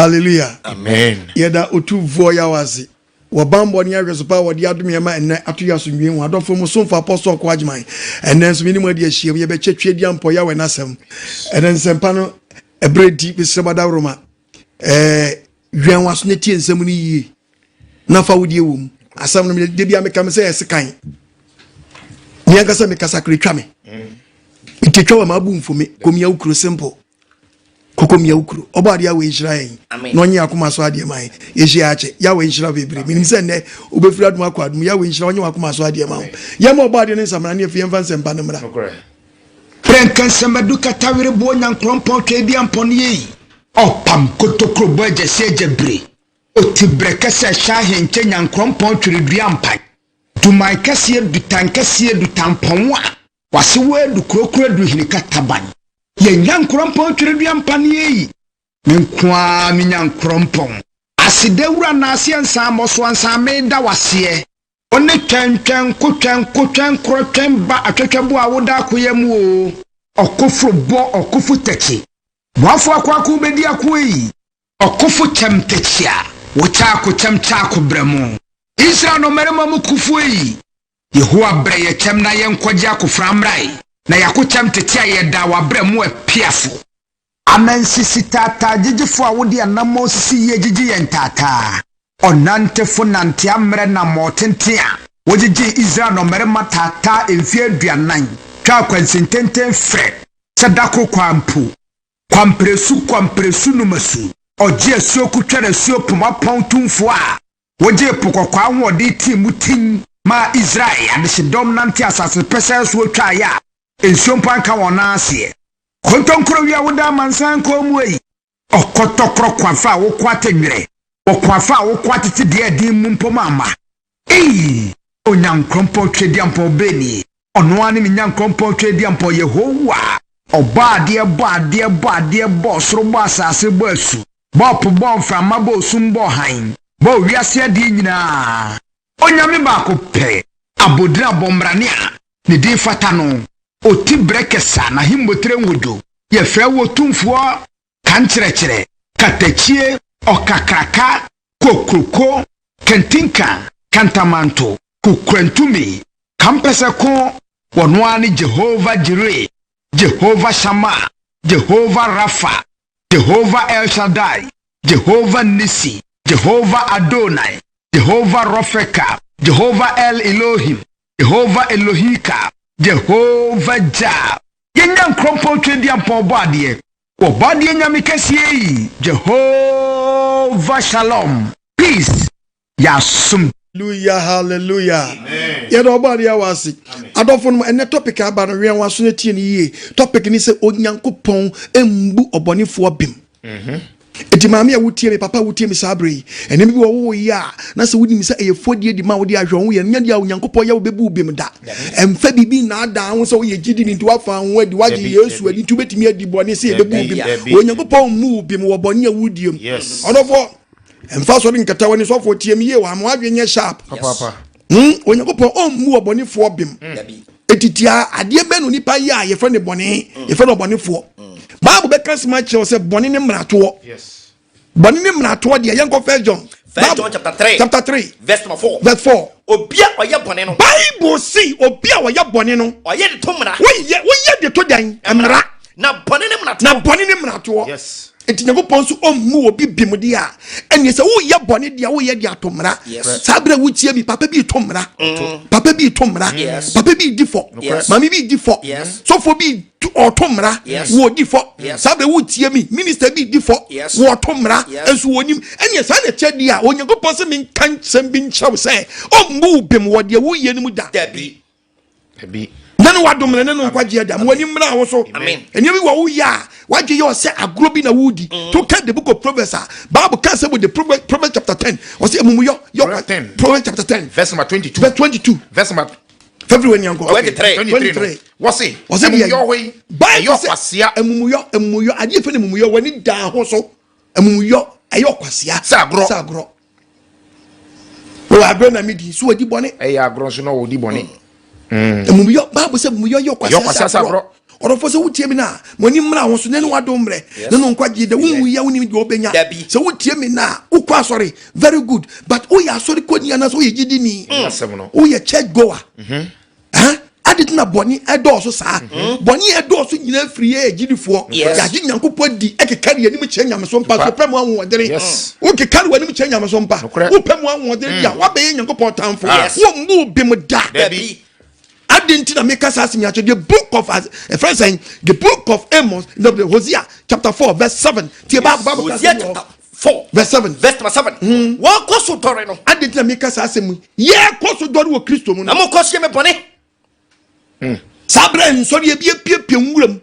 Hallelujah. Amen. Yɛda Otumfoɔ Yahweh ase wɔ bammɔ ne ahwɛso pa a wɔde adom yɛn ma ɛnnɛ ato yɛ asomdwoe ho. Adɔfo mo somfo Apostle Ɔko Agyeman. Ɛnnɛ nso me ne mo adi ahyiam yɛbɛkyɛ Tweaduampɔ Yahweh n'asɛm. Ɛnnɛ nsɛmpa no ɛberɛ di mesrɛ mo adaworoma. Ɛɛ wɛn w'aso na tie nsɛm no yie na fa wo deɛ wɔ mu. Asɛm no da bi a meka me sɛ ɛsekan. Me ankasa mekasa kora twa me. Nti twa wɔ m'abu mfo me kɔmia wo kuro simple. Kɔkɔ mia wo kuro. Ɔbɔ adeɛ awɔ nhyira yɛn na ɔnye akoma so adeɛ ma yɛn. Yɛhyia akyɛ. Yahweh nhyira bebree. Menim sɛ nnɛ wobɛfiri adom akɔ adom. Yahweh nhyira ɔnye wakoma so adeɛ ma wo. Yɛma ɔbɔ adeɛ no nsamena ne afei yɛmfa nsɛmpa no mmra. Prɛnkɛnsɛm adu katawere boɔ nyankorɔmpɔn tweaduampɔn yei. Ɔpam kotokuro bɔ agyasi agyabire oti brɛ kɛsɛ hyɛ ahenkyɛ nyankorɔmpɔn tweredua mpan duman kɛseɛ dutan kɛseɛ dutampɔn a wase wɔ adu kurokuro adu hini kataban yɛ nyankorɔmpɔn tweredua mpan yei me nko ara me nyankorɔmpɔn aseda wura naaseɛ nsan mmɔso ansan meda waseɛ Ɔne twɛn twɛn ko twɛn ko twɛn korɔ twɛn ba atwɛtwɛ bo a woda akoya mu o. Ɔkoforo bɔ ɔkofo tɛkyi. Boafo akoako bɛdi ako ei. Ɔkofo kyɛm tɛkyi a wokyɛ ako kyɛm kyɛ ako brɛ mo. Israel nnɔmmarima mu kofo ei. Yehowa brɛ yɛ kyɛm na yɛnkɔgye akofra mmra ei. Na yɛako kyɛm tete a yɛda wabrɛ mo apiafo. Anansisi taataa gyigyifo a wode anammɔn sisi yie gyigye yɛn taataa. Ɔnantefo nante ammerɛ nammɔn tenten a wogyegyee Israel nnɔmmarima taataa mfeɛ 40 twaa kwansintenten frɛ sɛ da koro kwaa mpo. Kwamperesu kwamperesu numasu ɔgye asuo kotware asuo poma pɔn tumfoɔ a wogyee po kɔkɔɔ ahoɔden tii mu tin maa Israel adehyedɔm nante asase pɛsɛɛ soɔ twaeɛ a nsuo mpo anka wɔn nan aseɛ. Kontonkoro wia woda amansan kɔn mu ei. Ɔkɔtɔkorɔ kwafa a woko atɛnwerɛ wɔ kwafa a woko atete deɛ ɛden mu mpo ma ama. Ei! Onyankorɔmpɔn Tweaduampɔn bɛnie. Ɔno ara ne me Nyankorɔmpɔn Tweaduampɔn Yehowa. Ɔbɔ adeɛ bɔ adeɛ bɔ adeɛ bɔ ɔsoro bɔ asase bɔ asu bɔ po bɔ mframa bɔ osum bɔ hann bɔ wiase adeɛ nyinaa. Onyame baako pɛ abodin abɔmbrane a ne din fata no. Oti brɛ kɛsa n'ahemmotire nhodwo. Yɛfrɛ wo Otumfoɔ kankyerɛkyerɛ katakyie ɔkakraka kokroko kantinka kantamanto kokurantumi kampɛsɛko wɔno ara ne Jehovah Jireh, Jehovah Shammah, Jehovah Rapha, Jehovah El Shaddai, Jehovah Nissi, Jehovah Adonai, Jehovah Rofeka, Jehovah El Elohim, Jehovah Elohika, Jehovah Jah. Yɛnya nkurɔmpɔn tweaduampɔn bɔ adeɛ. Wɔbɔ adeɛ nyame kɛseɛ yi, Jehovah Shalom, peace, yɛasom. Hallelujah, hallelujah. Yɛda ɔbɔ adeɛ wɔ ase. Adɔfo no ɛnɛ topic aba no wɛn waso no tie no yie. Topic ni sɛ Onyankopɔn mbu ɔbɔnefoɔ bem. Enti maame a wotie me, papa a wotie me saa bere yi, ɛnneɛma bi wɔ wo yɛ a na sɛ wonim sɛ ɛyɛ fɔdie di ma wode ahwɛ wo yɛ no, nyɛ deɛ a Onyankopɔn yɛ wo bɛbu wo bem da. Ɛmfa biribi nnaadaa ho sɛ woyɛ gyidi ni nti woafa ho adi, woagye Yesu adi nti wobɛtumi adi bɔne sɛ yɛbɛbu wo bem. Onyankopɔn mmu wo bem wɔ bɔne a wodie mu. Ɔdɔfoɔ, ɛmfa sɔre nkata w'ani sɔfoɔ tie me yie wɔ ama w'adwene nyɛ sharp. Onyankopɔn ɔmmu ɔbɔnefoɔ bem. Etitia adeɛ bɛn na onipa yɛ a yɛfrɛ no bɔne, yɛfrɛ no ɔbɔnefoɔ. Bible bɛka asɛm akyerɛ wo sɛ bɔne ne mmaratoɔ. Bɔne ne mmaratoɔ deɛ yɛnkɔ First John. First John chapter 3. Chapter 3. Verse number 4. Verse 4. Obi a ɔyɛ bɔne no. Bible si obi a ɔyɛ bɔne no. Ɔyɛ de to mmara. Woyɛ woyɛ de to dɛn? Mmara. Na bɔne ne mmaratoɔ. Na bɔne ne mmaratoɔ. Yes. Nti Nyankopɔn nso ɔmmu obi bem deɛ a, ɛneɛ sɛ woyɛ bɔne deɛ woyɛ de ato mmara. Saa berɛ wotie mi, papa bi to mmara. Papa bi to mmara. Papa bi di fɔ. Maame bi di fɔ. Sɔfoɔ bi ɔto mmara. Wɔdi fɔ. Saa berɛ wotie mi, minister bi di fɔ. Wɔto mmara. Nso wɔnim. Ɛneɛ saa na ɛkyɛ deɛ a, Onyankopɔn sɛ menka nsɛm bi nkyerɛ wo sɛ ɔmmu wo bem wɔ deɛ woyɛ no mu da. Dabi. Na ne wadom ne ne nkwagye ada mo ani mmra wo so. Nneɛma bi wɔ wo yɛ a wadwe yɛ ɔsɛ agorɔ bi na wodi. To ka the book of Proverbs a Bible ka sɛ wɔ the Proverbs chapter 10 ɔsɛ amumuyɔ yɛ Proverbs chapter 10 verse number 22 verse 22 verse number February ni ankɔ 23 23 wɔse ɔsɛ deɛ amumuyɔ hɔ yi Bible ɛyɛ sɛ ɔkwasea amumuyɔ amumuyɔ adeɛ fɛ ne amumuyɔ w'ani daa ho so amumuyɔ ɛyɛ ɔkwasea Sɛ agorɔ. Sɛ agorɔ wɔ agorɔ na medi so wadi bɔne. Ɛyɛ agorɔ nso na wɔdi bɔne. Amumuyɔ Bible sɛ amumuyɔ yɛ ɔkwasea sɛ agorɔ. Ɔdɔfoɔ, sɛ wotie mi no a, mo ani mmra ho so ne ne wadom mmerɛ ne no nkwagye da. Wonwu yɛ, wonim deɛ wobɛnya. Dabi. Sɛ wotie mi no a, wokɔ asɔre, very good, but woyɛ asɔre kɔni anaasɛ woyɛ gyidini? Asɛm no. Woyɛ church goer? Huh? Ade tena bɔne ɛdɔɔso saa, bɔne ɛdɔɔso nyinaa firi yɛ agyidifoɔ. Yɛagye Nyankopɔn di, ɛkeka ne anim kyerɛ nyameso mpa so, wopɛ mu ahoɔdene. Wokeka ne w'anim kyerɛ nyameso mpa. Nokorɛ. Wopɛ mu ahoɔdene di a, woabɛyɛ Nyankopɔn tamfo. Wommu bem da. Dabi. Ade nti na meka saa asɛm yi akyerɛ. The book of ɛfrɛ sɛn, the book of Amos, the Hosea chapter 4 verse 7. Tie Bible kasa Hosea bi wɔ hɔ. chapter 4 verse 7. Verse number 7. Wɔkɔ so dɔre no. Ade nti na meka saa asɛm yi, yɛkɔ so dɔre wɔ Kristo mu no. Na mokɔ so yɛ me bɔne. Saa berɛ nsɔre ebi apiepie nwura mu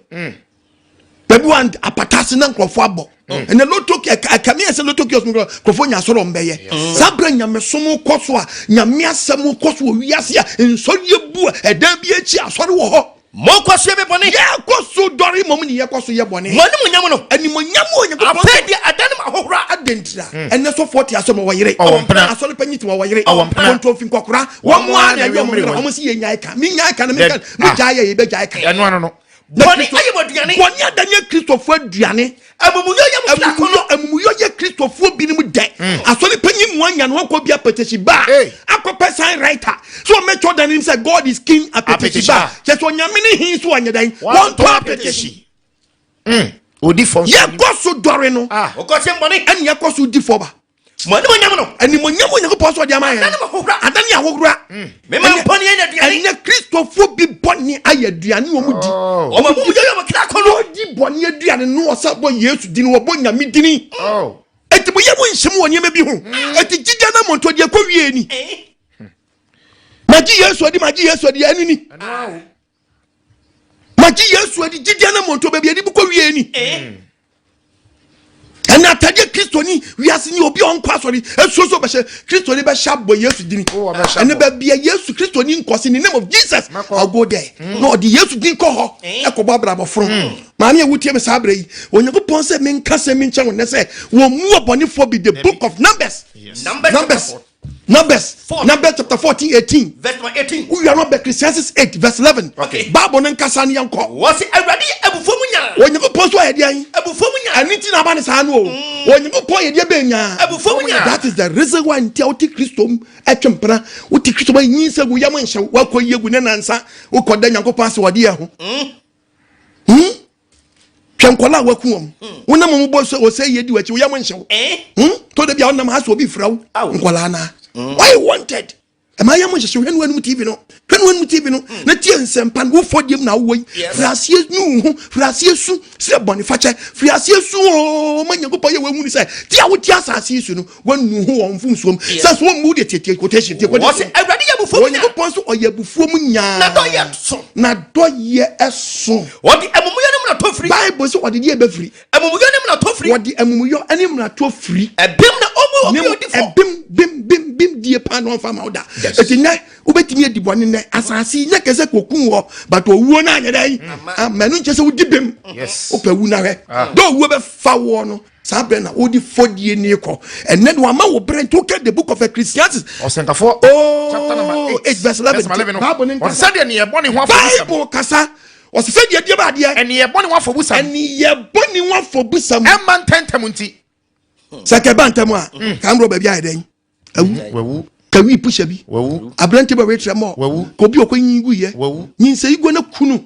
baabi wa apata ase na nkurɔfoɔ abɔ ɛnɛ lotto ɛkame yɛ sɛ lotto kiosk mu nkurɔfoɔ nya asɔre ɔmo bɛyɛ. Saa berɛ nyamesom kɔ so a, Nyame asɛm kɔ so wɔ wiase a, nsɔre bu a ɛdan bi akyi, asɔre wɔ hɔ. Mokɔ so yɛ me bɔne. Yɛkɔ so dɔre mmom ne yɛkɔ so yɛ bɔne. Mo animuonyam no animonyam wɔ Onyankopɔn. Afei deɛ adane m ahohora. Adentira ɛnɛ sɔfoɔ te asɛm, ɔwɔ yere. Ɔwɔ mpena. Asɔre panyin te, wɔwɔ yere. Ɔwɔ mpena. Kɔntɔnfi nkɔkora wɔn mu a na ɛyɛ ɔmo mmerɛ ɔmo si yɛ nyae ka mi nyae ka na mi ka mi gyae yɛ yɛ bɛ gyae ka. Ɛno ano no. Na Bɔne ayɛ mo aduane. Bɔne adane Kristofoɔ aduane. Amumuyɔ yɛ mo kra Amumuyɔ kɔnɔ. Amumuyɔ yɛ Kristofoɔ binom dɛ. Asɔre panyin mu anya no akɔ bi apɛtɛsi ba Hey. akɔpɛ sign writer so ɔmɛtɔ dan nim sɛ "God is king" apɛtɛsi ba kyɛ sɛ Onyame ne hin so ɔnyɛ dan wɔntɔ apɛtɛsi. Odi fɔ nso. Yɛkɔ so dɔre no. Ah. Mokɔ so yɛ bɔne. Ɛne yɛkɔ so di fɔ ba. Mo animuonyam no animonyam Onyankopɔn so ɔde ama yɛn adane mo ahohora. Adane ahohora. Mema bɔne yɛ aduane. Ɛnɛ Kristofoɔ bi bɔne ayɛ aduane wɔ mu di. Ɔmo amumuyɔ yɛ mo kra kɔnɔ. Wɔdi bɔne aduane no, ɔsa bɔ Yesu dini, wɔbɔ Nyame dini. Eti mo yɛ mo nhyɛm wɔ nneɛma bi ho. Eti gyigya na mɔntɔ deɛ kɔ wie ni. Magye Yesu adi, magye Yesu adi, ɛno ni. Magye Yesu adi, gyigya na mɔntɔ baabi adi bi kɔ wie ni. Ɛna atadeɛ Kristoni wiase ni, obi a ɔnkɔ asɔre esuo so bɛhyɛ Kristoni bɛhyɛ abɔ Yesu dini. Oh, ɔbɛhyɛ ɛne abɔ. Baabi a Yesu Kristoni nkɔ se in the name of Jesus, Mɛkɔ. I'll go there na ɔde Yesu din kɔ hɔ ɛkɔbɔ abrabɔforo. Maame a wotie me saa berɛ yi, Onyankopɔn sɛ menka sɛ menkyɛ wo nnɛ sɛ wɔn mu ɔbɔnefoɔ bi. The book of Numbers. Numbers. Numbers, Numbers. Four. Numbers chapter 14 18. Verse number 18. Wowia no bɛ Ecclesiastes 8 verse 11. Bible no nkasa no, yɛnkɔ. Wɔsi Awurade yɛ abufuo mu nyaa. Onyankopɔn so ayɛ deɛn? Abufuo mu nyaa. Ɛno nti na aba ne saa no o. Onyankopɔn yɛ deɛ bɛn nyaa? Abufuo mu nyaa. That is the reason why nti a wote Kristo mu ɛtwe mpena, wote Kristo mu anyi sɛ wo yam nhyɛ wo, woakɔ yie gu ne nansa wokɔda Nyankopɔn ase wɔde yɛ ho. Hwɛ nkɔla a waku wɔn, wonam wɔn bɔ sɛ ɔsɛ yie di w'akyi, wo yam nhyɛ wo. To de bi a wonam ha sɛ obi frɛ wo. Aw. Nkɔla naa why wanted ɛma yam nhyehyɛ. Hwɛ no anum TV no, hwɛ no anum TV no na tie nsɛmpa no. Wofɔ diem na wowɔ yi. Firi aseɛ nu wo ho, firi aseɛ su srɛ bɔne fakyɛ, firi aseɛ su o ma Nyankopɔn yɛ wahunu sɛ ti a wote asase yi so no wanu ho wɔ mfomsoom sɛ so wɔmmu deɛ. Tietie quotation, tie quotation. Wɔsi Awurade yɛ abufuo mu nyaa. Onyankopɔn so ɔyɛ abufuo mu nyaa. Na dɔ yɛ so. Na dɔ yɛ ɛso. Wɔde amumuyɔ ne mmarato firi. Bible sɛ wɔde deɛ ɛbɛfiri. Amumuyɔ ne mmarato firi. Wɔde amumuyɔ ne mmaratoɔ firi. Ɛbem na ɔmu obi ne odi fɔ. Ɛbem bem bem bem die paa na ɔmfa ma wo da. Ɛti nnɛ wobɛtumi adi bɔne nnɛ asase yi nyɛ kɛsɛ kɔku wɔ, but owuo no anyɛ dɛn ama ɛno nkyɛ sɛ wodi bem. Wopɛ wu na hwɛ dɛ owuo bɛfa woɔ no, saa berɛ na wode fɔdie ne kɔ. Ɛnɛ no wama wo berɛ nti woka the book of Ecclesiastes. Ɔsɛnkafoɔ Oh, chapter number 8 8 verse 11. Verse 11 no. Bible ne Ɔse nkasa. sɛdeɛ ne yɛbɔ ne ho afɔbusam. Bible kasa ɔsɛ sɛ deɛ deɛ ba adeɛ. Ɛne yɛbɔ ne ho afɔbusam. Ɛne yɛbɔ ne ho afɔbusam. Ɛma ntɛntɛm nti. Sɛ kɛba ntɛm a kamborɔ baabi ayɛ dɛn awu. Wawu. Kawi pusha bi. Wawu. Aberante bɛ wetrɛ mɔ. Wawu. Ka obi a ɔkɔ nyin gu yɛ. Wawu. Nyinsɛ yi gu ne kunu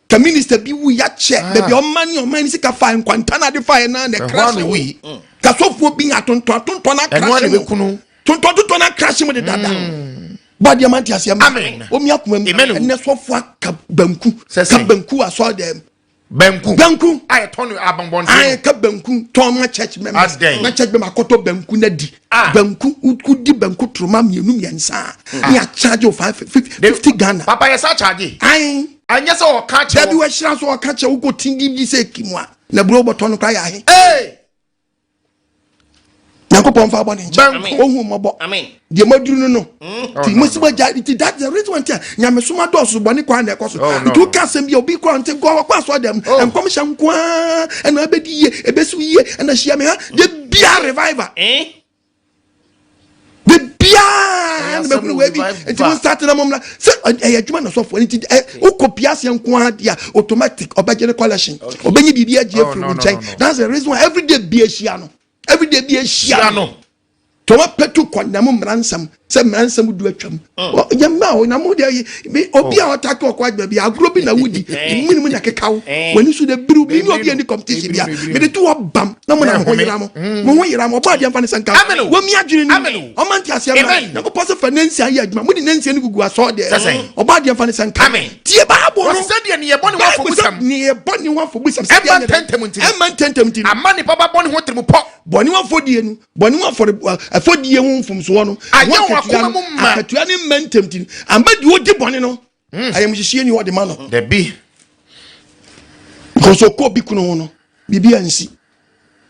ka minister bi wu yakyɛ baabi a ɔma ne ɔman ne sika fa nkwanta na ade fa yɛ na na Ɛhɔ ɛkra a na hyɛ wuyi. wo ka sɔfoɔ bi atontɔn atontɔn na Ɛno akra a na hyɛ mu ɛbɛku no. tontɔn tontɔn na akra hyɛ mu de dada bɔdeɛ ma nte aseɛ ma. Amen. Omi akoma mu. Amen. Ɛnɛ sɔfoɔ aka banku. Sɛ ka sɛn? Banku asɔre dɛm. Banku. Banku. A yɛtɔn no abɔnbɔnten. Ayi ka banku tɔn ma church members. Adɛn? Na church member akɔtɔ banku na di. Banku, wodi banku toroma mmienu mmiɛnsa a, ne akyagye o 550 Ghana. Papa yɛ sa charge. Ayi. Ɛnyɛ sɛ ɔka kyerɛ. Dabi, wɔahyira so ɔka kyerɛ wokɔ ti di sɛ kimu a na buro bɔtɔ no kora yɛ ahe. Ee. Nyankopɔn fa bɔ ne nkyɛn. Banku. Ohun mmɔbɔ. Amen. Deɛ maduru no nti mo si mo agya nti that the reason why nti a nyamesom adɔɔso, bɔne kwan na ɛkɔ so. Oh, no. Nti woka asɛm bi a obi kora nte nkɔ ɔkɔ asɔ dɛm. Oh. Nkɔmhyɛ nko ara ɛna ɛbɛdi yie, ɛbɛsi yie, ɛna hyia me ha de bia revival. De bia. na mɛhunu wei bi nti mo start na mo mmra sɛ ɛyɛ adwuma na sɔfoɔ nti ɛ wokɔ pia aseɛ nko ara deɛ automatic ɔbɛgye ne collection ɔbɛnyi biribi agye Oh, afiri no, wo no, nkyɛn no, no. that's the reason why everyday bi ahyia no everyday bi ahyia Hyia no no. tɔmɔ pɛtu kɔndɛm mmara nsɛm sɛ mmara nsɛm du atwam yɛmma o na mo deɛ obi a ɔtake ɔkɔ adwuma bi agorɔ bi na wodi mene mu na keka wo w'ani so de biriw bi ne obi ani competition bi a mede to hɔ bam na mo na mo ho yera mo mo ho yera mo ɔbɔ adeɛ mfa ne sɛ nka Amen o. wɔmi adwene Amen no o. ɔma nte aseɛ ma Amen. nyankopɔn sɛ fa ne nsia yɛ adwuma mode ne nsia no gugu asɔɔ deɛ Sɛ sɛn? ɔbɔ adeɛ mfa ne sɛ nka Amen. tie baabo no Wɔsi sɛdeɛ ne yɛbɔ ne ho Bible sɛ afɔbusɛm. ne yɛbɔ ne ho afɔbusɛm Ɛmma sɛdeɛ nyɛ dɛn? ntɛntɛm nti no. ɛmma ntɛntɛm nti no Ama nipa ba bɔ ne ho tirim pɔ. Bɔne ho afɔdie no, bɔne ho afɔre afɔdie ho mfomsoɔ no, Ayɛ ho wɔn akatua akoma no, mu ma. akatua ne mma ntɛm ti no, amba deɛ ɔdi bɔne no, ayamhyehyeɛ ni hɔ de ma no. Dabi. Because ɔkɔ obi kunu ho no, biribi ansi.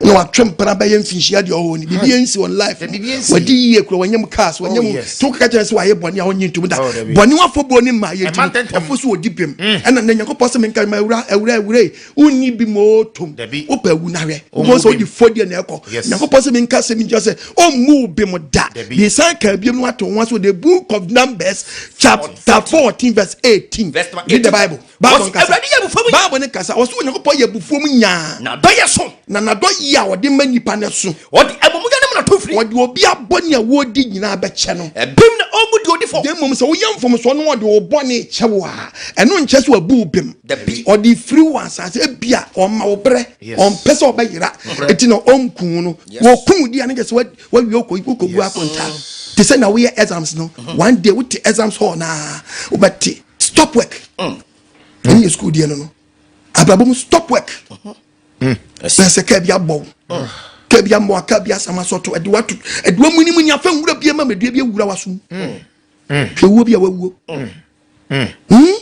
Na watwe mpena bɛyɛ mfinhyia deɛ ɔwɔ ni, biribi ansi wɔn life mu. Biribi ansi. Wadi yie kura, wanya mu cars, wanya Oh, mu. yes. To kaka kyerɛ sɛ wayɛ bɔne a ɔnye ntom da. Oh, dabi. Bɔne ho afɔbuo ne mma yɛ Ɛmma ti no, ntɛntɛm. ɔfo so ɔdi bem. Ɛna na Nyankopɔn sɛ menka ma awura, awura, awura yi, wonni bi ma ɔtom. Dabi. Wopɛ awu na hwɛ. Ɔmmu Wobɛhu sɛ bem. wodi fɔdeɛ na ɛkɔ. Yes. Nyankopɔn sɛ menka sɛ menkyerɛ sɛ ɔmmu wo bem da. Dabi. Mesan ka biom no wato ho ase wɔ the book of Numbers chapter 14 verse 18. Verse number Read the 18. Bible. Bible Wɔsi, nkasa. Awurade yɛ abufuo mu nyaa. Bible ne kasa. Wɔsi Onyankopɔn yɛ abufuo mu nyaa. Na dɔ yɛ so. Na n'adɔ yie a ɔde ma nipa no so. Ɔde amumuyɛ ne mmarato firi. Ɔde obi abɔne a wɔredi nyinaa bɛkyɛ no. Ɛbem na ɔmmu deɛ ɔdi fɔ. Na mmom sɛ woyɛ mfomsoɔ na ɔde wo bɔne kyɛ wo a, ɛno nkyerɛ sɛ wabu wo bem. Dabi. Ɔde firi wo asase, ebia ɔma wo berɛ, ɔmpɛ sɛ ɔbɛyera, enti na ɔnku wo no. Wɔku wo di a, ne kyerɛ sɛ wawie wokɔbu akonta. Te sɛ na woyɛ exams no, one day wote exams hall no a, wobɛte stop work. Ɛne yɛ school deɛ no no. Abrabɔ mu stop work. Na sɛ kaa bi abɔ wo, kaa bi ammɔ kaa bi asam asɔto, ɛde wato, ɛde wamunimuni afa nwura bi ama madua bi awura waso mu. Hwɛ wuo bi a wawuo. Hmm?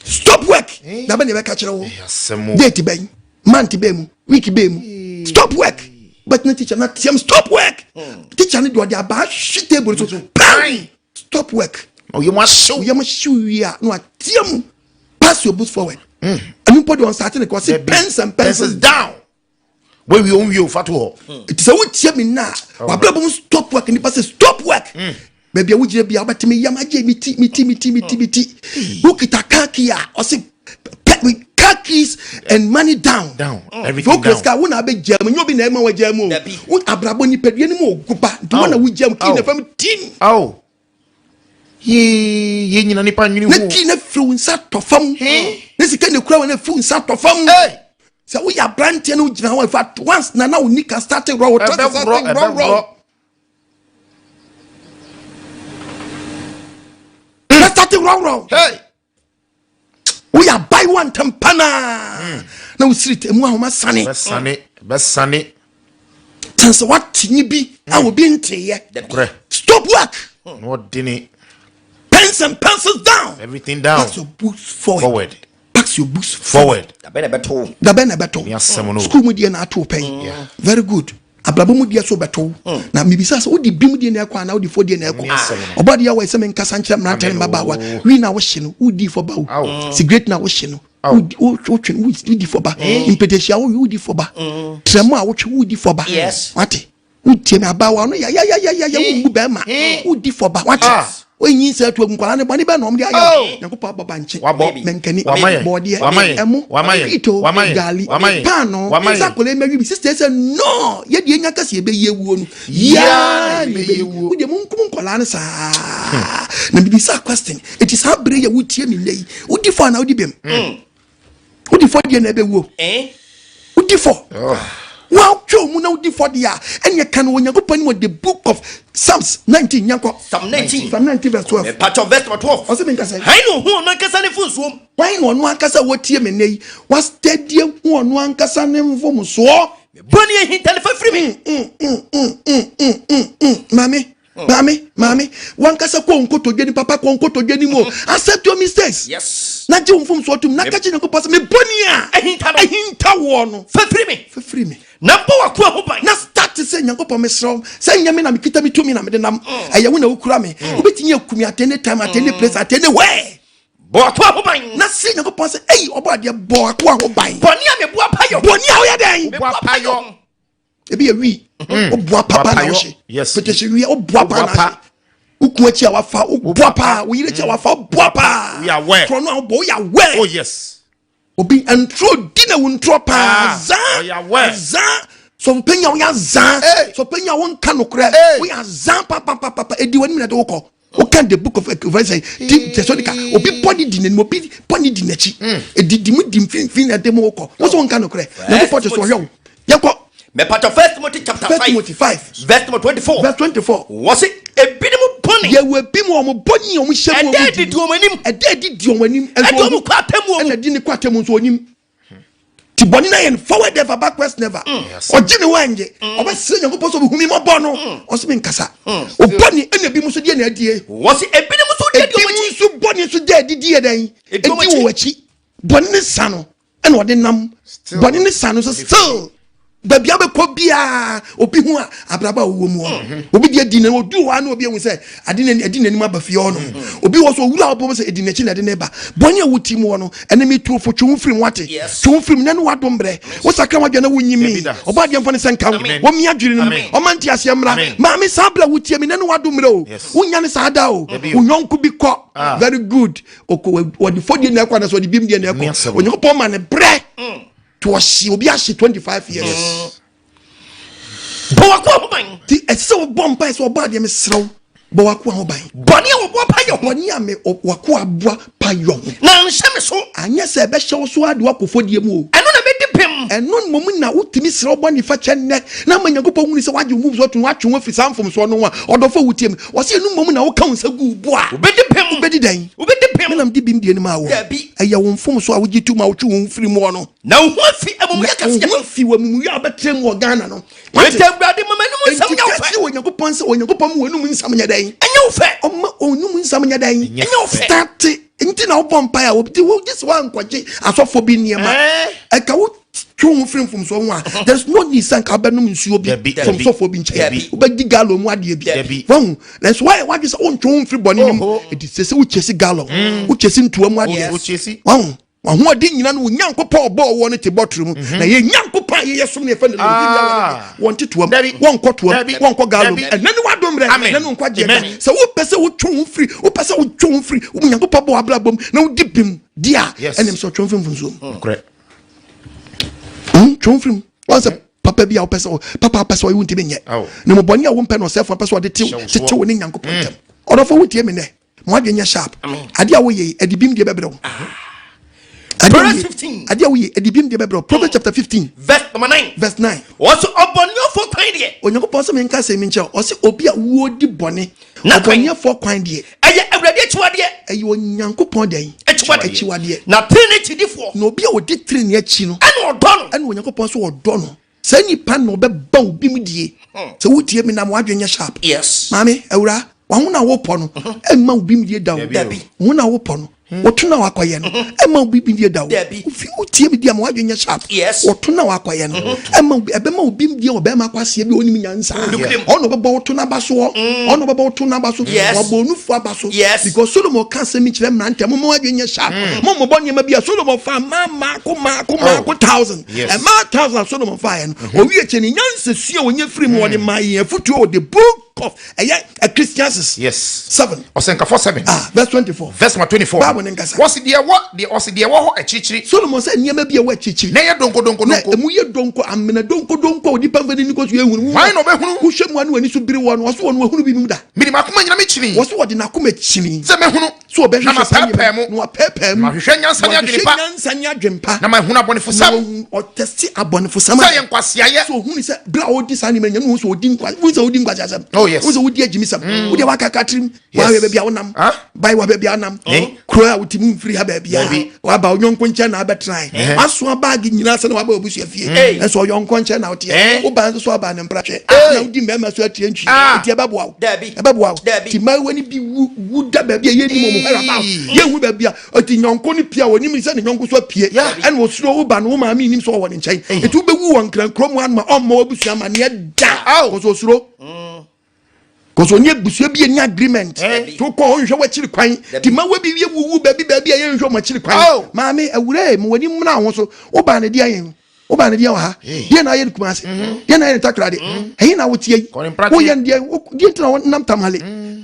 Stop work. Na bɛ na ɛbɛka kyerɛ wo. Date bɛn, month bɛn mu, week bɛn mu. Stop work. But na teacher na team stop work. Teacher ne deɛ ɔde abaa hwe table so. Pan! Stop work. Oyɛ mu ahyew. Oyɛ mu ahyew wie a na wateɛ mu. Pass your boots forward. Ɛnu mpo deɛ ɔnsate ne kɔ ɔse pens and pencils down. Wɔawie onwie o fa to hɔ. Nti sɛ wotie me nna a wabrabɔ mu stop work nipa sɛ stop work. Baabi a wogyina bia wobɛtumi yam agye me ti me ti me ti me ti me ti. Wokita car key a ɔse car keys and money down. Down. Everything down. Sika wo na abɛgya mu nyɛ obi na ɛma wagya mu o. Wo abrabɔ nipadua no mu ogoba nti wo na wogya mu key na fam tim. Oh. Yee yee nyina nipa nwene ho. Na key na firi wo nsa tɔ fam. Ne sika na ekura wo na firi wo nsa tɔ fam. Sɛ woyɛ aberanteɛ na wogyina hɔ at once na na wo nika start rɔ wo trɔsa start rɔ rɔ. Na start rɔ rɔ. Woyɛ abayewa ntɛm pa naa na wo siri emu ahoma sane. Bɛsane bɛsane. Sane sɛ woate nyi bi a obi nteyɛ. Stop work. Na ɔdene. Pens and pencils down. Everything down. Pass your books forward. Forward. Pass your books forward. Dabɛn na ɛbɛto wo. Dabɛn na ɛbɛto. School mu deɛ na ato pɛn. Very good. Abrabɔ mu deɛ so bɛto wo. Na mebisa sɛ wode bim deɛ na ɛkɔ anaa wode fɔ deɛ na ɛkɔ. Ɔbɔ adeɛ awɔ sɛ menkasa nkyerɛ mmeranteɛ ne mmabaawa. Wii na wohye no, wodi fɔ ba wo. Cigarette na wohye no, wotwe no, wodi fɔ ba. Mpetehyia wowe, wodi fɔ ba. Trɛmo a wotwe, wodi fɔ ba. Wate? Wotie me abaawa no yayayayaya wommu bɛrima. Wodi fɔ ba. Wate? Wonyi nsa atu agu nkwadaa no bɔne bɛn na wɔn de ayɛ wo? Nyankopɔn abɔ bankye, mankani, bɔɔdeɛ, ɛmo, pito, gaali, paanoo, sɛ akwadaa yi mɛwe bi. Sista yi sɛ no, yɛ deɛ nya kɛse yɛbɛyi awuo no, yaa na yɛbɛyi. Wo deɛ monkum nkwadaa no saa. Na mebisa question, eti saa bere yi a wotie me nnɛ yi, wodi fɔ anaa wodi bem? Wodi fɔ deɛ na ɛbɛwuo. Wodi fɔ. Woatwa mu na wodi fɔ deɛ a, ɛneɛ ka no wɔ Nyankopɔn anim wɔ the book of Psalms 19 nyankɔ. Psalm 19. Psalm 19 verse 12. Mepatwɔ verse number 12. Ɔsɛ mi nkasa. Hwan na ohu ɔno ankasa ne mfomsoɔ mu? Hwan na ɔno ankasa a wɔtie me nnɛ yi, wastɛdie hu ɔno ankasa ne mfomsoɔ? Me bɔne ahinta ne fa firi me. Maame, Maame, maame, wankasa kɔ nkotodwe ni papa kɔ nkotodwe ni mu o. Accept your mistakes. Yes. Na gye wo mfomsoɔ tom na ka kyerɛ Nyankopɔn sɛ me bɔne a ahinta no. Ahinta woɔ no. Fa firi me. Fa firi me. Na bɔ w'akoa ho ban. Na start sɛ Nyankopɔn mesrɛ wo sɛ nyɛ me na mekita me tumi na mede nam. Ɛyɛ wo na wokura me. Wobɛtumi aku me at any time, at any place, at anywhere. Bɔ w'akoa ho ban. Na se Nyankopɔn sɛ ei ɔbɔ adeɛ bɔ w'akoa ho ban. Bɔne a meboa pa yɔ. Bɔne a woyɛ dɛn? Meboa pa yɔ. Ebi yɛ wii. Woboa papa na wohye. Yes. Petehye wia woboa pa na wohye. Wokun akyi a wafa, woboa paa. Wo yere akyi a wafa, woboa paa. We are aware. Korɔ no a wobɔ, woyɛ aware. Oh yes. Obi ntoro di na wo ntorɔ paa. Ah, Zaa. ɔyɛ aware. Zaa. Sɔfopanyin a woyɛ azaa. Hey. Sɔfopanyin a wonka nokorɛ. Hey. Woyɛ azaa papapapa. Edi w'anim na ɛde wokɔ. Woka the book of Ecclesiastes ti Thessalonica. Obi bɔ ne di n'anim, obi bɔ ne di n'akyi. Edidi mu di mfimfini na ɛde mu wokɔ. Wo sɛ wonka nokorɛ. Nyankopɔn te so ɔhwɛ wo. Yɛnkɔ. Mepatɔ First Timothy chapter First 5 Timothy 5 verse number 24. verse 24. Wɔse ebinom bɔne Yɛwɔ ebi mu a wɔn bɔne a wɔn hyɛ mu a ɛda wɔn adi di di wɔn anim. Ɛda adi di wɔn anim. Ɛde wɔn kɔ atemmuo mu. Ɛna di ne kɔ atemmuo nso onim. Ti bɔne na yɛ no forward ever, backwards never. Ɔgye ne wangye. Ɔbɛsrɛ Nyankopɔn sɛ ɔbɛhu mi mmɔbɔ no. Ɔsɛ mi nkasa. Ɔbɔne ɛna ebi mu nso deɛ na adie. Wɔse ebinom nso deɛ di Ebi wɔn mu akyi. nso bɔne nso deɛ adi di yɛ dɛn? Edi Edi wɔn akyi. wɔ akyi. Bɔne ne sa no ɛna ɔde nam. Bɔne ne sa no nso still. Baabi a bɛkɔ biara obi ho a abrabɔ a wɔwɔ mu hɔ no, obi deɛ di n'anim, odu hɔ a na obi ehu sɛ ade n'ani adi n'anim aba fie hɔ nom. Obi wɔ so owura a ɔbɔ sɛ edi n'akyi na ɛde ne ba. Bɔne a wɔti mu hɔ no, ɛne mi tuo fo, twe ho firi mu ate. Yes. Twe ho firi mu na ne wadom brɛ wosakra wadwa na wonyi mi. Dabi da. Ɔbɔ adeɛ mfa ne sɛ nka wo. Amen. Wɔmi adwene no mu. Amen. Ɔma nte aseɛ mmra. Amen. Maame, saa berɛ a wotie mi na ne wadom mmerɛ o. Yes. Wonya ne saa da o. Dabi o. Wo yɔnko bi kɔ. Ah. Very good. Ɔkɔ, wɔde fɔdeɛ na ɛkɔ anasɛ wɔde bim deɛ na Ni ɛkɔ. asɛm. Onyankopɔn ma ne brɛ to ɔhye obi ahye 25 years. Bɔ w'akoa ho ban. Nti ɛsɛ sɛ wobɔ mpae sɛ ɔbɔ adeɛ, mesrɛ wo, bɔ w'akoa ho ban. Bɔne a wɔboa pa yɛ ho. Bɔne a me w'akoa aboa pa yɔ ho. Na nhyɛ me so. Anyɛ sɛ ɛbɛhyɛ wo so ade woakɔ fɔdeɛ mu o. Ɛno na mɛdi pem. Ɛno mmom na wotumi srɛ wo bɔne fakyɛ nnɛ na ama Nyankopɔn hunu sɛ woagye wo mfomsoɔ to no, woatwe wo afiri saa mfomsoɔ no ho a. Ɔdɔfo a wotie me, ɔsɛ ɛno mmom na woka wo nsa gu wo bo a, Wobɛdi pem. Wobɛdi dɛn? Wobɛdi pem. Menam de bim deɛ no maa wɔ. Dabi. Ɛyɛ wo mfomsoɔ a wogye to mu a wotwe wo ho firi mu hɔ no. Na wo ho afi amumuyɛ Na kɛseɛ wo ho ho. afi wɔ amumuyɛ a wobɛtrɛ mu wɔ Ghana no. Wate? Enti Awurade, ma m'anom nsɛm Enti nyɛ wo ka fɛ. kyerɛ Onyankopɔn sɛ Onyankopɔn ma w'anom nsɛm nyɛ dɛn? Ɛnyɛ wo fɛ. Ɔma ɔnum nsɛm nyɛ dɛn? Ɛnyɛ wo fɛ. Starte nti na wobɔ mpae a wɔde wo gye sɛ woankɔgye asɔfoɔ bi nneɛma. Ɛka wo twe wo ho firi mfomsoɔ ho a, there is no need sɛ nka wobɛnom nsuo bi Dabi, from dabi. sɔfoɔ bi nkyɛn. Dabi. Wobɛdi gallon mu adeɛ bi. Dabi. Wahu? Nanso woayɛ w'adwene sɛ wontwe wo ho mfiri bɔne no mu. Oho. Ɛnti sɛ sɛ wokyɛsi gallon, wokyɛsi ntoa mu adeɛ. Wokyɛsi. Wahu? Wahoɔden nyina no wo Nyankopɔn ɔbɔɔ woɔ no te bɔtoro mu. Na yɛ Nyankopɔn a yɛyɛ som no yɛfɛ no Ah. wɔn te toam, Dabi. wɔnkɔ toam, Dabi. wɔnkɔ gallon. Dabi. Ɛnɛ ne wadom brɛ, Amen. ɛnɛ ne nkwagyeɛ da. Amen. Sɛ wopɛ sɛ wotwe wo firi, wopɛ sɛ wotwe wo firi wo Nyankopɔn bɔ w'abrabɔ mu na wodi bem di a, ɛnim sɛ ɔtwe wo firi mfomsoɔ mu. Nokorɛ. Twe wo firi mu. Wɔn sɛ papa bi a wopɛ sɛ papa wopɛ sɛ ɔyɛ wo ntumi nyɛ. Aw. Na mo bɔne a wompɛ no ɔsɛefo pɛ sɛ ɔde tew Hyɛ wo soɔ. tetew wo ne Nyankopɔn ntam. Ɔdɔfo, wotie me nnɛ. Mo adwene nyɛ sharp. Adeɛ a woyɛ yi, ɛde bim deɛ bɛbrɛ wo. Adeɛ a Proverbs woyɛ- 15. Adeɛ a woyɛ, ɛde bim deɛ bɛbrɛ wo. Proverbs chapter 15 verse number 9. Verse 9. Wɔse ɔbɔneɛfoɔ kwan deɛ, Onyankopɔn sɛ menka sɛ menkyerɛ wo. Ɔse obi a wɔdi bɔne, Na kwan. ɔbɔneɛfoɔ kwan deɛ, ɛyɛ Awurade akyiwadeɛ. Ɛyɛ Onyankopɔn dɛn? Akyiwadeɛ. Akyiwadeɛ. Na tenenee akyidifoɔ Na obi a ɔdi tenenee akyi no, ɛna ɔdɔ no. Ɛna Onyankopɔn nso ɔdɔ no. Saa nipa na ɔbɛba obi mu die. Sɛ wotie me nam w'adwene nyɛ sharp. Maame, awura, waho na wopɔ no, ɛmma obi mu die da o. Dabi. Wo na wopɔ no, wɔto na wakɔyɛ no, ɛmma obi mu die da o. Dabi. Wofi wotie me di ama w'adwene nyɛ sharp. Wɔto na wakɔyɛ no, ɛmma obi ɛbɛma obi mu die wɔ bɛrima akwaseɛ bi a ɔnim nyansa. Nokorɛm. Ɔno ɔbɛbɔ wo to n'aba soɔ. Ɔno ɔbɛbɔ wo to n'aba so. Wabɔ onufu aba so. Because Solomon ka asɛm yi kyerɛ mmeranteɛ, momma w'adwene nyɛ sharp. Mommobɔ nneɛma bi a Solomon fa mmaa mmaako mmaako mmaako thousand. Ɛmaa thousand a Solomon faeɛ no, owie kyɛ ne nyansa sua a ɔnya firi mu, ɔde maa yɛn afotuo wɔ the book of ɛyɛ Ecclesiastes 7. Ɔsɛnkafo 7. Ah, verse 24. Verse number 24. Bible ne nkasa. Wɔsi deɛ wɔ deɛ ɔsi deɛ wɔ hɔ akyirikyiri. Solomon sɛ nneɛma bi a ɛwɔ akyirikyiri. Na ɛyɛ donko donko Na donko. emu yɛ donko, amena donko donko a onipa mfa n'ani kɔ so ehunu. Hwan na ɔbɛhunu? Wohwɛ mu a na w'ani so biri wɔ no, ɔso wɔn wahunu bi mu da. Mede m'akoma nyina me kyini. Wɔso wɔde n'akoma kyini. Sɛ mɛhunu. So ɔbɛhwehwɛ Na saa mapɛɛpɛɛ nneɛma mu. na wapɛɛpɛɛ mu. Na mahwehwɛ nyansa ne adwene pa. Wahwehwɛ nyansa ne adwene pa. Na mahunu abɔnefosɛm. Na wahu ɔtɛsi abɔnefosɛm. Sɛ yɛ nkwaseayɛ. So ohunu sɛ bere a ɔdi saa nneɛma nyɛ no, ohun sɛ ɔdi nkwa, ohun sɛ ɔdi nkwaseasɛm. Oh, yes. Ohun sɛ ɔdi agyimisɛm. Wo deɛ wakaka tirim. Wahwɛ baabi a wonam. Huh? Bae wɔ baabi a wonam. Eh? Kuro a wotumi mfiri ha baabi a. Dabi. Waba onyɔnko nkyɛn na abɛtenae. Eh. Wasoa baagi nyinaa sɛ na waba abusua fie. Eh. Nso ɔyɔnko nkyɛn na woteɛ. Eh. Woba nso so aba ne mpratwɛ. Eh. Na wodi mmarima so atie ntwi. Ah. Nti ɛbɛboa wo. Dabi. Ɛbɛboa wo. Dabi. Ti mmayewa no bi wu wu da baabi a yɛnnim wɔn whereabout. Yɛnhu baabi a ɔti nyɔnko no pie a wɔnim sɛ ne nyɔnko so apue. Ɛna osuro wo ba no, wo maame nnim sɛ ɔwɔ ne nkyɛn. Nti wobɛwu wɔ nkran kurom anoma ɔmmɔ w'abusua amanneɛ da. Aw. Kɔsɔ osuro. Kɔsɔ onye abusua bi ani agreement. To kɔ ɔnhwɛ w'akyiri kwan. Ti ma wabi wie wuwu baabi baabi a yɛnhwɛ wɔn akyiri kwan. Aw. Maame awura ma w'ani mmra ho so. Wo ba ne de ayɛ. Wobaa no deɛ wɔ ha? Deɛ na ayɛ no Kumase? Deɛ na ayɛ no Takoradi? Ɛhe na woteɛ yi? Woyɛ no deɛ deɛ nti na wonam Tamale?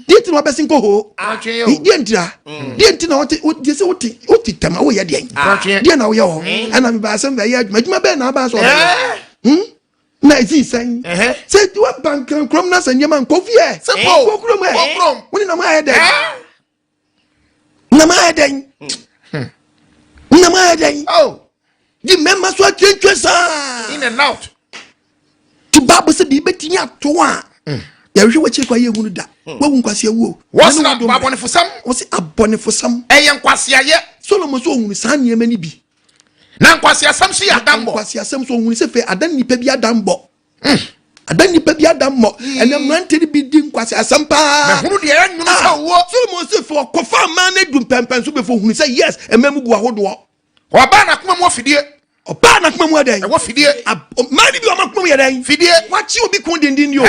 Deɛ nti na wabɛsen kɔ hoo? Deɛ nti a? Deɛ nti na wote deɛ sɛ wote wote Tama woyɛ deɛn? Deɛ na woyɛ wɔ hɔ? Ɛna mebaa sɛ mebɛyɛ adwuma. Adwuma bɛn na abaa sɛ ɔbɛyɛ? Na ɛsii sɛn? Sɛ woaba nkran kurom na sɛ nneɛma nkɔ fie. Kɔ kurom ɛ. Wo ne nam ayɛ dɛn? Nam ayɛ dɛn? Nam ayɛ dɛn? Oh. Di mmarima so atwentwe saa. In and out. Ti baabu sɛ biribi bɛtumi ato a. Yɛhwehwɛ w'akyiri kwa yɛhunu da. Wawu nkwasi awuo. Wɔsi abɔnefosɛm. Wɔsi abɔnefosɛm. Ɛyɛ nkwasiayɛ. Solomon so ohunu saa nneɛma ni bi. Na nkwasiasɛm so yɛ adammɔ. Nkwasiasɛm so ohunu sɛ fɛ adan nipa bi adammɔ. Adan nipa bi adammɔ. Ɛnna mmerante no bi di nkwasiasɛm paa. Mɛhunu deɛ ɛyɛ nwono sɛ owuo. Solomon sɛ fɛ ɔkɔfa mmaa no adu mpɛmpɛn so bɛfɛ ohunu sɛ yes mmaa mu gu ahodoɔ. Ɔbaa n'akoma mu wɔ fidie. Ɔbaa n'akoma mu adɛn? Ɛwɔ fidie. Mmaa no bi wɔn akoma mu yɛ dɛn? Fidie. Wakye obi kun denden o.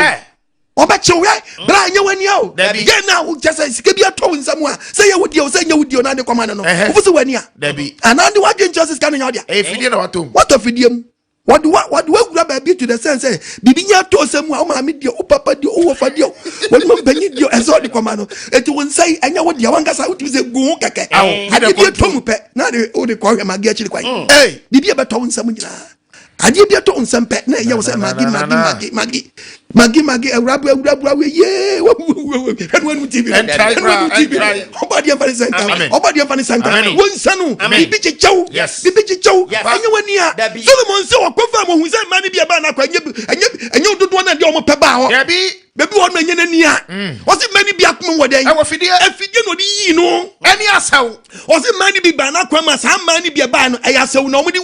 Ɔbɛkye wo yɛ bra ɛnyɛ w'ani o. Yɛ na kyɛ sɛ sika bi atɔ wo nsam a sɛ yɛ wo deɛ o sɛ nyɛ wo deɛ o na ade kɔma no no. Wofo sɛ w'ani a. Dabi. Anaa de w'adwene kyerɛ sɛ sika no nyɛ wo dea. Ɛyɛ fidie na watɔ mu. Watɔ fidie mu. Wɔde wa wɔde wawura baabi to the sense sɛ biribi nyɛ atɔ nsam mu a wo maame deɛ wo papa deɛ wo wɔfa deɛ wɔn mu mpanyin deɛ ɛsɛ ɔde kɔma no. Eti wo nsa yi ɛnyɛ wo deɛ wankasa wotumi sɛ gu ho kɛkɛ. Adeɛ bi atɔ mu pɛ na de wode kɔhwɛ mage akyiri kwan. Biribi a ɛbɛtɔ wo nsam nyinaa. Adeɛ bi atɔ wo nsam pɛ na ɛyɛ wo sɛ mage mage mage mage mage mage awura bu awura bu awo yee hwɛ no anum tv no hwɛ no anum tv no ɔbɔ adeɛ nfa ne nsa nka ɔbɔ adeɛ nfa ne nsa nka wo nsa no bibi kyekyɛw bibi kyekyɛw ɛnyɛ wani a Solomon sɛ ɔkɔ fam ohun sɛ mmaa no bi ɛbaa n'akɔ ɛnyɛ ɛnyɛ ɛnyɛ dodoɔ na deɛ ɔmo pɛ baa hɔ baabi wɔ no ɛnyɛ n'ani a ɔsi mmaa no bi akoma wɔ dɛn ɛwɔ fidie afidie na ɔde yii no ɛne asɛw ɔsi mmaa no bi baa n'akwan mu a saa mmaa no bi ɛbaa no ɛyɛ asɛw na ɔmo de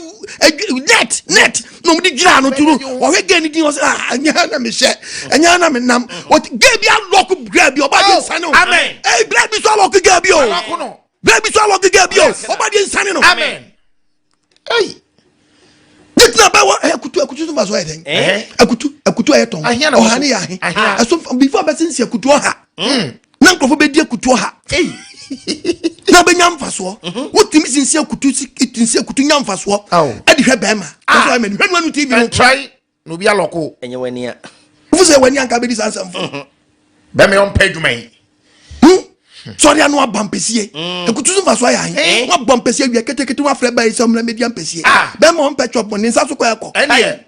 net net na ɔmo de gyina ano turu ɔhwɛ gɛɛ no din ɔsɛ ah ɛnyɛ ha na mehyɛ ɛnyɛ ha na menam ɔte gɛɛ bi alɔko gɛɛ bi ɔba de nsane o ɛy bla bi so alɔko gɛɛ bi o bla bi so alɔko gɛɛ bi o ɔba de nsane no amen ɛy ne tena bɛ wɔ akutu akutu so fa so ayɛ dɛn akutu akutu ayɛ tɔn ɔha ne yɛ ahe ɛso before bɛsi nsi akutu ɔha na nkurɔfoɔ bɛdi akutu ɔha na bɛnya mfasoɔ wotumi sinsi akutu sinsi akutu nya mfasoɔ ɛde hwɛ bɛrima ɛsɛ ɔyɛ mɛni hwɛ nu anu tv no ɛntrae na obi alɔko ɛnyɛ w'ani a wofu sɛ w'ani anka bɛdi saa nsɛmfo bɛrima yɛ ɔmpɛ adwuma yi sɔre ano aba mpɛsie ekutu so nfa so ayɛ ahe wọn bɔ mpɛsie wia ketekete wọn afrɛ bɛyi sɛ ɔmuna media mpɛsie bɛrima ɔmpɛ twɛ bɔ ne nsa so kɔ ɛkɔ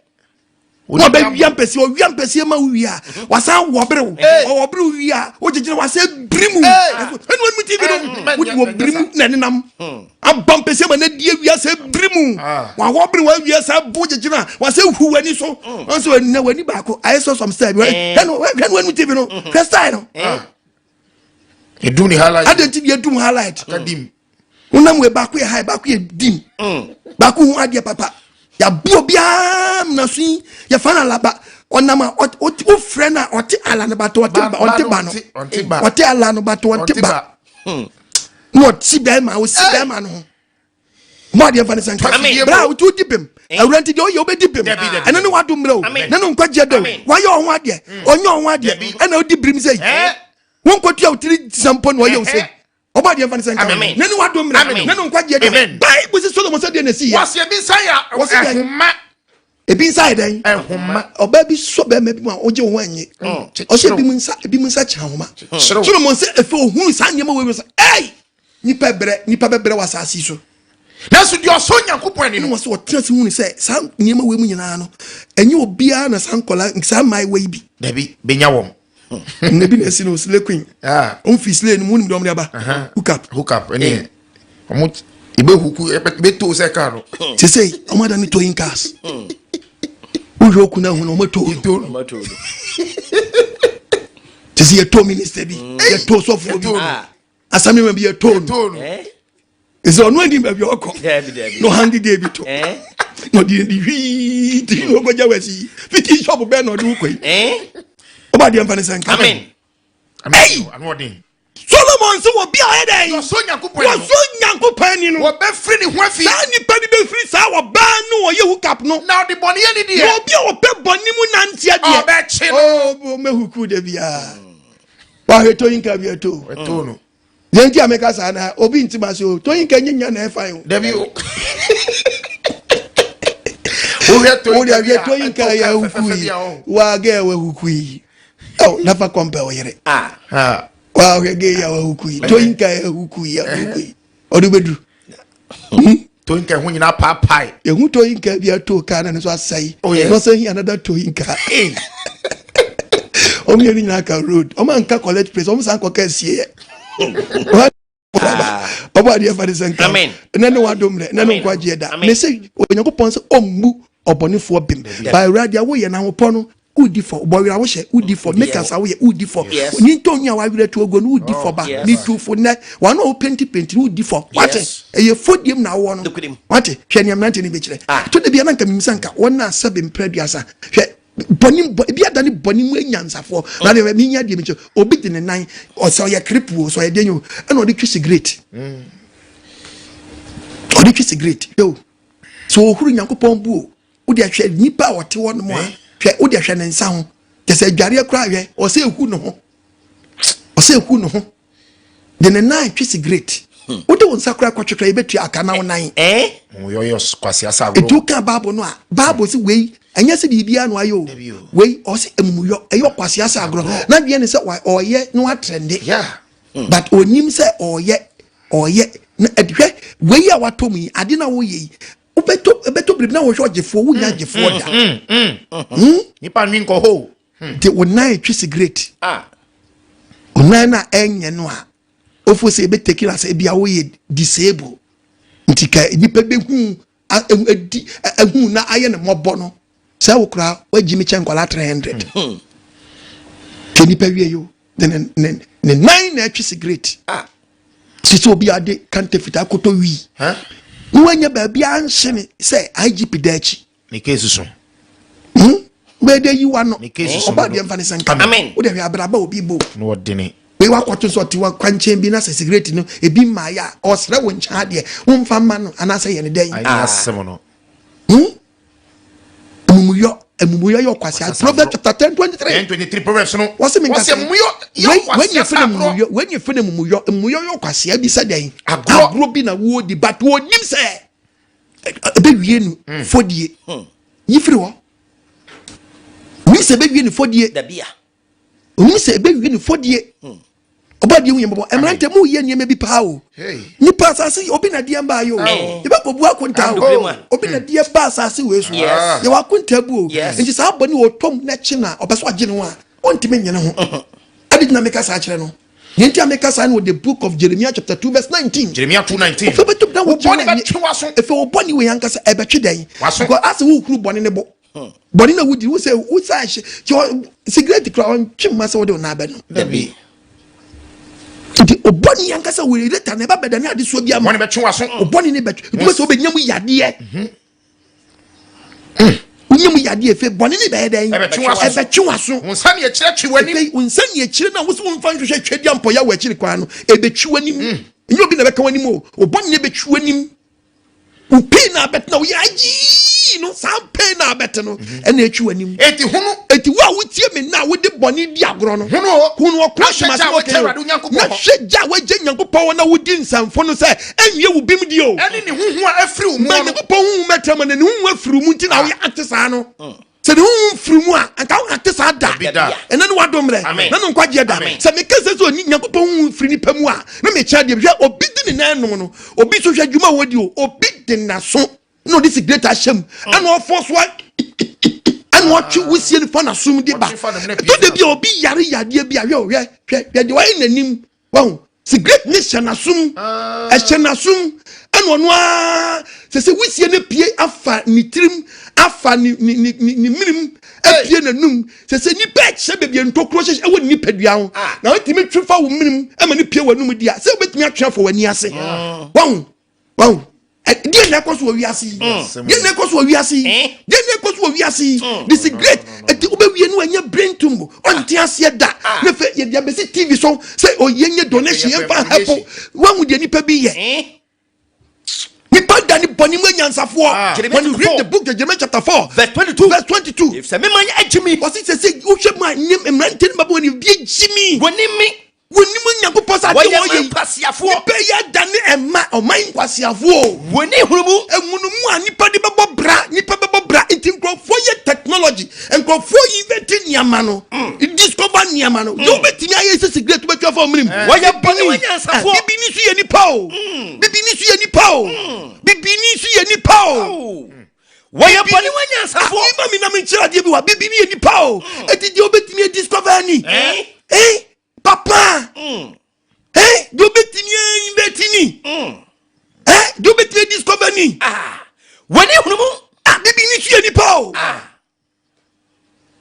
wọn bɛ wia mpɛsie ɔwia mpɛsie ma wia wasan wɔberew ɔwɔberew wia wogyegyina wasan biri mu ɛnu ɛnu ti bi no wodi wɔ biri mu na ɛnenam abɔ mpɛsie ma n'adi awia sɛ biri mu wawɔberew awia sɛ bo gyegyina wasan hu w'ani so wɔn sɛ w'ani w'ani baako ayɛ sɛ sɔm style bi hwɛ ɛnu ɛnu ti bi no hwɛ style no. Edum ni highlight. Adi nti bi edum highlight. Aka dim. Wonam wei baako yɛ high baako yɛ dim. Baako hu adeɛ papa. Yabu obiara muna so yi yɛfa no alaba ɔnam a wofrɛ no a ɔte ala no bato ɔte ba ɔnte ba no ɔte ala no bato ɔnte ba na ɔte bɛrima ɔsi bɛrima no ho mo adeɛ nfa ne sɛ nka bra a wotu di bem awura nti deɛ ɔyɛ wobɛdi bem ɛno ne wado mmerɛ o ne no nkwagyeɛ dɛ o wayɛ ɔho adeɛ ɔnyɛ ɔho adeɛ ɛna wodi birim sɛ yi wonkɔtua wo tiri sampo na ɔyɛ wo sɛ ɔbɔ adeɛ nfa ne sɛ nka ne ne wado mmerɛ ne no nkwagyeɛ dɛ Bible sɛ Solomon sɛ deɛ na ɛsi yɛ wɔsi ebi nsa yɛ ɛhoma ebi nsa yɛ dɛn ɛhoma ɔbaa bi sɔ bɛrima bi mu a ɔgye wo ho anyi ɔsɛ ebi mu nsa ebi mu nsa kyerɛ ahoma Solomon sɛ efe ohunu saa nneɛma wɔ ebi sɛ ɛy nipa brɛ nipa bɛbrɛ wɔ asase so nanso deɛ ɔsɔ Nyankopɔn ani no wɔsɛ ɔtena se hunu sɛ saa nneɛma wɔ mu nyinaa no ɛnyɛ obiara na saa nkɔla saa mmaayewa yi bi dabi benya wɔn na bi na esi no slay queen ɔmfi slay no mu wonim deɛ ɔmde aba hook up hook up ɛne ɔmo ebe huku ebe to sɛ kaa no sesei ɔmo ada ne towing cars wohwɛ oku no ahu no ɔmo to no te sɛ yɛtɔ minister bi yɛtɔ sɔfoɔ bi asamema bi yɛtɔ no ɛsɛ ɔno anim baabi ɔkɔ na ɔhange gay bi to na ɔde ne hwii ti na ɔkɔgya wasi fiti shop bɛɛ na ɔde wokɔ yi ɔba adeɛ mfa ne sɛ nka Solomon sɛ wɔbi a ɔyɛ dɛn wɔsɔ Nyankopɔn ani no wɔbɛfiri ne ho afi saa nipa no bɛfiri saa ɔbaa no ɔyɛ hookup no na ɔde bɔne yɛ ne deɛ na obi a ɔpɛ bɔne mu nanteɛ deɛ ɔbɛkye no mɛhuku da biaa wahwɛ toyinka bi ɛto no deɛ nti a meka saa na obi nti ma se o toyinka nyɛ nya na ɛfa o dabi o Wohwɛ toyi Wode ahwɛ toyi nka yɛ ahuku yi. Waa gɛ wɔ ahuku yi. Oh, nafa kɔmpɛ wo yere. Ah. Waa hwɛ gɛ yɛ ahuku yi. Toyi nka yɛ ahuku yi ahuku yi. Ɔde bɛduru. Toyi nka ho nyinaa paapae. Ehu toyi nka bi ato kaa na ne so asɛe. Oh, yes. Na ɔsɛ hi another toyi nka. Ɔmo yɛ ne nyinaa ka road. Ɔmo anka college place. Ɔmo san kɔka asie yɛ. Ɔbɔ adeɛ fa de sɛ nka. Amen. Ɛnɛ ne wadom nɛ. Ɛnɛ ne nkwagyeɛ da. Amen. Ne sɛ Onyankopɔn sɛ ɔmmu ɔbɔnefoɔ bem. Ba Awurade a woyɛ n'ahopɔ no wodi fɔ bɔwerɛ a wohyɛ wodi fɔ makers a woyɛ wodi fɔ Yes. ni ntɔnwi a wawerɛ to ogo no wodi fɔ ba Yes. ne tufo nnɛ wɔn a wopenti penti no wodi fɔ wate Yes. ɛyɛ fɔdiem na awɔ no Nokorɛm. wate hwɛ nea mmerante no bɛkyerɛ Ah. to de bia na nka mimisa nka wɔn a sɛbe mpere 30 hwɛ bɔne bɔ ebi ada ne bɔne mu anyansafoɔ na deɛ menya deɛ mekyerɛ obi de ne nan ɔsɛ ɔyɛ kripo sɛ ɔyɛ den o ɛna ɔde twe cigarette, ɔde twe cigarette hwɛ o, sɛ ɔhuru Nyankopɔn bu o, wode ahwɛ nipa a ɔte hɔ nom a, hwɛ, wode ahwɛ ne nsa ho kyɛ sɛ adwareɛ koraa, hwɛ, ɔsɛ ehu ne ho, ɔsɛ ehu ne ho de ne nan twe cigarette. Wode wo nsa koraa kɔtwe koraa, yɛbɛtua aka na wo nan. Eh? Yɔyɔ kwasi asa Ɛti agorɔ. woka Bible no a, Bible sɛ wei ɛnyɛ sɛ biribiara no ayɛ o. Dabi o. Wei ɔsɛ amumuyɔ ɛyɛ ɔkwasea sɛ agorɔ na deɛ ne sɛ ɔyɛ na watrɛnde, Yeah. but onim sɛ ɔyɛ na hwɛ wei a watɔ mu yi, ade na woyɛ yi, wobɛtɔ ɛbɛtɔ biribi na wɔhwɛ ɔgyefoɔ, wonya gyefoɔ da. Nipa nwi nkɔ hɔ. De wo nan twe cigarette. Ah. Wo nan na ɛnyɛ no a ofo sɛ ebɛteki na sɛ ebi a woyɛ disable nti ka nipa bɛhu adi ɛhu na ayɛ ne mmɔbɔ no sɛ wo koraa wagyi mi kyɛn nkwadaa 300. Hwɛ nipa wie yi o, ne nan na ɛtwe cigarette. Ah. Sisi obi ade counterfeit akɔtɔ wii Huh? na wanya baabi anhye ne sɛ IGP da akyi. Ne case so. Bɛyɛ de yi wa no. Ne case so. Ɔba deɛ mfa ne sɛ nka. Amen. Wode hwɛ abraba obi bo. Na ɔdene. Wei wakɔto sɛ ɔte wakwankyɛn bi na sɛ cigarette no ebi mmaayɛ a, ɔsrɛ wo nkyɛn adeɛ, womfa mma no anaasɛ yɛ ne dɛn? Ayi asɛm no. Amumuyɔ, amumuyɔ yɛ ɔkwasea. Proverbs chapter 10:23. 10:23 Proverbs no. Wɔsɛ mi Wɔsɛ nkasa amumuyɔ yɛ wei wei ɔkwasi nyɛ asa fɛ na agorɔ. amumuyɔ, wei nyɛ fɛ na amumuyɔ, amumuyɔ yɛ ɔkwasea bi sɛ dɛn? Agorɔ. Agorɔ bi na wɔdi, but wɔnim sɛ ɛbɛwie no fɔdie yi firi hɔ, nim sɛ ɛbɛwie no fɔdie. Dabi a. Onim sɛ ɛbɛwie no fɔdie. Ɔba deɛ hu yɛ mbɔbɔ, mmerante mu yɛ nneɛma bi paa o. Hey. Nipa asase obi na deɛ mbaa yɛ o, yɛbɛkɔ bu akonta Nokorɛ o. mu a. Obi na deɛ ba asase wei so. Yɛwɔ akonta bu o. Nti saa bɔ ne wɔtɔm n'akyi na ɔbɛ so agye ne ho a ɔntumi nye ne ho ade gyina. Meka saa kyerɛ no deɛ nti a meka saa no wɔ the book of Jeremiah chapter 2 verse 19. Jeremiah 2:19. Ofe bɛtɔ na Wo wo bɔne bɛtwe w'aso. Efe wo bɔne wei ankasa ɛbɛtwe dɛn? W'aso. Because asɛ wohuru bɔne ne bo bɔne na wodi wo sɛ wo sa hyɛ kyɛ cigarette kura ɔntwe mma sɛ wode wo nan bɛno. Dabi. Nti ɔbɔne ankasa wei later na ɛba bɛda ne adesoa bi ama. Bɔne bɛtwe w'aso. Ɔbɔne ne bɛtwe nti sɛ wobɛnya mu yadeɛ, wonya mu yadeɛ efe bɔne ne bɛyɛ dɛn? Ɛbɛtwe w'aso. Ɛbɛtwe w'aso. Wo nsa ne akyerɛ twe w'anim. Afei wo nsa ne akyire no a wosi wo mfa nhwehwɛ twɛdi ampɔyɛ wɔ akyiri kwan no, ɛbɛtwi w'anim. Ɛnyɛ obi na ɛbɛka w'anim o, ɔbɔne ne bɛtwi w'anim. Wo pii na abɛte na woyɛ ayii no, saa pii na abɛte no ɛna atwi w'anim. Enti hunu. Eti wo a wotie me na wode bɔne di agorɔ no, Hunu o. hunu ɔkora Na hwɛ gya a asoma wagya Awurade Onyankopɔn na hɔ. hwɛ gya a wagya Nyankopɔn hɔ na wodi nsɛmfo no sɛ ɛnwie wo bim di o. Ɛne ne huhu a afiri wo mu Ma no. Nyankopɔn huhu mɛtɛ ma na ne huhu afiri wo mu nti na woyɛ ate saa no. Sɛ ne huhu mfiri mu a, anka wo ate saa da. Dabi da. Ɛnɛ ne wadom mmerɛ Amen. na ne nkwagyeɛ da. Amen. Sɛ meka sɛ ɔni Nyankopɔn huhu mfiri nipa mu a, na mekyerɛ deɛ hwɛ obi de ne nan nom no, obi nso hwɛ adwuma a wɔdi o, obi de n'aso na ɔde sigaret ahyɛ mu ɛna ɔfɔ so a ɛna ɔtwe wusie no fa n'asom de ba. Ɔtwe fa ne mene pie Ɛtɔ da bi a obi yare yadeɛ bi a, hwɛ o, hwɛ hwɛ hwɛ deɛ wayɛ n'anim wɔn sigaret ne hyɛ n'asom, ɛhyɛ n'asom ɛna ɔno ara sɛ wusie no pie afa ne tirim, afa ne mirim apue n'anum sɛ nipa ɛkyɛ beebi a ntokuro hyehyɛ ɛwɔ ne nipadua ho na wotumi twe fa wo mirim ɛma ne pie w'anum di a, sɛ wobɛtumi atwe afa w'ani ase wɔn. Deɛ na ɛkɔ so wɔ wiase yi, deɛ na ɛkɔ so wɔ wiase yi, deɛ na ɛkɔ so wɔ wiase yi, the cigarette ɛti wobɛwie no ɛnyɛ brain tumor, ɔnte aseɛ da. Ne fɛ yɛde abɛsi TV so sɛ ɔyɛ nye donation yɛmfa hɛpo wahu deɛ nipa bi yɛ. Nipa da ne bɔne mu anyansafoɔ. Jeremiah When you chapter read 4. the book of Jeremiah chapter 4 verse 22. Verse 22. Sɛ mema yɛ agyi mi. Ɔsi sɛ wohwɛ mu a nyɛ mmerante no bɛbɔ ne bi agyi mi. Wɔnim mi. Wɔnim Nyankopɔn sɛ ade Wɔyɛ wɔyɛ ma yi nkwasiafoɔ. Nipa yi ada ne ɛma ɔman nkwasiafoɔ o. Wɔni hunumu. Ehunumu a nipa de bɛbɔ bra, nipa bɛbɔ bra nti. Technology nkurɔfoɔ yi bɛte nneɛma no, discover nneɛma no deɛ wobɛtumi ayɛ sɛ cigarette wobɛtwa fa ɔmenem. Wɔyɛ bɔne wɔ nyansafoɔ. Bibini so yɛ nipa o, bibini so yɛ nipa o, bibini so yɛ nipa o. Wɔyɛ bɔne wɔ nyansafoɔ. Ima mi na mi nkyerɛ adeɛ bi wa, bibini yɛ nipa o, eti deɛ wobɛtumi discover ni papa deɛ wobɛtumi invent ni, deɛ wobɛtumi discover ni. Wɔne hunu mu. Ah, bibini so yɛ nipa o.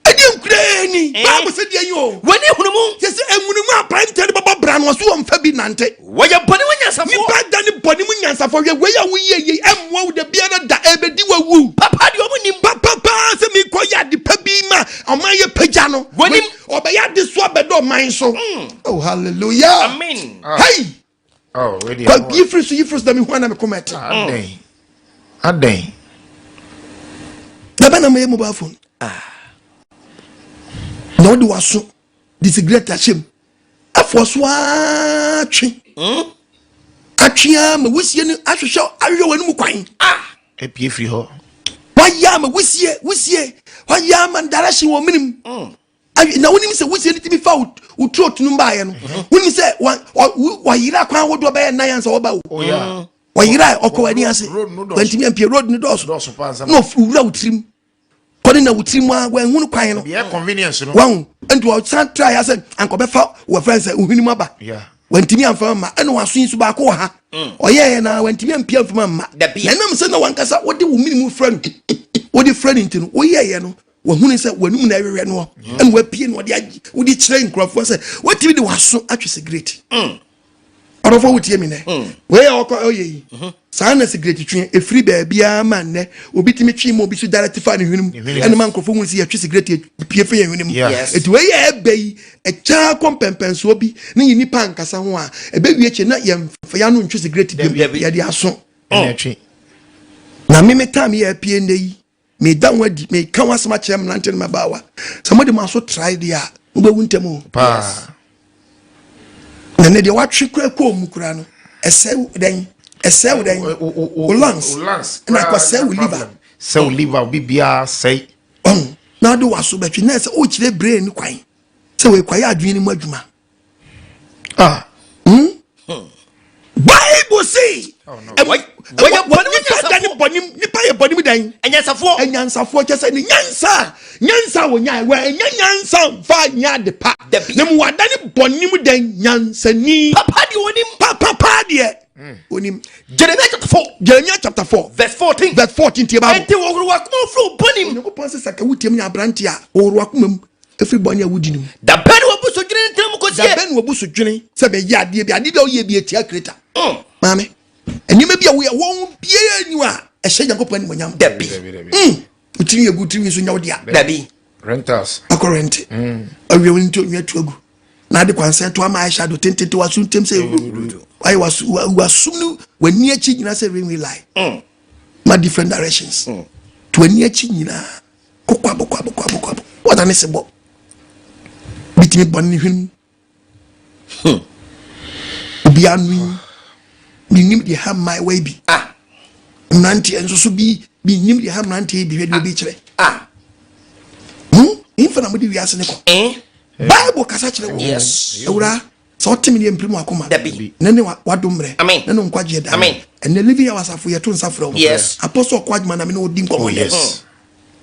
Ɛdeɛ nkuraa ni baabu sɛ deɛ yi o. Wɔne hunu mu. Kyɛ sɛ emunumu aberanteɛ de bɛbɔ bra no, ɔso wɔmfa bi nante. Wɔyɛ bɔne wɔ nyansafoɔ. Nipa da ne bɔne mu nyansafoɔ. Hwɛ, wei a woyɛ yei ɛmmoa wo da biara da, ɛbɛdi wawu. Papa deɛ, ɔmo nim. Papapaa sɛ mekɔ yɛ ade pa bi ma ɔman yɛ pagya no. Wɔnim. Ɔbɛyɛ ade so abɛdɔ ɔman so. Oh, hallelujah. Amen. Hey. Oh, ready. Kwa yifiri so, yifiri so na mehu ana mekoma ɛte. Adɛn, adɛn? Dabɛ na mayɛ mobile phone na wode waso de cigarette ahyɛ mu afoɔ so atwe atwe a ma wusie no ahwehwɛ ahwehwɛ w'anom kwan. Epie firi hɔ. Wayɛ ama wusie, wusie wayɛ ama direction wɔ menim. Na wonim sɛ wusie no tumi fa wo throat no baeɛ no, wonim sɛ wayera kwan ahodoɔ bɛyɛ nan ansa wɔba wo. Oh yeah. Wayera, ɔkɔ w'ani ase. Road no dɔɔso. Wantumi ampie, road no dɔɔso. Dɔɔso paa nsa. Na ɔwura wo tirim kɔne na wo tirim a wanhunu kwan no. Yɛ convenience no. Wahu, nti ɔsan tra ya sɛ anka ɔbɛfa wɔfrɛ sɛ ohwene aba. Wantumi amfa ma, ɛna waso yi so baako wɔ ha, ɔyɛɛ na wantumi ampia amfa ma. Dabi. Na ɛnam sɛ na wankasa wode wo mene mu frɛ no, wode frɛ no, nti no woyɛeɛ no, wahunu sɛ w'anum na ɛhwehwɛ noɔ, ɛna wapie na wode kyerɛ nkurɔfoɔ sɛ watumi de waso atwe cigarette. Ɔdɔfoɔ, wotie mi nɛ? Wei a ɔkɔ ɔyɛ yi saa na cigarette twe ɛfiri baabiara ma nnɛ obi tumi twe ma obi so direct fa ne hwene mu, ɛne ma nkurɔfoɔ hunu sɛ yɛtwe cigarette pie fa yɛn hwene mu. Ɛti wei yɛ ɛbɛ yi ɛkyaa kɔ mpɛmpɛnsoɔ bi ne yɛ nipa ankasa ho a ɛbɛwie akyi na yɛmfa yɛano ntwe cigarette biom. Dabi. Yɛde aso. Ɛna ɛtwe. Na meme time yɛ apie nnɛ yi, meda ho adi, meka ho asɛm akyerɛ mmerante no mabaawa sɛ mode mo aso trae deɛ a, mobɛwu ntɛm o. Paa. Na ne deɛ watwe kura kɔɔ mu kura no, ɛsɛ wo dɛn? Ɛsɛ wo dɛn? Wo lungs. Wo lungs. Ɛna akɔsɛe wo liver. Sɛ wo liver, obi biara sɛe. Ɔn na wode waso bɛtwe na ɛsɛ wokyerɛ brain no kwan sɛ wɔekwaeɛ adwene no mu adwuma. Ah. Bible say Oh, no. Wɔyɛ bɔne mu nipa da ne nyansafoɔ. bɔne mu, nipa yɛ bɔne mu dɛn? Anyansafoɔ. Anyansafoɔ, kyɛ sɛ ne nyansa, nyansa a wɔnya, wɔanya nyansa mfa nyɛ ade pa. Dabi. Na mu wada ne bɔne mu dɛn? Nyansani. Papa deɛ, wɔnim. Papapa deɛ, onim. Jeremiah chapter 4. Jeremiah chapter 4 verse 14. Verse 14, tie Bible. Ɛnti wɔhoro wakoma firi bɔne mu. Onyankopɔn sɛ saka wotiam ne aberante a, wɔworo wakoma mu ɛfiri bɔne a wodi no mu. Da bɛn na wɔbu so dwene ne tena mu kɔsie? Dabɛn na wɔbu so dwene sɛ bɛyɛ adeɛ bi, adeɛ bi a woyɛ bi atia kreta? Maame, nneɛma bi a woyɛ wɔn biara ni a ɛhyɛ Nyankopɔn animonyam. Dabi. Dabi, dabi. Wotiri yɛ gu tiri nso nyɛ wo dea. Dabi. Rentals. Akɔ rent awie, wo nti onua tu agu na ade kwansɛn to ama ayɛ shadow tentente waso ntɛm sɛ ewuro wayɛ waso wasum no, w'ani akyi nyinaa sɛ railway line ma different directions to w'ani akyi nyinaa kɔkɔ abɔkɔ abɔkɔ abɔkɔ abɔ wɔda ne se bɔ bitumi bɔ ne hwene mu obi ano yi, menim deɛ ha mmaayewa yi bi, mmeranteɛ nso so bi, menim deɛ ha mmeranteɛ yi bi. Hwɛ deɛ obi kyerɛ. Mfa na mode wiase ne kɔ. Bible kasa kyerɛ wo. Awura, sɛ ɔte me ne yɛmpiri mu akoma. Dabi. Ne wadom mmerɛ. Amen. Ne nkwagyeɛ da. Amen. Ɛnɛ Living Hour asafo yɛto nsa frɛ wo. Apostle ɔkɔ adwuma na me ne wodi nkɔmmɔ. Oh yes.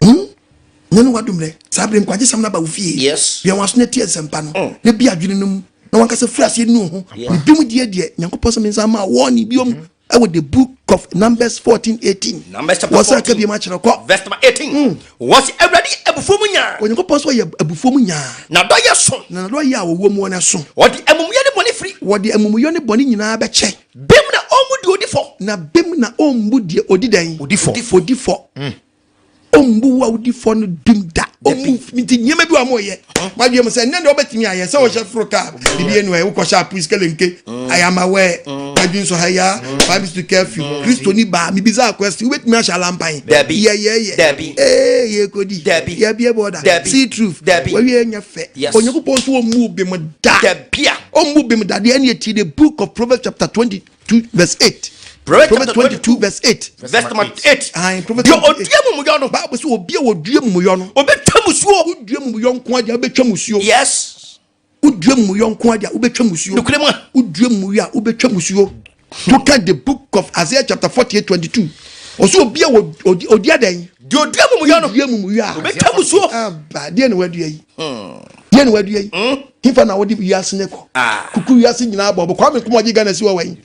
Ne wadom mmerɛ saa bere nkwagye sɛm no aba wo fie. Bia waso no tie nsɛmpa no na bi adwene no mu na wankasa firi aseɛ nu ho ne bi mu deɛ deɛ Nyankopɔn sɛ me nsa ma wɔne biom ɛwɔ the book of Numbers 14 18. Numbers chapter wɔ sɛ aka 14. biom akyerɛ kɔ. Verse number 18, wɔsi Awurade abufuo mu nyaa. Onyankopɔn sɛ ɔyɛ abufuo mu nyaa. Na dɔ yɛ so. Na nadɔ yɛ a wɔwɔ mu no so. Ɔde amumuyɛ ne bɔne firi. Wɔde amumuyɔ ne bɔne nyinaa bɛkyɛ. Bem na ɔmu di odi fɔ. Na bem na ɔmbu deɛ ɔdi dɛn? Odi fɔ. Odi fɔ. Ɔmbu wo a wodi fɔ no bim da, ɔmbu. Nti nneɛma bi wɔ mo yɛ wadwe mu sɛ nnɛ deɛ wobɛtumi ayɛ sɛ wɔhyɛ foro kaa bibi enu ɛ wokɔhyɛ apu sikelenke ayamawɛ wadwi nso ha ya 5 to curfew. Kristoni baa mebisa question, wobɛtumi ahyɛ alampan? Dabi. Yɛyɛyɛ. Dabi. Ee, yɛkɔdi. Dabi. Yɛbie bɔda. Dabi. See truth. Dabi. Wawie nyɛ fɛ. Onyankopɔn nso ɔmmu bem da. Dabia. Ɔmmu bem da deɛ, ɛne ɛti the book of Proverbs chapter 22 verse 8. Proverbs Proverbs chapter 22 verse 8. Verse number 8. Aye, Proverbs Deɛ 28. ɔdua mumuyɔ no, Bible sɛ obi a wɔdua mumuyɔ no, ɔbɛtwa musuo. wodua mumuyɔ nko adeɛ a wobɛtwa musuo. Yes. Wodua mumuyɔ nko adeɛ a wobɛtwa musuo. Nokorɛ mu a. Wodua mumuyɔ a wobɛtwa musuo. To ka the book of Isaiah chapter 48 22. Ɔsɛ obi a ɔdua dɛn? Deɛ ɔdua mumuyɔ no, Wodua mumuyɔ a. ɔbɛtwa musuo. Aba deɛ na wadua yi. Deɛ na wadua yi. Hinfa na wɔde wiase ne kɔ. Ah. Kuku wiase nyinaa bɔ. Kwame Nkrumah ɔgye Ghana si wɔ wɛn.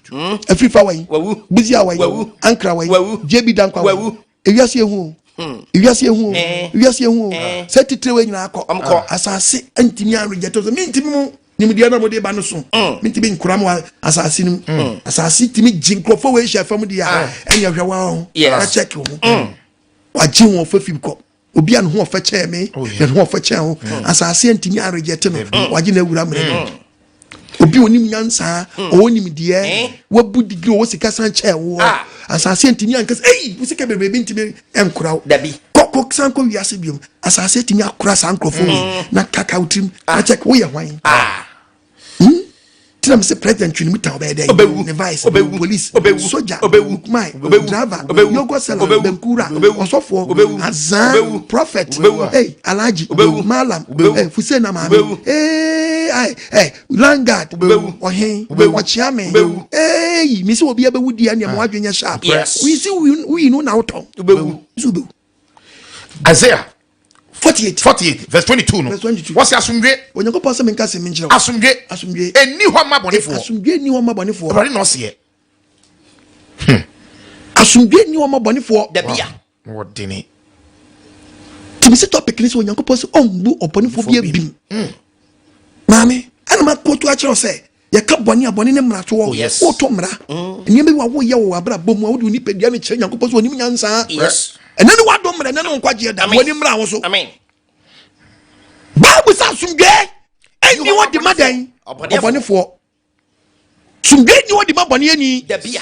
Afrifa wɛn. Wawu. Busia wɛn. Wawu. Ankara wɛn. Wawu. JB Dankwa wɛn. Wawu. Ewiase ehu o. Ewiase ehu o. Eh. Ewiase ehu o. Eh. Sɛ titire wei nyinaa kɔ. Ɔmo kɔ. Asase ntumi arejɛtɔ sɛ mintimi mu nimdeɛ na mo de ba no so. Mintimi nkura mo asase no mu. Asase timi gye nkurɔfoɔ wei hyɛ fam deɛ a ɛnyɛ hwɛ wa ho. Yes. Na check wo ho. Wagye wɔn ɔfɛ fi kɔ. Obi a ne ho ɔfɛ kyɛn me, na ne ho ɔfɛ kyɛn ho. Asase ntumi arejɛte no. Wagye no awura mmerɛ no. Obi a onim nyansa, ɔwɔ nimdeɛ, Eh. wabu digiri, ɔwɔ sika san kyɛn woɔ. Ah. Asase ntumi ankasa, ei, wo sika bebree bi ntumi nkora wo. Dabi. Kɔkɔ san kɔ wiase biom. Asase tumi akora saa nkurɔfoɔ wei na kaka wo tirim na check woyɛ hwan. Ah. Tina mi sɛ president twene mu ta ɔbɛyɛ dɛ. Ɔbɛwu. Ne vice, Ɔbɛwu. police, Ɔbɛwu. soja, Ɔbɛwu. bookman, Ɔbɛwu. driver, Ɔbɛwu. yogurt seller, Ɔbɛwu. bankura, Ɔbɛwu. ɔsɔfoɔ, Ɔbɛwu. azan, Ɔbɛwu. prophet, Ɔbɛwu. hey, alhaji, Ɔbɛwu. malam, Ɔbɛwu. hey, fusena maame, Ɔbɛwu. hey, ay, hey, landguard, Ɔbɛwu. ɔhen, Ɔbɛwu. ɔkyeame, Ɔbɛwu. hey, mi sɛ obi abɛwu di ɛnea mo adwene nyɛ sharp. Yes. Wi si wi no na wotɔn. Ɔbɛwu. Mi sɛ ɔbɛwu. Isaiah 48. 48 verse 22 no. Verse 22. Wɔsi asomdwe. Onyankopɔn sɛ menka sɛ menkyerɛ wo. Asomdwe. Asomdwe. Ɛnni hɔ ma bɔnefoɔ. Asomdwe nni hɔ ma bɔnefoɔ. Awurade na ɔseɛ. Asomdwe nni hɔ ma bɔnefoɔ. Dabi a. Na wɔdene. Tìmí sɛ topic ni sɛ Onyankopɔn sɛ ɔmbu ɔbɔnefoɔ bi abim. Maame, ɛna ma kóòtù akyerɛw sɛ yɛka bɔne a bɔne ne mmaratoɔ. Oh, yes. Wotɔ mmara. Nneɛma bi wɔ a woyɛ wɔ w'abrabɔ mu a wode wo nipadua no kyerɛ Nyankopɔn sɛ onim nyansa. Yes. Ɛnɛ ne wadom mmara, ɛnɛ ne wo nkwagyeɛ da. Amen. Wɔne mmara wo so. Amen. Bible sɛ asomdwoe ɛnni hɔ de ma dɛn? Ɔbɔnefoɔ. Ɔbɔnefoɔ. Asomdwoe nni hɔ de ma bɔneɛni. Dabi a.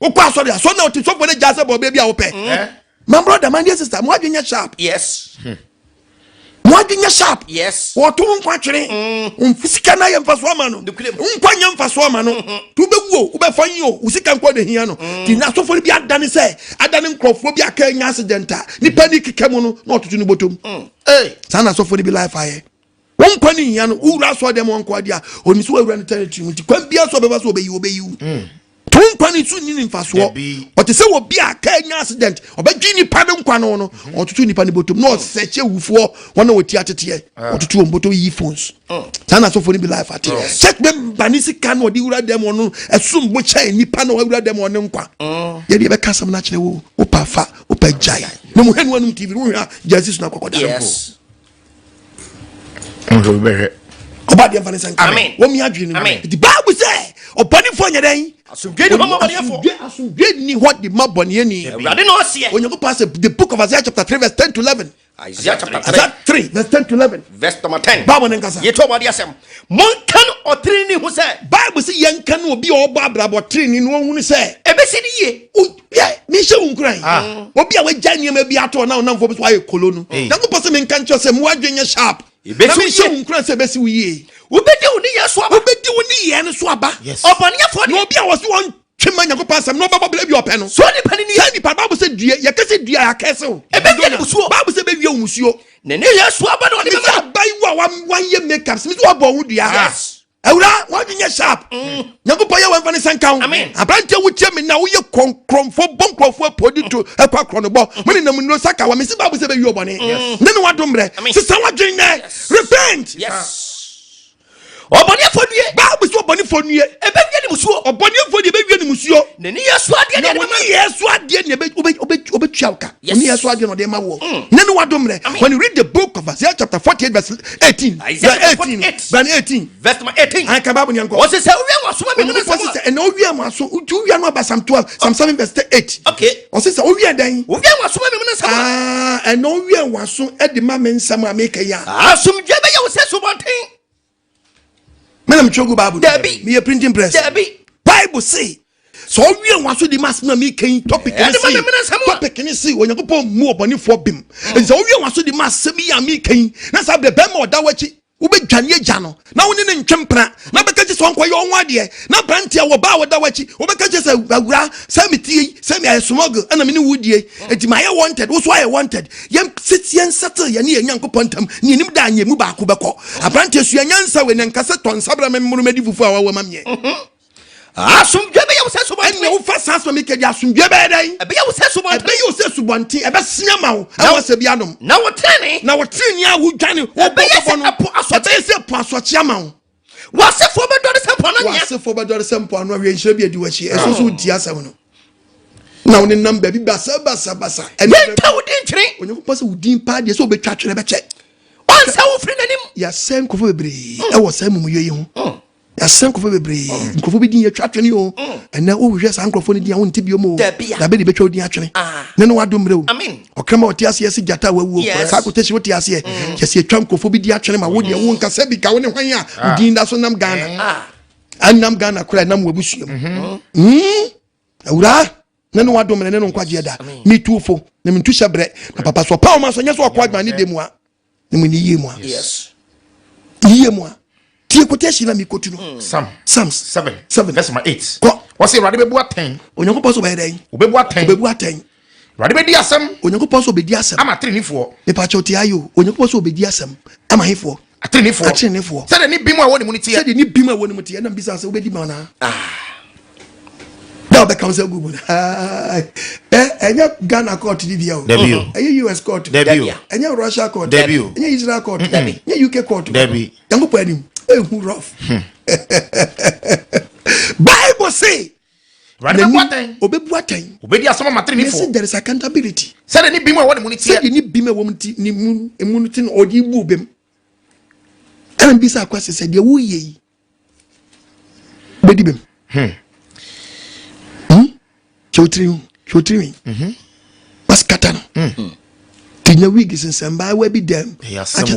Wokɔ asɔre asɔre na ɔte sɔfoɔ no gyaa sɛ bɔ baabi a wopɛ. Eh? My brother, my dear sister, mo adwene nyɛ sharp. Yes. Mo adwene nyɛ sharp. Yes. Wɔto wo nkwa twene. Wo sika no ayɛ mfasoɔ ama no. Nokorɛ mu. Wo nkwa nyɛ mfasoɔ ama no. Nti wobɛwu o, wobɛfa yi o, wo sika nkwa na ehia no. Nti na asɔfoɔ no bi adane sɛ, adane nkurɔfoɔ bi aka anya accident a, nipa ni keka mu no, na ɔtoto ne bɔtɔm. Hey. Saa na asɔfoɔ no bi life ayɛ. Wo nkwa ne hia no, wowura asɔre dɛm wɔn nkwa deɛ a, onim sɛ wawura ne territory mu nti kwan biara so ɔbɛfa so ɔbɛyi wo, ɔbɛyi wo. To wo nkwa ne so nni ne mfasoɔ. Dabi. Ɔte sɛ obi a kaa anya accident, ɔbɛgye nipa ne nkwa no no, ɔtoto nipa ne bɔtɔm na ɔsɛkyɛ awufoɔ wɔn a wɔti ateteɛ, ɔtoto wɔn bɔtɔm yi phones. Saa na asɔfoɔ no bi life ate. Church member ne sika na ɔde wura dɛm ɔno ɛsom bo kyɛn nipa na wawura dɛm ɔne nkwa. Yɛde yɛbɛka asɛm no akyerɛ wo, wopɛ afa, wopɛ gyae. Na mu hwɛ no anum TV no, wohwɛ a gyae si so na akɔkɔda. Yes. Nso obi bɛhwɛ. Ɔba deɛ mfa ne nsa nka. Amen. Wɔn mi adwene no. Amen. Nti Bible sɛ ɔbɔnefoɔ nyɛ dɛn? Asomdwe ni hɔ ma bɔnefoɔ. Asomdwe ni hɔ de ma bɔneɛni. Awurade na ɔseɛ. Onyankopɔn asɛ the book of Isaiah chapter 3 verse 10 to 11. Isaiah chapter 3. Isaiah 3 verse 10 to 11. Verse number 10. Bible ne nkasa. Yɛtɔ ɔbɔde asɛm. Monka no ɔtenenee ho sɛ. Bible sɛ yɛnka no obi a ɔbɔ abrabɔ tenenee no ɔhunu sɛ. Ɛbɛsi ne yie. Yɛ mehyɛ wo nkuran. Obi a wagya nneɛma bi ato na ɔnamfoɔ bi so ayɛ kolo no. Nyankopɔn sɛ menka nkyerɛ sɛ mo adwene nyɛ sharp. Na mehyɛ wo nkuran sɛ ɛbɛsi wo yie. Wobɛdi wo nneyɛɛ so aba. Wobɛdi wo nneyɛɛ no so aba. Yes. Ɔbɔneɛfoɔ deɛ. Na obi a wɔse wɔntwe ma Nyankopɔn asɛm na ɔbɛbɔ bra bi ɔpɛ no. So nipa no nie. Saa nipa Bible sɛ dua yɛka sɛ dua yɛakɛse wo. Ɛbɛwie ne musuo. Bible sɛ ɛbɛwie wo musuo. Ne nneyɛɛ so aba na ɔde Mesi bɛma no. abayewa a wanyɛ makeup mesi wabɔ wo dua. Yes. Awura wadwi nyɛ sharp. Nyankopɔn yɛ wɔmfa ne nsa nka wo. Amen. Aberanteɛ wotie me na woyɛ kɔnkrɔmfo bɔ nkurɔfoɔ apodi to ɛkɔ akorɔ no bɔ. Mo ne nam nnuro saka wa mesi Bible sɛ bɛwie ɔbɔne. Ne ne wadom mmerɛ. Amen. Sesa wadwene nɛ. Repent. Yes. Ɔbɔneɛfoɔ nue. Bible sɛ ɔbɔnefoɔ nue. Ɛbɛwie ne musuo. Ɔbɔneɛfoɔ deɛ ɛbɛwie ne musuo. Ne nneyɛɛ so adeɛ Na na wɔn ɔde bɛma no. nneyɛɛ so adeɛ na ɔbɛtua wo ka. Yes. Wɔn nneyɛɛ so adeɛ na ɔde ma woɔ. Ne ne wadom mmerɛ. Amen. When you read the book of Isaiah chapter 48 verse 18. Isaiah Verse chapter 18. 48. Verse 18. Verse number 18. Ayi ka Bible ni nkɔ. Ɔse sɛ wowia w'aso ma me mu ne Onyankopɔn nsɛm se a. sɛ ɛna owia mo aso nti wowia no aba Psalm 12 Psalm 7 verse 8. Okay. Ɔse sɛ owia dɛn? Wowia w'aso ma me mu ne nsɛm a. Ah, ɛna owia w'aso de ma me nsɛm a meka yi a. Asomdwoe bɛyɛ wo sɛ asubɔnten. Me na metwerɛ gu Bible. Dabi. Meyɛ printing press. Dabi. Bible se sɛ ɔwie wɔn aso di ma asɛm a meka yi topic ne Ɛde ma se me mene nsɛm a. topic ne se Onyankopɔn mmu ɔbɔnefoɔ bem. Nti sɛ ɔwie wɔn aso di ma asɛm yi a meka yi na saa berɛ bɛrima ɔda w'akyi. Wobɛdwane agya no na wo ne no ntwe mpena na bɛka kyɛ sɛ ɔnkɔyɛ ɔho adeɛ na aberanteɛ wɔ baa wɔda w'akyi wobɛka kyɛ sɛ awura sɛ metie yi sɛ me ayɛ smuggle ɛna me ne wo die enti mayɛ wanted wo so ayɛ wanted yɛn sit yɛn settle yɛne yɛn Nyankopɔn ntam ne yɛnim da anyɛ mu baako bɛkɔ aberanteɛ sua nyansa wei na nka sɛ tɔ nsa bra me mmoro madi fufuo a wawa ma meɛ. Asomdwoe bɛyɛ wo sɛ asubɔnten. Ɛnna wofa saa asɛm yi kɛdi asomdwoe bɛyɛ dɛn? Ɛbɛyɛ wo sɛ asubɔnten. Ɛbɛyɛ wo sɛ asubɔnten. Ɛbɛsen ama wo ɛwɔ asɛ bi anom. Na wo tenenee. Na wo tenenee a wodwane wobɔ Ɛbɛyɛ bɔbɔ sɛ no. ɛpo asorɔkye. Ɛbɛyɛ sɛ ɛpo asorɔkye ama wo. W'asefoɔ bɛdɔre sɛ mpoano anwea. W'asefoɔ bɛdɔre sɛ mpoano anwea. Nhyira bi adi w'akyi. Ɛso so wotie asɛm no. Na wo nenam baabi basabasabasa. Yɛntwa wo din nkyene. Onyankopɔn sɛ wo din paa deɛ sɛ wobɛtwa atwene bɛkyɛ. Ɔnsɛ wo mfiri n'anim. Yɛasɛe nkurɔfoɔ bebree ɛwɔ saa amumuyɔ yi ho. Yɛasɛ nkurɔfoɔ bebree mm. Nkurɔfoɔ bi din yɛtwa atwene o mm. Ɛnɛ wohwehwɛ saa nkurɔfoɔ no din a wonte bio mu o. Dabe de bɛtwa wo din atwene ah. Ne no wadom mmerɛ o. Ɔkrama ɔte aseɛ se gyata a wawuo saa quotation wote aseɛ mm. Yɛsɛ yɛtwa nkurɔfoɔ bi din atwene ma wo deɛ wo nkasa bi ka wo ne hwan a wo ah. din da so nam Ghana ah. Anam Ghana koraa ɛnam w'abusua mu mm-hmm. Awuraa ne no wadom ne ne no nkwagyeɛ da metu fo na mentu hyɛ berɛ na papa so ɔpa wo ma so nyɛ so ɔkɔ adwuma ne de mu a ne mu ne yie mu a yie mu a tie quotation na mekɔtu no hmm. Psalm Psalms 7 7 verse number 8 kɔ. Wɔsɛ Awurade bɛbu atɛn. Onyankopɔn sɛ ɔbɛyɛ dɛn? Ɔbɛbu atɛn. Ɔbɛbu atɛn. Awurade bɛdi asɛm. Onyankopɔn sɛ ɔbɛdi asɛm ama ateneneefoɔ. Mepakyɛw tie ayɛ o. Onyankopɔn sɛ ɔbɛdi asɛm ama hefoɔ? Ateneneefoɔ. Ateneneefoɔ. Sɛdeɛ ne bem a ɛwɔ ne mu no teɛ. Sɛdeɛ ne bem a ɛwɔ ne mu teɛ. Ɛna mbisa sɛ wobɛdi ma anaa? Ah. Da ɔbɛka wo sɛ gu mu no. Ɛnyɛ Ghana court ni bia o. Dabi o. Ɛnyɛ US court. Dabi o. Ɛnyɛ Russia court. Dabi o. Ɛnyɛ Israel court. Dabi. Ɛnyɛ UK court. Dabi. Nyankopɔn anim. Ehu rough. Hmm. Bible say. Awurade bɛbu atɛn. Ɔbɛbu atɛn. Ɔbɛdi asɛm ama teneneefoɔ. Yɛsi there is accountability. Sɛdeɛ ne bem a ɛwɔ ne mu no teɛ. Sɛdeɛ ne bem a ɛwɔ mu ti ne mu emu no ti no ɔde bu bem. Ɛna mbisa akwasi sɛ deɛ woyɛ yi bɛdi bem. Hmm. Hmm? Hwɛ otiri ho hwɛ otiri wi. Mhm. Wasikata no. Hmm. Ti nya wig sensɛn baawa bi dɛm.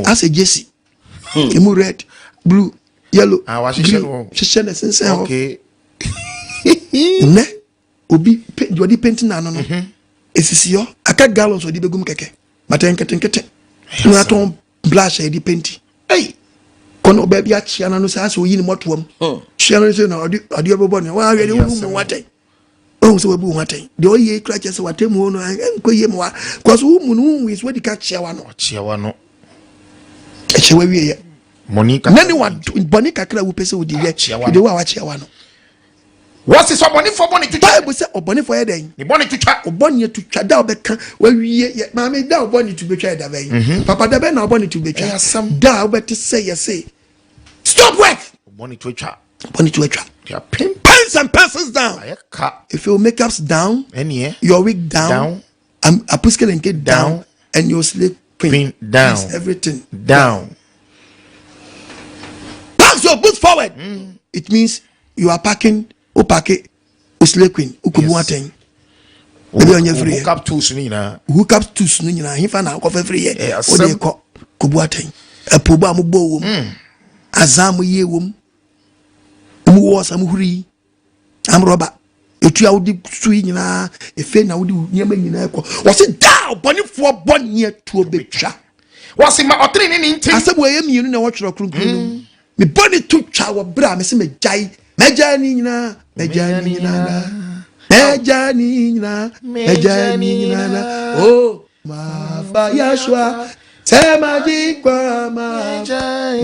Asɛ jesi. Hmm. Emu red, blue, yellow, ah, green. Hyehyɛ na sensɛn hɔ. Nnɛ obi deɛ ɔde penti n'ano no mhm. esisi hɔ aka gallons ɔde bɛgum kɛkɛ but nketenkete na atɔn blush a yɛde penti. Ei kɔnɔ ɔbaa bi akyea n'ano saa sɛ oyi ne mɔtoam hmm. kyea no sɛ na ɔde adeɛ bɛbɔ ne wɔahwɛ de wohu mu watɛn ɔhu sɛ wabu ho atɛn deɛ ɔyɛ yi kora kyerɛ sɛ watɛmu no ɛnkɔ yie ma wa kɔ so womu no wohu so wadi ka kyea wa no ɔkyea wa no ɛkyɛ wa wie yɛ na ne wa bɔne kakra a wopɛ sɛ wodi yɛ de wo a wakyea wa no Wɔsi sɛ ɔbɔnefoɔ bɔne twitwa. Bible sɛ ɔbɔnefoɔ yɛ dɛn? Ne bɔne twitwa. Ɔbɔne twitwa da ɔbɛka wawie yɛ maame da ɔbɔne tu betwa yɛ da bɛn? Mhm. Papa da bɛn na ɔbɔne tu betwa? Da a wobɛte sɛ yɛse stop work. Ɔbɔne tu atwa. Ɔbɔne tu atwa. Pens and pencils down. Ayɛ ka. If your makeup's down. Ɛneɛ. Your wig down. Down. Apuske down. Down. And your sleep queen. Queen down. Is everything down. Pack your boots forward. Mm. It means you are packing, o packe, o slay queen, o kubu atɛn. Ebi ɔnyɛ firi yɛ. Hook up tools ni nyinaa. Hook up tools ni nyinaa. Hinfa na akɔfɛ firi yɛ. O de kɔ kubu atɛn. Ɛpo bɔ a mo bɔ wɔm. Mm. Azan mo yie wɔm. Mo wɔ ɔsa mo huri. Amrɔba. Etu a wode su yi nyinaa efe na wode nneɛma nyinaa kɔ. Wɔsi daa ɔbɔnefoɔ bɔneɛ tuo betwa. Wɔsi ma ɔtene ne ntim. Asɛm wɔ ɛyɛ mmienu na ɛwɔ twerɛ kronkron no mu. Me bɔne to twa wɔ berɛ a mese megyae. Mɛgyae ne nyinaa, mɛgyae ne nyinaa da. Mɛgyae ne nyinaa, mɛgyae ne nyinaa da. Oh, mafa Yeshua sɛ magye nkwa ma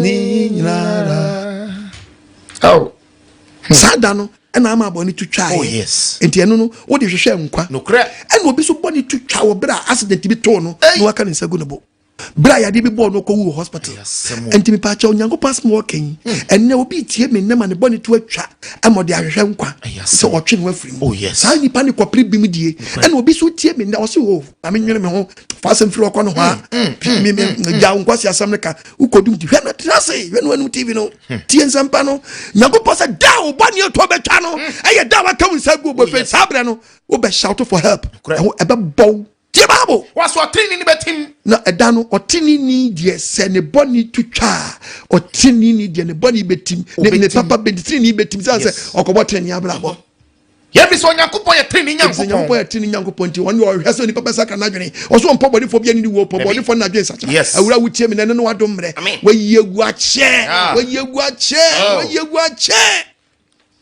ne nyinaa da. Oh. Saa da no ɛna ama bɔne to twa. Oh yes. Nti ɛno no wode hwehwɛ nkwa. Nokorɛ. Ɛna obi so bɔne to twa wɔ berɛ a accident bi too no na waka ne nsa gu ne bo. Berɛ a yadeɛ bi bɔɔ no ɔkɔwu wɔ hospital. Nti mepaakyɛ Onyankopɔn asɛm a ɔka yi hmm. ɛnɛ obi tie me nnɛ ma ne bɔne to atwa ɛma ɔde ahwehwɛ nkwa sɛ ɔtwe ne ho afiri mu. Oh yes. Saa nipa ne kɔpere bim die. Ɛna obi so tie me nnɛ ɔse o oh, ma menwene me ho fa asɛm firi ɔkɔ no hɔ a hmm, hmm, me gya nkwasi asɛm no ka wokɔdum ti hwɛ no tena ase hwɛ no anom tv no hmm. tie nsɛmpa no nyankopɔn sɛ da a wobɔ ne ɛtɔ bɛtwa no hmm. ɛyɛ da a waka wo nsa gu wobɛfɛ oh, saa berɛ no wobɛ shout for help ɛho ɛbɛbɔ wo tie bible wɔsɛ ɔteneni no bɛtim na ɛda no ɔteneni deɛ sɛ ne bɔne to twa a ɔteneni deɛ ne bɔne bɛtim ne papa bɛteneni bɛtim sɛ sɛ ɔkɔbɔ tenene abrabɔ. Yɛbi sɛ Onyankopɔn yɛ tenenee Nyankopɔn Nyankopɔn. yɛ tenenee Nyankopɔn nti ɔno deɛ ɔhwɛ sɛ onipa bɛsakra n'adwene. Ɔso ɔmpɔ bɔnefoɔ bi ani ne wuo, ɔpɔ Dabi. bɔnefoɔ no n'adwene sakyera. Yes. Awura wotie me na ɛno ne w'adom mmerɛ. Amen. Wayi agu akyɛ. Ah. Wayi agu akyɛ. Oh. Wayi agu akyɛ.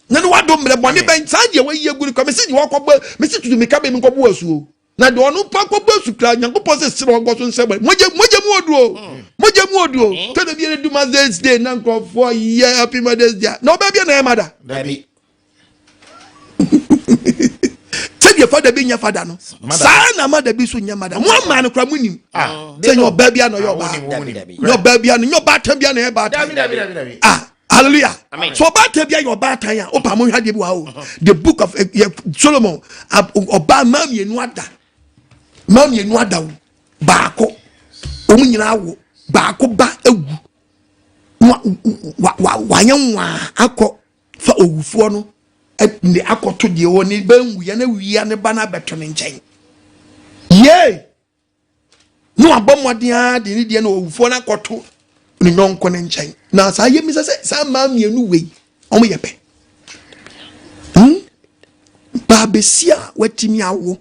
Na ne w'adom mmerɛ bɔne bɛn saa deɛ wayi agu no kora mese deɛ wakɔbɔ mese tutu meka bɛ mi nkɔbɔ asuo. Na deɛ ɔno mpo akɔbɔ asu kora Nyankopɔn sɛ serɛ ɔnkɔ so nsɛ bɔne. Mogya mogya mu oduo. Mogya mu oduo. Tɛnɛ bi yɛ du Mother's Day na nkurɔfoɔ yɛ happy Mother's Day. Na ɔbaa bi na ɛyɛ mother. Dabi. Sɛdeɛ fada bi nyɛ fada no saa na mada bi so nyɛ mada. Mo ama no kora mo nim Ah. sɛ nyɛ ɔbaa bi a na ɔyɛ Ah, ɔbaa, wonim, wonim. nyɛ ɔbaa bi a no, nyɛ ɔbaatan bi a na ɛyɛ Dabi baatan. dabi dabi dabi. Ah, hallelujah. Amen. So ɔbaatan bi a yɛ ɔbaatan a ɔpa mo hwɛ adeɛ bi wɔ ha o. The book of Solomon, ɔbaa maa mmienu ada, maa mmienu ada o, baako wɔn nyinaa wo baako ba ewu, wa wa wa wayɛ nwaa akɔ fa owufoɔ no ne akɔto deɛ wɔ ne bɛnwuya na wia ne ba no abɛto ne nkyɛn yee na wabɔ mmɔden ara de ne deɛ na owufoɔ no akɔto ne nyɔnko ne nkyɛn. Na saa yɛ misa sɛ saa mmaa mmienu wei wɔn yɛ pɛ, Baabesi a watumi awo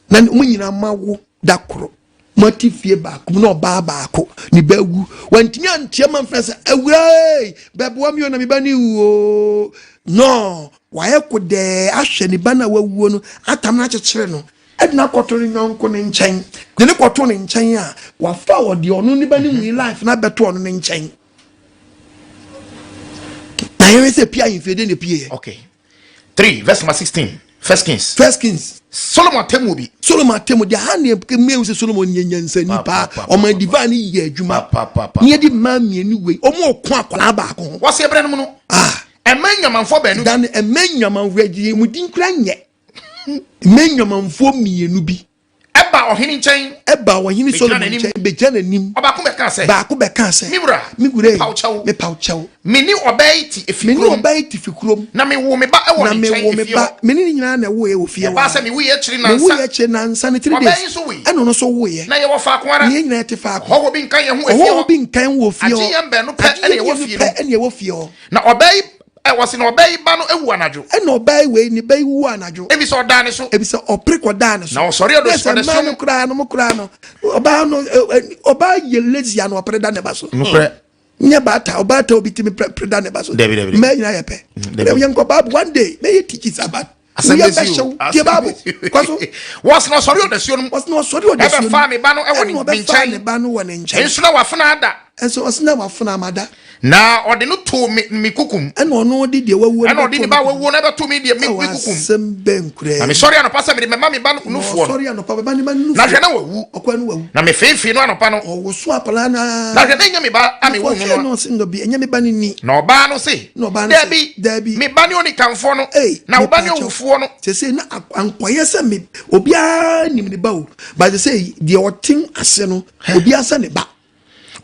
na wɔn nyinaa ma wo da koro, moate fie baako mu na ɔbaa baako ne ba awu, wantumi anteɛ ma mfrɛ sɛ awuraa bɛboa mi o na me ba ne wu o no, wayɛ kodɛɛ ahwɛ ne ba no a wawuo no atam no akyekyere no ɛde no akɔto ne nyɔnko ne nkyɛn, de ne kɔto ne nkyɛn a wafa ɔde ɔno ne ba ne wui life na abɛto ɔno ne nkyɛn. Na yɛhwɛ sɛ pia ahemfie de ne pie. Okay. 3 verse number 16. First Kings. First Kings. Solomon atemmuo bi. Solomon atemmuo deɛ ha ne mmea sɛ Solomon yɛ nyansani paa, ɔman divine yɛ adwuma. Ne yɛde mmaa mmienu wei ɔmo ɔko akwadaa baako ho. Wɔsi ebere no mu no. Ah. Ɛmɛ nyamanfoɔ baanu. Dan ɛmɛ nyamanfoɔ agye mu din kura nyɛ. Ɛmɛ nyamanfoɔ mmienu bi. Ɛba ɔhene nkyɛn. Ɛba ɔhene Solomon nkyɛn bɛgyina n'anim. Ɔbaako bɛka sɛ. Baako bɛka sɛ. Me wura. Me wura yi. Mepaw kyɛw. Mepaw kyɛw. Me ne ɔbaa yi te efi Me ne kurom. ɔbaa yi te fi kurom. Na mewoo me ba wɔ Na ne nkyɛn mewoo me efie ba. hɔ. Me ne ne nyinaa na ɛwoeɛ wɔ fie hɔ. Ɛbaa sɛ mewuiɛ akyiri Mewuiɛ nnansa. akyiri nnansa ne 3 Ɔbaa days. yi nso wui. Ɛna ɔno nso woeɛ. Na yɛwɔ faako ara. Na yɛn nyinaa te faako. Ɔhɔhoɔ bi nka yɛn ho efie Ɔhɔhoɔ hɔ. bi nka yɛn ho wɔ fie hɔ. Agye yɛn baanu pɛ Agye ɛna yɛn yɛwɔ mmienu fie pɛ no. ɛna yɛwɔ fie hɔ. Na ɔbaa yi wɔsi na ɔbaa yi ba no ewu anadwo. Ɛna ɔbaa yi wei ne ba yi wu anadwo. Ebi sɛ ɔdaa ne so. Ebi sɛ ɔpere kɔdaa ne so. Na ɔsɔre ɔde Na sɛ ɔde mmaa som. no koraa no mo koraa no ɔbaa no ɔbaa yɛ lazy ano ɔpere da ne ba so. Nokorɛ. Nyɛ baata ɔbaata obi timi pere da ne ba so. Dabi, dabi. Mmaa nyinaa yɛ pɛ. Dabi. Yɛn nkɔ baabu one day mɛyɛ teachings about. Asɛm Woyɛ bɛsi o. bɛhyɛw tie baabu kɔ so. Wɔsi na ɔsɔre ɔdasuo no mu. Wɔsi na ɔsɔre ɔdasuo no mu. Ɛbɛfaa ne ba no ɛwɔ ne Ɛna ɔbɛfaa nkyɛn. ne ba no wɔ ne nkyɛn. Nso na wafena ada. Ɛnso ɔsi na wafena amada. Na ɔde no too me me kukum. Ɛna ɔno de deɛ wawuo no Ɛna ɔde ne ba wawuo no ɛbɛto me deɛ me Ɛwɔ me kukum. asɛm bɛn koraa. Na mesɔre anɔpa sɛ mede mɛma me ba no nufoɔ no. Ɔsɔre anɔpa bɛba ne ba no nufoɔ. Na hwɛ na wawu. Ɔkɔ no wawu. Na mefeefee no anɔpa no. Ɔwoso akwadaa naa. Na hwɛ na ɛnyɛ me ba a mewoo no Ɔhwɛ no. na ɔse ndɔ bi ɛnyɛ me ba no ni. Na ɔbaa no se. Na ɔbaa no se. Dabi. Dabi. Me ba ne onikanfoɔ no. Ei, Na wo ba ne mepaakyɛw. owufoɔ no. Sese na ankɔyɛ sɛ me obiara nim ne ba o. But sɛ deɛ ɔte ase no obiara sɛ ne ba.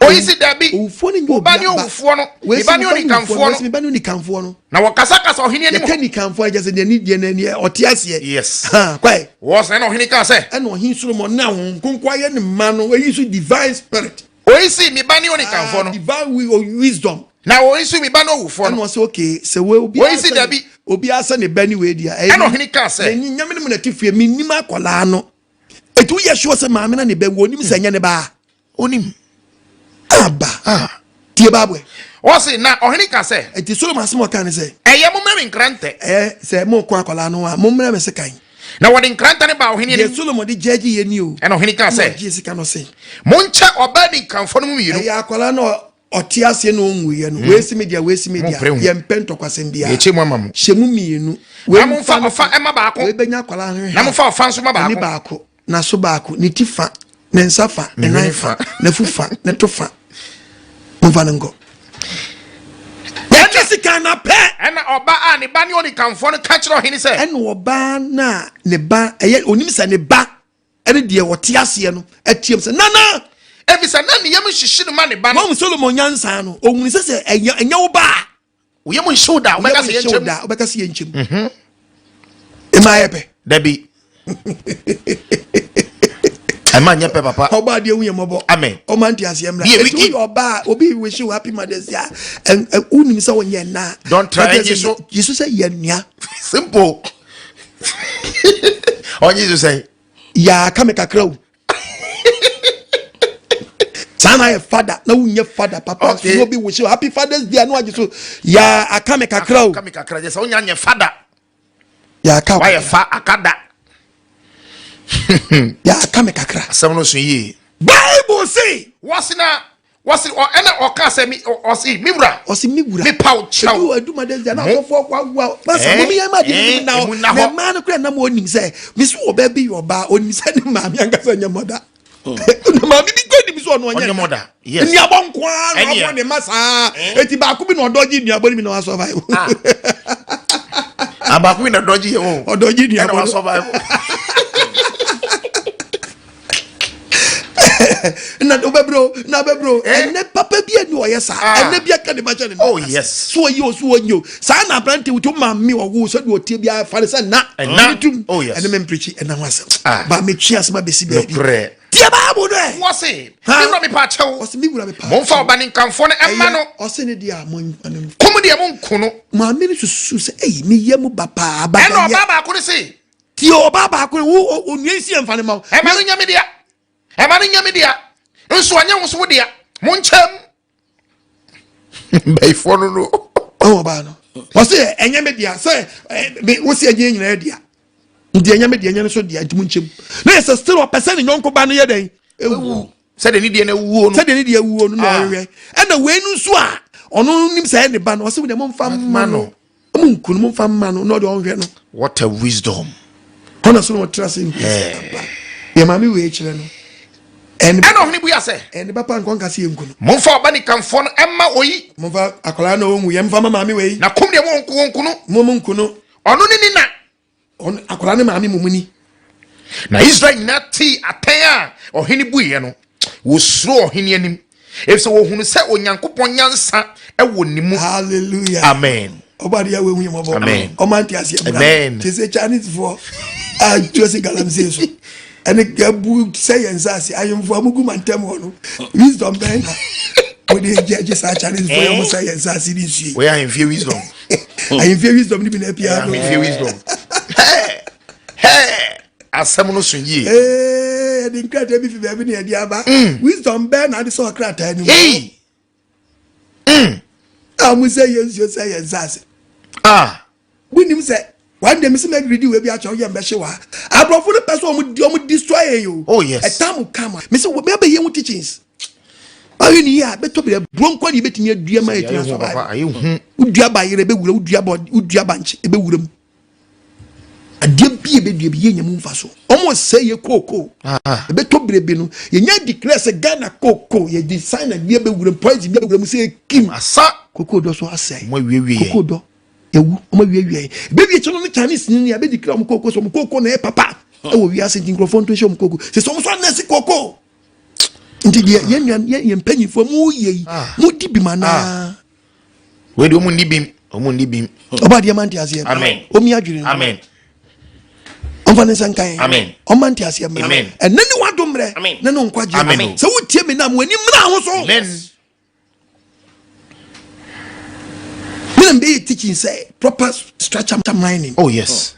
Oyi si dabi. Owufoɔ no nyɛ Wo ba ne obiara ba. owufoɔ no. Wei Me se ba ne me ba ne owufoɔ no. onikanfoɔ Wei se no. me ba ne onikanfoɔ no. Na wɔkasakasa ɔhene anim. Yɛka nikanfoɔ a kyerɛ sɛ deɛ ne deɛ n'ani ɔte aseɛ. Yes. Ha kwae. Wɔsɛ na ɔhene kaa sɛ. Ɛna ɔhene Solomon na Honhom Kronkron ayɛ ne ma no eyi so divine spirit. Oyi si me ba ne onikanfoɔ no. Divine wisdom. Na oyi si me ba ne owufoɔ Ɛna no. ɔsɛ okay sɛ wei obiara Oyi si sɛ dabi. obiara sɛ ne ba ne wei deɛ. Ɛna ɔhene kaa sɛ. N'ani nyame ne mu na ti fie mi nim akwadaa no. Etu yɛ sure sɛ maame na ne ba wu onim sɛ ɛnyɛ ne ba. Onim. Aba. Ah. Tie baabu. Wɔsi na ɔhene ka sɛ. Eti Solomon asɛm a ɔka ne sɛ. Ɛyɛ mo mmrɛ me nkrantɛ. Ɛyɛ sɛ mo kɔ akwadaa no a mo mmrɛ me sekan. Na wɔde nkrantɛ no baa ɔhene Deɛ anim. Solomon de gyɛgye yɛ ni o. Ɛna ɔhene kaa Ɛna sɛ. ɔgye sika no se. Monkyɛ ɔbaa nikanfoɔ no mu mmienu. Ɛyɛ akwadaa no ɔte aseɛ na ɔnwuiɛ no. Wei si me dea wei si me dea. Mompere ho. Yɛmpɛ ntɔkwasɛm biara. Yɛkyɛ mu ama mo. Hyɛ mu mmienu. Na momfa mfa no ɔfa fa. ɛma baako. Wei bɛnya akwadaa no Na momfa ɔfa nso ma N'ani baako. baako. N'aso baako. Ne ti fa. Ne nsa fa. Ne Ne nan hwene fa. fa. N'afu fa. Ne to fa. Momfa no nkɔ. Yɛtwe sika na pɛ. Ɛna ɔbaa a ne ba ne onikanfoɔ no ka kyerɛ ɔhene sɛ. Ɛna ɔbaa no a ne ba ɛyɛ onim sɛ ne ba ɛne deɛ ɔte aseɛ no ɛteam sɛ nana. Efisɛ na ne yam nhyehye no ma ne ba no. Wɔn Solomon nyansa no ohun sɛ sɛ ɛnyɛ ɛnyɛ wo ba a. Wo yam nhye wo da wobɛka sɛ yɛnkyɛm. Da wobɛka sɛ yɛnkyɛm. Ɛma ayɛ pɛ. Dabi. Ɛma nyɛ pɛ papa. Ɔbaa deɛ hu yɛ mmɔbɔ. Amen. Ɔma nte aseɛ mmra. Be a Eti wicked. woyɛ ɔbaa obi wish you happy mother's day a wonim sɛ wonyɛ nna. Don't try gye so. Gye so sɛ yɛ nua. Simple. Ɔnye so sɛn? Yaa ka me kakra o. Saa na ayɛ fada na wonyɛ fada papa. Okay. So obi wish you happy father's day ano agye so yaa aka me kakra o. Aka me kakra gyɛ sɛ wonya nyɛ fada. Yaa aka Wayɛ fa aka da. Yaa aka me kakra. Asɛm no so yie. Bible se. Wɔsi na wɔsi ɔ ɛna ɔka sɛ mi ɔsi mi wura. Ɔsi mi wura. Mi pa kyɛw. Edu edu ma dɛsɛ na asɔfo ɔkɔ awa. Masa mo mi yɛn ma di mi na emu na na hɔ. mmaa no kura nam onim sɛ misi ɔbaa bi yɛ ɔbaa onim sɛ ne maame ankasa nyɛ mɔda. Ne maame bi kɔ nim sɛ ɔno Ɔnyɛ ɔnyɛ mɔda. Yes. Nnuabɔ nko ara na Ɛneɛ. ɔbɔ ne ma saa. Eti baako bi na ɔdɔgye nnuabɔ no bi na wa survive. Abaako bi na dɔgye yɛ o. Ɔdɔgye Ɛna nnuabɔ wa no. survive. Na wobɛbrɛ na wobɛbrɛ Eh? ɛnɛ papa bi ani ɔyɛ saa Ah. ɛnɛ bi aka ne ba kyɛ ne Oh, yes. so ɔyɛ o so ɔnyɛ o saa na aberante wotu maame ɔwo sɛdeɛ ɔtie biara fa ne sɛ na Ɛna. Ne tum Oh, yes. ɛne memprikyi ɛna ho asɛm Ah. ba metwe asɛm abɛsi baabi Nokorɛ. tie baabo no ɛ Wɔsi Ha? mi wura mi pa kyɛw. ɔse me wura me pa Momfa ɔba ne nkamfoɔ no ɛma no. ɔse ne deɛ a momfa no Kum deɛ monku no. maame no susu sɛ ei meyɛ mu ba paa ba Ɛna yɛ ɔbaa baako no se tie ɔbaa baako no wo onua si ɛmfa ne ma wo ɛma no nyɛ me dea. Ɛma no nyɛ me dea. Nso ɔnyɛ wo so wo dea. Monkyɛm. Bɛyifoɔ no no. Ɔwɔ ɔbaa no ɔse ɛnyɛ me dea sɛ wo se ɛnyɛ nyinaa dea nti ɛnyɛ me dea ɛnyɛ no so dea nti mo nkyɛm na yɛ sɛ still ɔpɛ sɛ ne nyɔnko ba no yɛ dɛn ewu Sɛdeɛ ne deɛ no awuo no. Sɛdeɛ ne deɛ awuo no na Ah. ɔhwehwɛ ɛna wei no nso a ɔno nim sɛ ɛyɛ ne ba no ɔse wo deɛ momfa mma no mo nku no momfa mma no na ɔde ɔnhwɛ no. What a wisdom. Ɔna so na ɔtra ase nku Eh. yɛ maame wei kyerɛ no ɛne Ɛna ɔhene bua sɛ. Ɛne papa nkɔ nka sɛ yɛnku no. Momfa ɔba nikanfoɔ no ɛma oyi. Momfa akwadaa na ɔnwu yɛ mfa ma maame wei. Na kum deɛ monku wɔnku no. Mo mo nku no. Ɔno ne ne na. Ɔno akwadaa ne maame mo mu ni. Na Israel nyinaa tee atɛn a ɔhene buiɛ no, wɔsuro ɔhene anim, ɛfiri sɛ wɔhunu sɛ Onyankopɔn nyansa wɔ ne mu. Hallelujah. Amen. Ọba de Yahweh hu yẹn mọbọ. Amen. Ọma nti aseɛ mmra. Amen. Te sɛ Chinese foɔ a tuo se galamsey so. Ɛne abu sɛ yɛn nsa ase ahemfo a mugu mantam hɔ no. Wisdom bɛn na wɔde gye agye saa Chinese foɔ yɛ wɔn sɛ yɛn nsa ase ne nsuo yi. Wɔyɛ ahemfie wisdom. Ahemfie wisdom ni bi na apia no. Ahemfie wisdom. Hey! Hey! Asɛm no so yie. Ee, yɛde nkrataa bi fi baabi na yɛde aba. Wisdom bɛn na ade sɛ ɔkrataa no mu. Hey! A mo sɛ yɛn nsuo sɛ yɛn nsa ase. Ah! Wonim sɛ one day mesi mɛ redi wei bi akyɛw yɛ mbɛhye wa. Aborɔfo no pɛ sɛ ɔmo di ɔmo destroy yɛn o. Oh, yes. Ɛtam kama. Mesi wɔ bɛ bɛyɛ ho teachings. Ɔyɛ ni yie a bɛtɔ bi aburo nkɔ ne yɛbɛtumi adua ma yɛtumi Ayɛ hu asɔ papa, ayɛ hu. Wodua ba yerɛ bɛwura, wodua ba wodua ba nkye ɛbɛwura mu. Adeɛ bi a ɛbɛdua bi yɛnya mu mfa so. Ɔmo sɛ yɛ kookoo. Ah. Ɛbɛtɔ bere bi no yɛnya declare sɛ Ghana kookoo yɛde sign na bi ɛbɛwura mu poison bi ɛbɛwura mu sɛ ekim. Asa. Kookoo dɔ so asɛe. Ɔmo awiewie yɛn. Kookoo dɔ yɛwu ɔmo awiewie yɛn. Ɛbɛwie kyɛ no ne Chinese ni yɛbɛ declare ɔmo kookoo sɛ ɔmo kookoo na ɛyɛ papa ɛwɔ wiase nti nkurɔfoɔ nto nhyɛ ɔmo kookoo. Sɛ sɛ ɔmo so anɛse kookoo. Nti deɛ yɛn nua yɛn yɛn mpanyinfoɔ mo yɛ yi mo di bi ma naa. Wei deɛ ɔmo nni bim. Ɔmo nni bim. Ɔba adeɛ ma nte aseɛ. Amen. Omi adwene no. Amen. Ɔmfa ne nsa nka yɛn. Amen. Ɔma nte aseɛ mmerɛ. Amen. Ɛnɛ ne wado mmerɛ. Amen. Ne ne nkwagyeɛ. Amen. Sɛ wotie me nam w'ani mmra ho so. Amen. Me na mbɛyɛ teaching sɛ proper structure mining. Oh yes.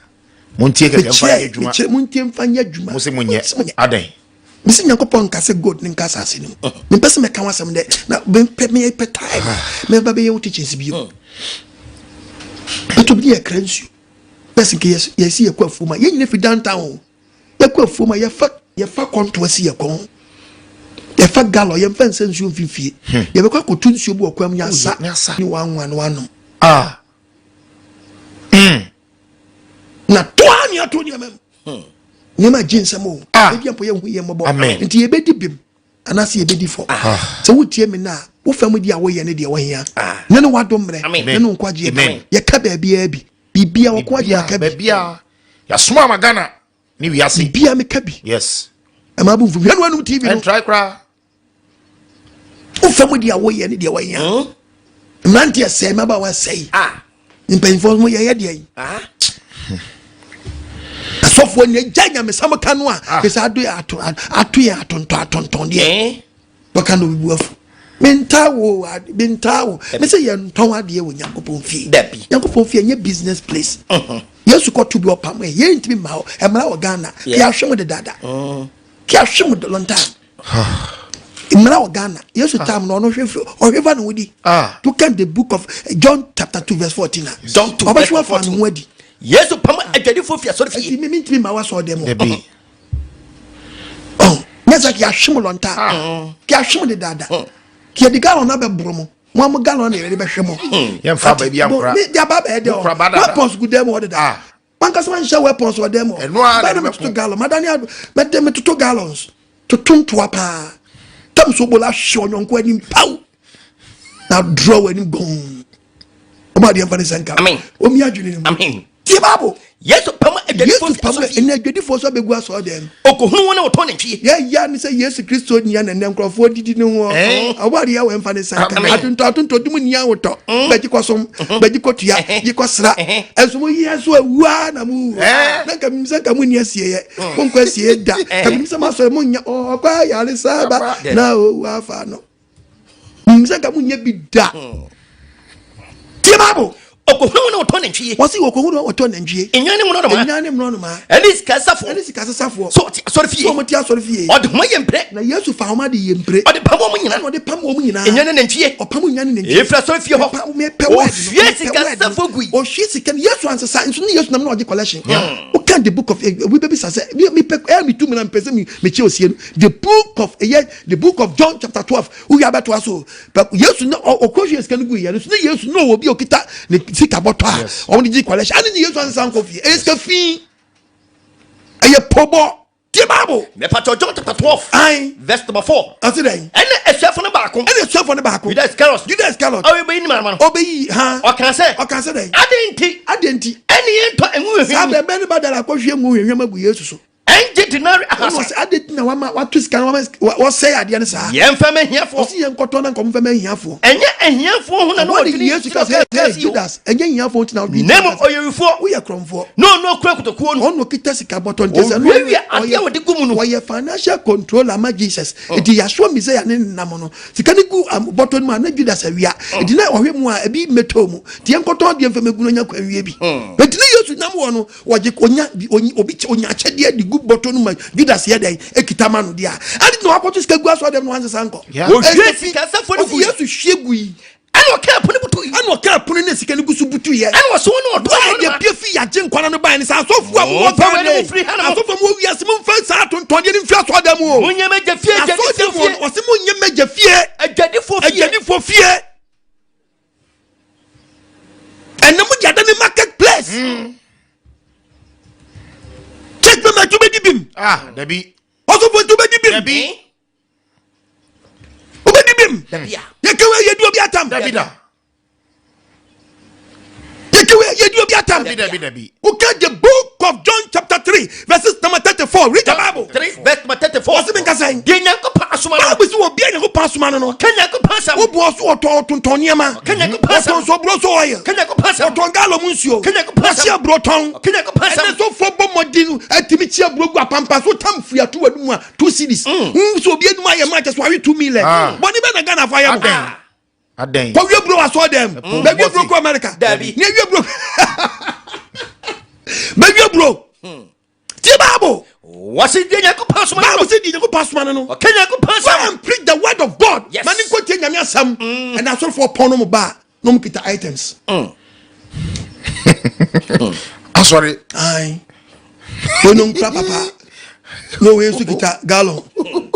Montie kɛkɛ mfa nyɛ adwuma. Mekyerɛ montie mfa nyɛ adwuma. Mo se monyɛ. Adɛn. Mesi Nyankopɔn nka sɛ gold ne nka asase no mu. Mempɛ sɛ mɛka ho asɛm dɛ na mempɛ mepɛ time. Mɛba bɛyɛ wo teachings bio. Bɛtɔ bi ne yɛkra nsuo. Bɛs nka yɛsi yɛkɔ afuom a yɛn nyina fi downtown o. Yɛkɔ afuom a yɛfa yɛfa kɔntoa si yɛ kɔn. Yɛfa galɔ yɛmfa nsa nsuo mfimfie. Yɛbɛkɔ akɔtu nsuo bi wɔ kwan mu nyasa nyasa. ne wanwa no wanom. Ah. Na toa ne ato nneɛma mu. Nneɛma gye nsɛm o. Ah. Ebi ampo yɛnhu yɛn mmɔbɔ. Amen. Nti yɛbɛdi bim anaasɛ yɛbɛdi fɔ. Sɛ wotie me na wo fam di a woyɛ ne deɛ wɔhia. Ne ne wado mmerɛ. Amen. Ne ne nkwagyeɛ. Amen. Yɛka baabiara bi. Biribiara wɔko agye aka bi. Baabi a yɛasoma ama Ghana ne wiase. Biribiara meka bi. Yes. Ɛma abo mfum. Hwɛ no anum TV no. Ɛntrae koraa. Wo fam di a woyɛ ne deɛ wɔhia. Mmeranteɛ sɛe, mmabaawa sɛe. Ah. Mpanyinfoɔ mo yɛyɛ deɛ yi. Ah. Asɔfoɔ nyɛ gya nyamesam ka no a. Kesa ado yɛ ato ato yɛ atontɔn atontɔn deɛ. Eh. Wɔka no obi bu afu. Mentaa wo mentaa wo. Mese yɛntɔn adeɛ wɔ Nyankopɔn fie. Dabi. Nyankopɔn fie ɛnyɛ business place. Yesu kɔto bi ɔpam ɛ yɛntumi mma hɔ mmara wɔ Ghana yɛahwɛ mo dedaada yɛahwɛ mo long time mmara wɔ Ghana Yesu time na ɔno hwɛ ɔhwɛ fa ne ho di to kan the book of John chapter 2 verse 14 a John 2 ɔbɛhwɛ verse afa ne 14. ho adi. Yesu pam adwadifoɔ fi asɔre Ɛti fie. mi mi ntumi mma wa sɔɔ dɛm o. Dabi. Ɔn nyɛ sɛ yɛahwe mo lɔnta yɛahwe mo dedaada yɛde gallon no abɛboro mo mo a mo gallon na yɛde bɛhwɛ mo. Yɛmfa aba bi ankora. De aba bɛyɛ dɛ Mokora ɔ ba dada. weapons gu dɛm hɔ deda. Ah. Wankasa wanhyɛ weapons wɔ dɛm hɔ. Ɛno ara na Bɛyɛ dɛ ɛbɛko. metoto gallon madane ado mɛde metoto gallons toto ntoa paa tam so bola hwɛ ɔnyɔnko anim paw na draw w'anim gɔn ɔmo adeɛ mfa ne sɛ nka Amen. omi adwene ne mu Amen. tie Bible. Yesu pam adwadifoɔ Yesu fi pam asɔre fie. ɛnɛ adwadifoɔ so abɛgu asɔre dɛm. Ɔkɔhunu wɔn a wɔtɔn nantwie. Yɛya ne sɛ Yesu Kristo nia na nnɛ nkurɔfoɔ didi ne ho Eh? ɔbɔ adeɛ wɔ ɛmfa ne nsa nka Amen. atontɔ atontɔ dum nia wotɔ bɛgye kɔsom bɛgye kɔtua gye kɔsra ɛnso mo yɛ so awua na mo wu Eh? na nka mim sɛ nka mo nni asieɛ monkɔ asieɛ da ka mim sɛ moasɔre monyɛ ɔkɔ ayare saa ba na owu afa no mim sɛ nka monyɛ bi da tie Bible. Ɔkɔhunu wɔn a wɔtɔn nantwie. Wɔse wɔkɔhunu wɔn a wɔtɔ nantwie. Nnwan ne mmorɔnoma. Nnwan ne mmorɔnoma. Ɛne sikasafoɔ. Ɛne sikasafoɔ. Sɛ wɔte asɔre fie. Sɛ wɔte asɔre fie. Ɔde homa yɛ mpire. Na Yesu fa homa de yɛ mpire. Ɔde pam wɔn nyinaa. Ɛna ɔde pam wɔn nyinaa. Nnwan ne nantwie. Ɔpam nnwan ne nantwie. Efiri asɔre fie hɔ. Mepɛ word no. Ɔhwie sikasafoɔ gui. Ɔhwie sika no. Yesu ansesa nso ne Yesu nam na ɔgye collection. Woka the book of obi bɛbisa sɛ mepɛ ɛyɛ me tu mu na mepɛ sɛ mekyɛ osie no. The book of ɛyɛ the book of John chapter 12 wowie abɛtoa so. But Yesu na ɔkɔhwie sika no gu yɛ no so ne Yesu na ɔwɔ bi a ɔkita ne sika bɔtɔ a wɔn de gye collection ɛne ne Yesu ansa nkɔ fie ɛyɛ sika fi ɛyɛ pɔbɔ tie Bible. Mɛpatɔ John chapter 12. Ayi. Verse number 4. Ɔsi dɛ. Ɛne asuafo no baako. Ɛne asuafo no baako. Judas Iscariot. Judas Iscariot. Ɔbɛyi ne maama no. Ɔbɛyi ha. Ɔka sɛ. Ɔka sɛ dɛ. Adɛn nti. Adɛn nti. Ɛne yɛn tɔ ɛngu hwehwɛ. Saa bɛn bɛn ne ba dara akɔhwie ngu hwehwɛ agu Yesu so. Ɛngye denare ahasa. Ɔsɛ ade ti na wama wato sika na wama wɔsɛe adeɛ no saa. Yɛn fɛn mɛ hiafoɔ. Ɔsi yɛn nkɔtɔ na nkɔm fɛn mɛ hiafoɔ. Ɛnyɛ ahiafoɔ ho na na ɔdwene Yesu ka sɛ hey Judas ɛnyɛ hiafoɔ nti na ɔdwene. Na mmom ɔyɛ wifoɔ. Woyɛ korɔmfoɔ. Na ɔno okura kotokuo no. Ɔno okita sika bɔtɔ nti sɛ. Owiawia adeɛ a wɔde gu mu no. Ɔyɛ financial controller ma Jesus. Nti Yahshua Messiah ne nam no sika no gu bɔtɔ no mu a na Judas awia. Nti na ɔhwɛ mu a ebi mmɛtɔ mu. Nti yɛn nkɔtɔ adeɛ mfɛn mɛ gu no nya kwan wie bi. Nti na Yesu nam wɔ no. Wɔgye onya bi onyi obi kyɛ onya akyɛdeɛ de gu bɔtɔ no ma Judas yɛ dɛn ekita ma no deɛ a adi na wakɔto sika gu asɔre dɛm na wansesa nkɔ. Wɔhwie sika sɛfoɔ no Ɔsi gu yi. Yesu hwie gu yi. Ɛna ɔkaa pono butu yi. Ɛna ɔkaa pono ne sika no gu so butu yɛ. Ɛna ɔsɛ wɔn na ɔtɔ Wɔn wɔn deɛ pie fi yagye nkwa no ban ne sɛ asɔfoɔ a mowɔ Momfa wɔn Ghana yi mfiri ha nom. asɔfoɔ a mowɔ wiase momfa saa atontɔndeɛ no mfiri asɔre dɛm o. Monyɛ m'agya fie Asɔre adwadifoɔ dɛm fie. o ɔsi monyɛ m'agya fie Adwadifoɔ fie. adwadifoɔ fie. Ɛnna mo de ada ne market place. Church member tu bɛ di bim. Ah, dabi. Ɔsɔfo tu bɛ di bim. Dabi. O bɛ di bim. Dabi a. Yɛ kewe yɛ di obi atam. Dabi da. Yɛ kewe yɛ di obi atam. Dabi dabi dabi. Okay, the book of John chapter 3 verses number 34. Read the Bible. 3 verse number 34. Ɔsi mi nkasa yi. Deɛ Nyankopɔn asoma no. Bible si wɔ bia Nyankopɔn asoma no no. Ɔka Nyankopɔn asɛm. Wo bu ɔso ɔtɔn ɔtontɔn nneɛma. Ɔka Nyankopɔn asɛm. Ɔtɔn so aburo so oil. Ɔka Nyankopɔn asɛm. Ɔtɔn gallon mu nsuo. Ɔka Nyankopɔn asɛm. Ɔsi aburo tɔn. Ɔka Nyankopɔn asɛm. Ɛnɛ sɔfo bɔ mmɔden ɛtumi kyi aburo gu apampa so tam fuatu wɔ mu a 2 cedis. Nso obi enum ayɛ maa kyɛ so awe 2 million. Bɔnni bɛ na Ghana fa yɛ mo. Adɛn? Kɔwie buro wɔ asɔre dɛm. Bɛwie buro kɔ America. Dabi. Ne wie buro. Bɛwie buro. Tie Bible. Wɔsi deɛ Nyankopɔn asoma no. Bible sɛ deɛ Nyankopɔn asoma no no. Ɔka Nyankopɔn asɛm. Go and preach the word of God. Yes. Ma ne nkɔ tie Nyame asɛm. Ɛna asɔrefoɔ pɔn no mo ba na ɔmo kita items. Asɔre. Ayi. Wei no nkura papa. Na wei nso kita gallon.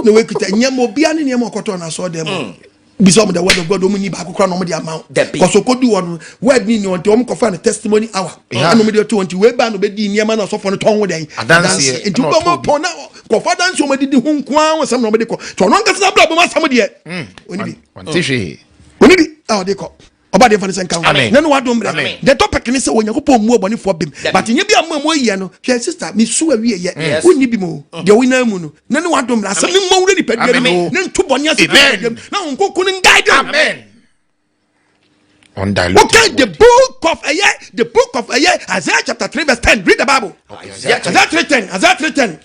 Na wei kita nneɛma obiara ne nneɛma ɔkɔtɔ na asɔre dɛm. Bisa wɔn the word of God wɔn ni baako kora na wɔn de ama wo. Kɔsɔ kodu wɔn no word ni ni wɔn ti wɔn kɔfa no testimony hour. Ɛna wɔn de to wɔn ti wei ba na obedi nneɛma na ɔsɔfo no tɔn ho dɛn. Adanseɛ. Nti wɔn bɔ pɔn na kɔfa adanseɛ wɔn adidi ho nkoa wɔn sɛm na wɔn de kɔ. Tɔ ɔno ankasa abira bɔ mu asɛm deɛ. Oni bi. Wɔn ti hwee. Oni bi a ɔde kɔ. Ɔba deɛ fa ne sɛ nka ho. Amen. Na ne wadom brɛ. Amen. The topic ne sɛ Onyankopɔn mmu ɔbɔnefoɔ bem. But nyɛ bi a mo a moayɛ no, hwɛ sister, mesu awie yɛ. Yes. Wonni bi mu. Deɛ wonam mu no, na ne wadom brɛ. Asɛm ne mmɔ wura nipadua no mu. Amen. Ne nto bɔne ase Amen. nipadua mu. Na Honhom Kronkron no guide wo. Amen. Undiluted Okay, the word. book of ɛyɛ the book of ɛyɛ Isaiah chapter 3 verse 10. Read the Bible. Isaiah Isaiah 3:10. Isaiah 3:10.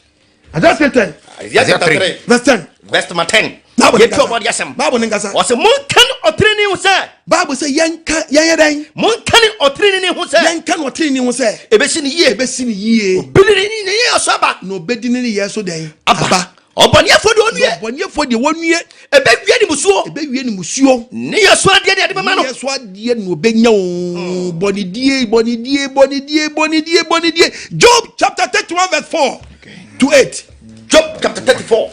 Isaiah 3:10 Isaiah chapter 3 verse 10. verse number 10. Bible ne Yɛtu nkasa. ɔbɔde asɛm. Bible ne nkasa. Wɔsɛ monka no ɔtenenee ho sɛ. Bible sɛ yɛnka yɛnyɛ dɛn? Monka ne ɔtenenee ho sɛ. Yɛnka ne ɔtenenee ho sɛ. Ebesi ne yie. Ebesi ne yie. Obi ne ne yɛ so aba. Na obedi ne ne yɛ so dɛn? Aba. Ɔbɔneɛfoɔ deɛ ɔnue. Ɔbɔneɛfoɔ deɛ wɔnue. Ɛbɛwie ne musuo. Ɛbɛwie ne musuo. Ne yɛ so adeɛ de ade bɛma no. Ne yɛ so adeɛ na ɔbɛnya o. Bɔnedie, bɔnedie, bɔnedie, bɔnedie, bɔnedie. Job chapter 31 verse 4 to 8. Job chapter 34.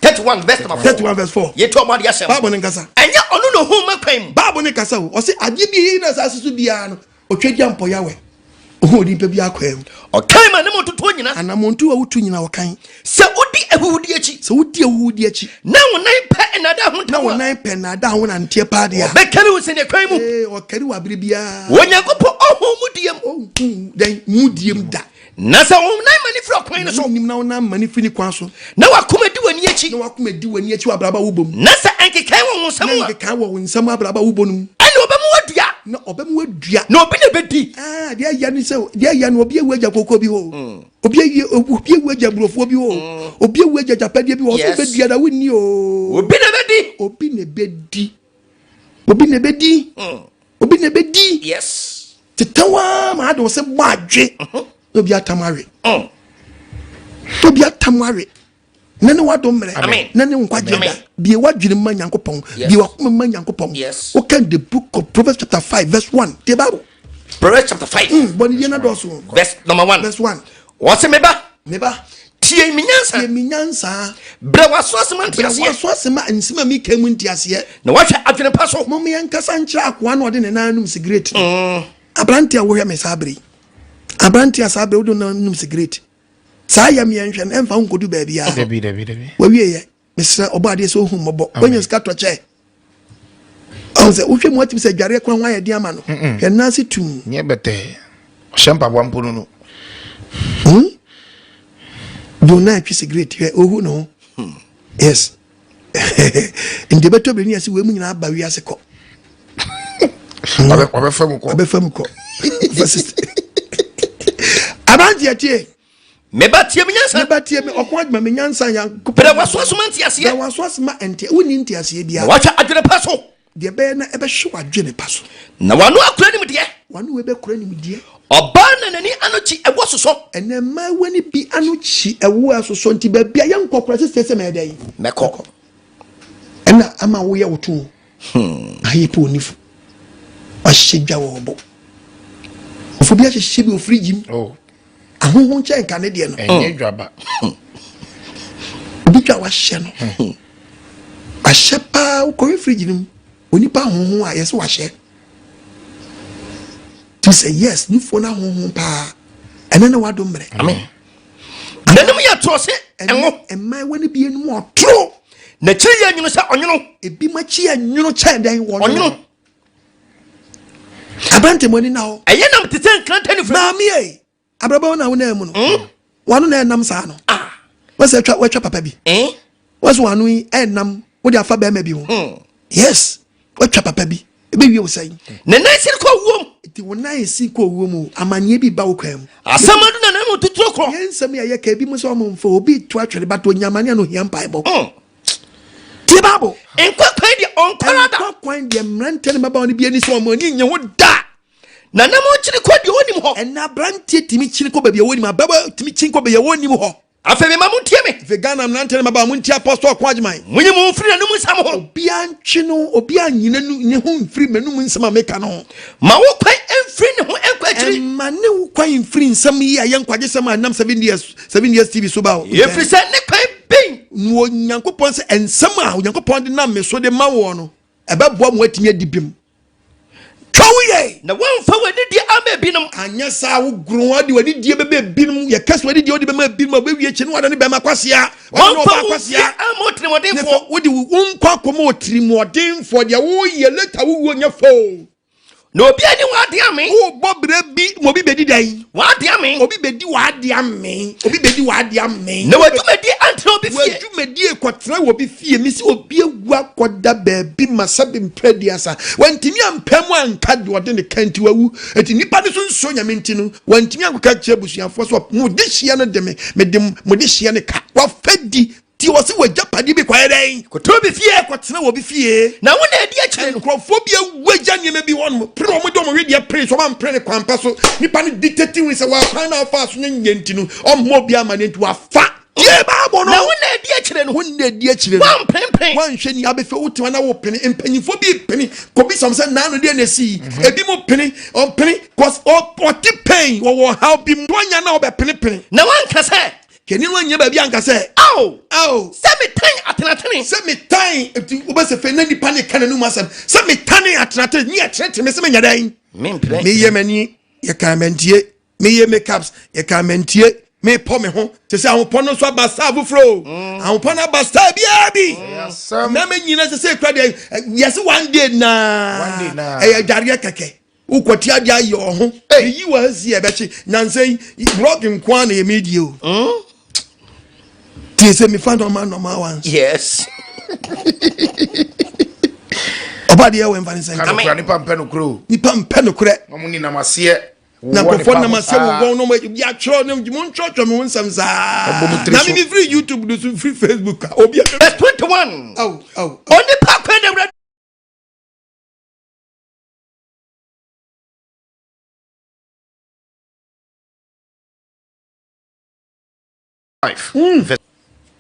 31 verse number 4. 31 verse 4. Yɛtu ɔmo adeɛ asɛm. Bible ne nkasa. Ɛnyɛ ɔno na ohun mma kwan mu. Bible ne kasa o. Ɔse adeɛ bi yi na asase so biara no, ɔtwa di ampɔ Yahweh. Ohun odi nipa bi akwan mu. Ɔkan ma ne mu ntotoɔ nyina. Anamontu a wotu nyina ɔkan. Sɛ wodi ahuhudeɛ akyi. Sɛ wodi ahuhudeɛ akyi. Na wo nan pɛ nnaadaa ho ntam a. Na wo nan pɛ nnaadaa ho nanteɛ paa deɛ a. Ɔbɛkari wo sɛdeɛ kwan mu. Ee, ɔkari wo abere biara. Onyankopɔn ɔnhu wo mudie mu. Ɔnhu dɛn mudie mu da. Na sɛ wo nan mane firi ɔkwan no so. Na wonim na wo nan mane firi ne kwan so. Na w'akoma di w'ani akyi. Na w'akoma di w'ani akyi wɔ abrabɔ a wobɔ mu. Na sɛ nkekae wɔ wo nsam a. Na nkekae wɔ wo nsam abrabɔ a wobɔ no mu. Ɛnna ɔbɛma woadua. Na ɔbɛma woadua. Na obi na ɛbɛdi. Ah, deɛ ɛyɛ ne sɛ, deɛ ɛyɛ no, obi awu agya koko bi hɔ. Mm. Obi awie, obi awu agya burofoɔ bi hɔ. Mm. Obi awu agya gyapadeɛ bi hɔ. Ɔsɛ obɛdua na wonni o. Obi na ɛbɛdi. Obi na ɛbɛdi. Obi na ɛbɛdi. Mm. Obi na ɛbɛdi. Yes. Tetɛw ara ma ade wo sɛ bɔ adwe. Mm-hmm. Na obi atam awe. Na obi atam awe. Na ne wadom mmerɛ. Na ne nkwagye da. Bie wadwene ma Nyankopɔn. Bie wakoma ma Nyankopɔn. Wokan the book of Proverbs chapter 5 verse 1. Tie Bible. Proverbs chapter 5. Bɔne die na dɔɔso. Verse number 1. Verse 1. Wɔse me ba. Me ba. Tie me nyansa. Tie me nyansa. Brɛ w'aso ase ma nteaseɛ. Brɛ w'aso ase ma nsɛm a meka mu nteaseɛ. Na wahwɛ adwene pa so. Mom yɛnkasa nkyerɛ akoa na ɔde ne nan nom sigaret no. Aberante a wohwɛ me saa bere yi. Aberante a saa bere wode nan nom sigaret. Saa yɛ meɛ nhwɛ no ɛmfa wo nkɔdu baabiara. Dabi dabi dabi. Wawie yɛ. Mesrɛ ɔbɔ adeɛ sɛ ohu mmɔbɔ. Wanya sika tɔ kyɛ. Ɔhu sɛ wohwɛ mu atumi sɛ adwareɛ kora ho ayɛ den ama no. Hwɛ nan ase tum. Nyɛ bɛtɛɛ. Ɔhyɛ mpaboa mpo no no. Hmm? Deɛ ɔnan atwi sigaret hwɛ ohu ne ho. Yes. Nti ɛbɛtɔ bere ne yɛsɛ wei mu nyinaa ba wiase kɔ. Wabɛfa mu kɔ. Wabɛfa mu kɔ. Aberanteɛ tie. Me ba tie me nyansa. Me ba tie me ɔko adwuma me nyansa Nyankopɔn. Brɛ w'aso ase ma nteaseɛ. Brɛ w'aso ase ma nte wonni nteaseɛ biara. Na wahwɛ adwene pa so. Deɛ ɛbɛyɛ na ɛbɛhwɛ w'adwene pa so. Na w'ano akura nimdeɛ. W'ano wei bɛkura nimdeɛ. Ɔbaa na n'ani ano kyi ɛwoɔ sosɔ. Ɛnɛ mmaayewa no bi ano kyi ɛwoɔ asosɔ nti baabi a yɛnkɔ koraa sɛ sɛ mɛyɛ dɛn. Mɛkɔ. Ɛna ama woyɛ wo to. Ayi pɛ onifo. Wahyɛ dwa wɔ ɔbo. Ɔfo bi ahyehyɛ bi wɔ firigyi mu. Oh. Ahoho nkyɛn nka ne deɛ no. Ɛnyɛ dwaba. Obi dwa wahyɛ no. Wahyɛ paa wokɔhwɛ firigyi no mu. Onipa ahoho a yɛsɛ wahyɛ. Ti sɛ yes nufoɔ no ahoho paa. Ɛnɛ ne wado mmerɛ. Amen. N'anim yɛ toro sɛ ɛngo. Mmaayewa no bi anim ɔtoro. N'akyiri yɛ nwunu sɛ ɔnwono. Ebi mo akyi yɛ nwono kyɛn dɛn wɔn. Ɔnwono. Aberante mo ani na hɔ. Ɛyɛ nam te sɛ nkrantɛ ne firi. Maame ei, abrabɔ na wo nan mu no. Hmm? Wano na ɛnam saa no. Ah. Wɔsɛ atwa wɔatwa papa bi. Eh? Wɔsɛ wano yi ɛnam wode afa bɛrima bi ho. Hmm. Yes, wɔatwa papa bi. Ebe wie wo sɛn. Ne nan si kɔ owuo mu. Nti wo nan si kɔ owuo mu amanneɛ bi ba wo kwan mu. Asɛm adu na n'ano tuturo korɔ. Yɛn nsɛm yɛ yɛ ka ebi mu sɛ ɔmo mfa obi to atwere but onya amanneɛ no ohia mpaebɔ. Hmm. Tie Bible. Nkwa kwan deɛ ɔnkɔra da. Nkwa kwan deɛ mmeranteɛ ne mmabaawa no bi ani sɛ wɔn ani nye ho da. Na nam kyini kɔ deɛ ɔnim hɔ. Ɛnna aberanteɛ tumi kyini kɔ baabi a wɔnim, ababaawa tumi kyini kɔ baabi a wɔnim hɔ. Afei mema montie me. Afei Ghana mmeranteɛ ne mmabaawa montie Apostle Ɔko Agyeman. Monyi mo ho mfiri n'anom nsɛm ho. Obiara ntwe no, obiara nyi ne ho mfiri m'anom nsɛm a meka no ho. Ma wo kwan mfiri ne ho nkɔ akyiri. Mma ne wo kwan mfiri nsɛm yi a ɛyɛ nkwagyesɛm a ɛnam 7DS 7DS TV so ba wo. Ɛfiri sɛ ne kwan bɛn. Na Onyankopɔn sɛ nsɛm a Onyankopɔn de nam me so de ma woɔ no, ɛbɛboa ma woatumi adi bem. Twa wo yɛ. Na woamfa w'anidie amma ebinom. Anyɛ saa wo gron ade w'anidie bɛma ebinom. Yɛka sɛ w'anidie wode bɛma ebinom a, wobɛwie akyi no woadane bɛrima kwasea. Woadane Woamfa ɔbaa wo fie kwasea. amma otirimuɔdenfoɔ. Wode wo nkwa akɔma otirimuɔdenfoɔ. Deɛ woyɛ later wo wuo nyɛ fɛ o. Na obi ani w'ade ame. Wobɔ berɛ bi ma obi bɛdi dɛn? W'ade ame. Obi bɛdi w'ade ame. Obi bɛdi w'ade ame. Na w'adwumadie antena obi fie. W'adwumadie kɔtena wɔ obi fie. Mesi obi awu akɔda baabi ma sɛbe mprɛ aduasa. Wantumi ampɛ mu anka deɛ ɔde ne ka nti wawu. Enti nnipa no so nsuo Nyame nti no, wantumi ankɔka kyerɛ abusuafoɔ sɛ mo dehyeɛ no de me, mede mo dehyeɛ no ka. Wafa di. Ti wɔ se w'agyapadeɛ bi kɔyɛ dɛn? Kɔtɔ bi fie. Kɔtena wɔ bi fie. Na wo na adi akyire no. Nkurɔfoɔ bi awu agya nneɛma bi hɔ nom. Pere wɔn de wɔn wedeɛ pere so, wɔn ampere ne kwan pa so. Nipa no dictate hu sɛ wɔakwan na afa so no nyɛ nti no, ɔmmɔ obi amaneɛ nti wafa. Tie Bible no. Na wo na adi akyire no. Wo na adi akyire no. Woampenpen. Woanhwɛ ni abɛfɛ wotena na wopene. Mpanyinfoɔ bi pene. Kɔbisa wɔn sɛ naano deɛ na ɛsi yi. Ebi mo pene, ɔmpene cause ɔte pain, wɔwɔ ɔhaw bi mu. Woanya na ɔbɛpenepene. Na woanka sɛ. Kɛni no anyɛ baabi anka sɛ. Ao! Ao! Sɛ metan atenatene. Sɛ metan, nti wobɛsɛ fɛ na nipa ne ka n'anum asɛm. Sɛ metane atenatene, ne yɛkyerɛkyerɛ me sɛ menyɛ dɛn? Mempene. Meyɛ m'ani, yɛka mantie. Meyɛ makeups, yɛka mantie. Mepɔ me ho. Te sɛ ahopɔ no nso aba star foforɔ o. Ahopɔ no aba star biara bi. Na me nyina sɛ sɛ kura deɛ, yɛse one day naa. Ɛyɛ adwareɛ kɛkɛ. Wokɔte adeɛ ayɛ ɔho. Meyi wɔ ha si ɛbɛkye. Nansa yi, blog nko ara na yɛ media o. Tie sɛ mefa normal normal ones. Yes. Ɔba deɛ wɔ mfa ne sɛ nka. Nipa mpɛ nokorɛ o. Nipa mpɛ nokorɛ. Na wɔn ninam aseɛ. Na nkurɔfoɔ nam aseɛ wowɔ no bi atwerɛ no mo ntwerɛtwerɛ me ho nsɛm saa. Na me mefiri YouTube no so mfiri Facebook a obi. Verse 21. Aw aw. Onipa kwan na Awurade.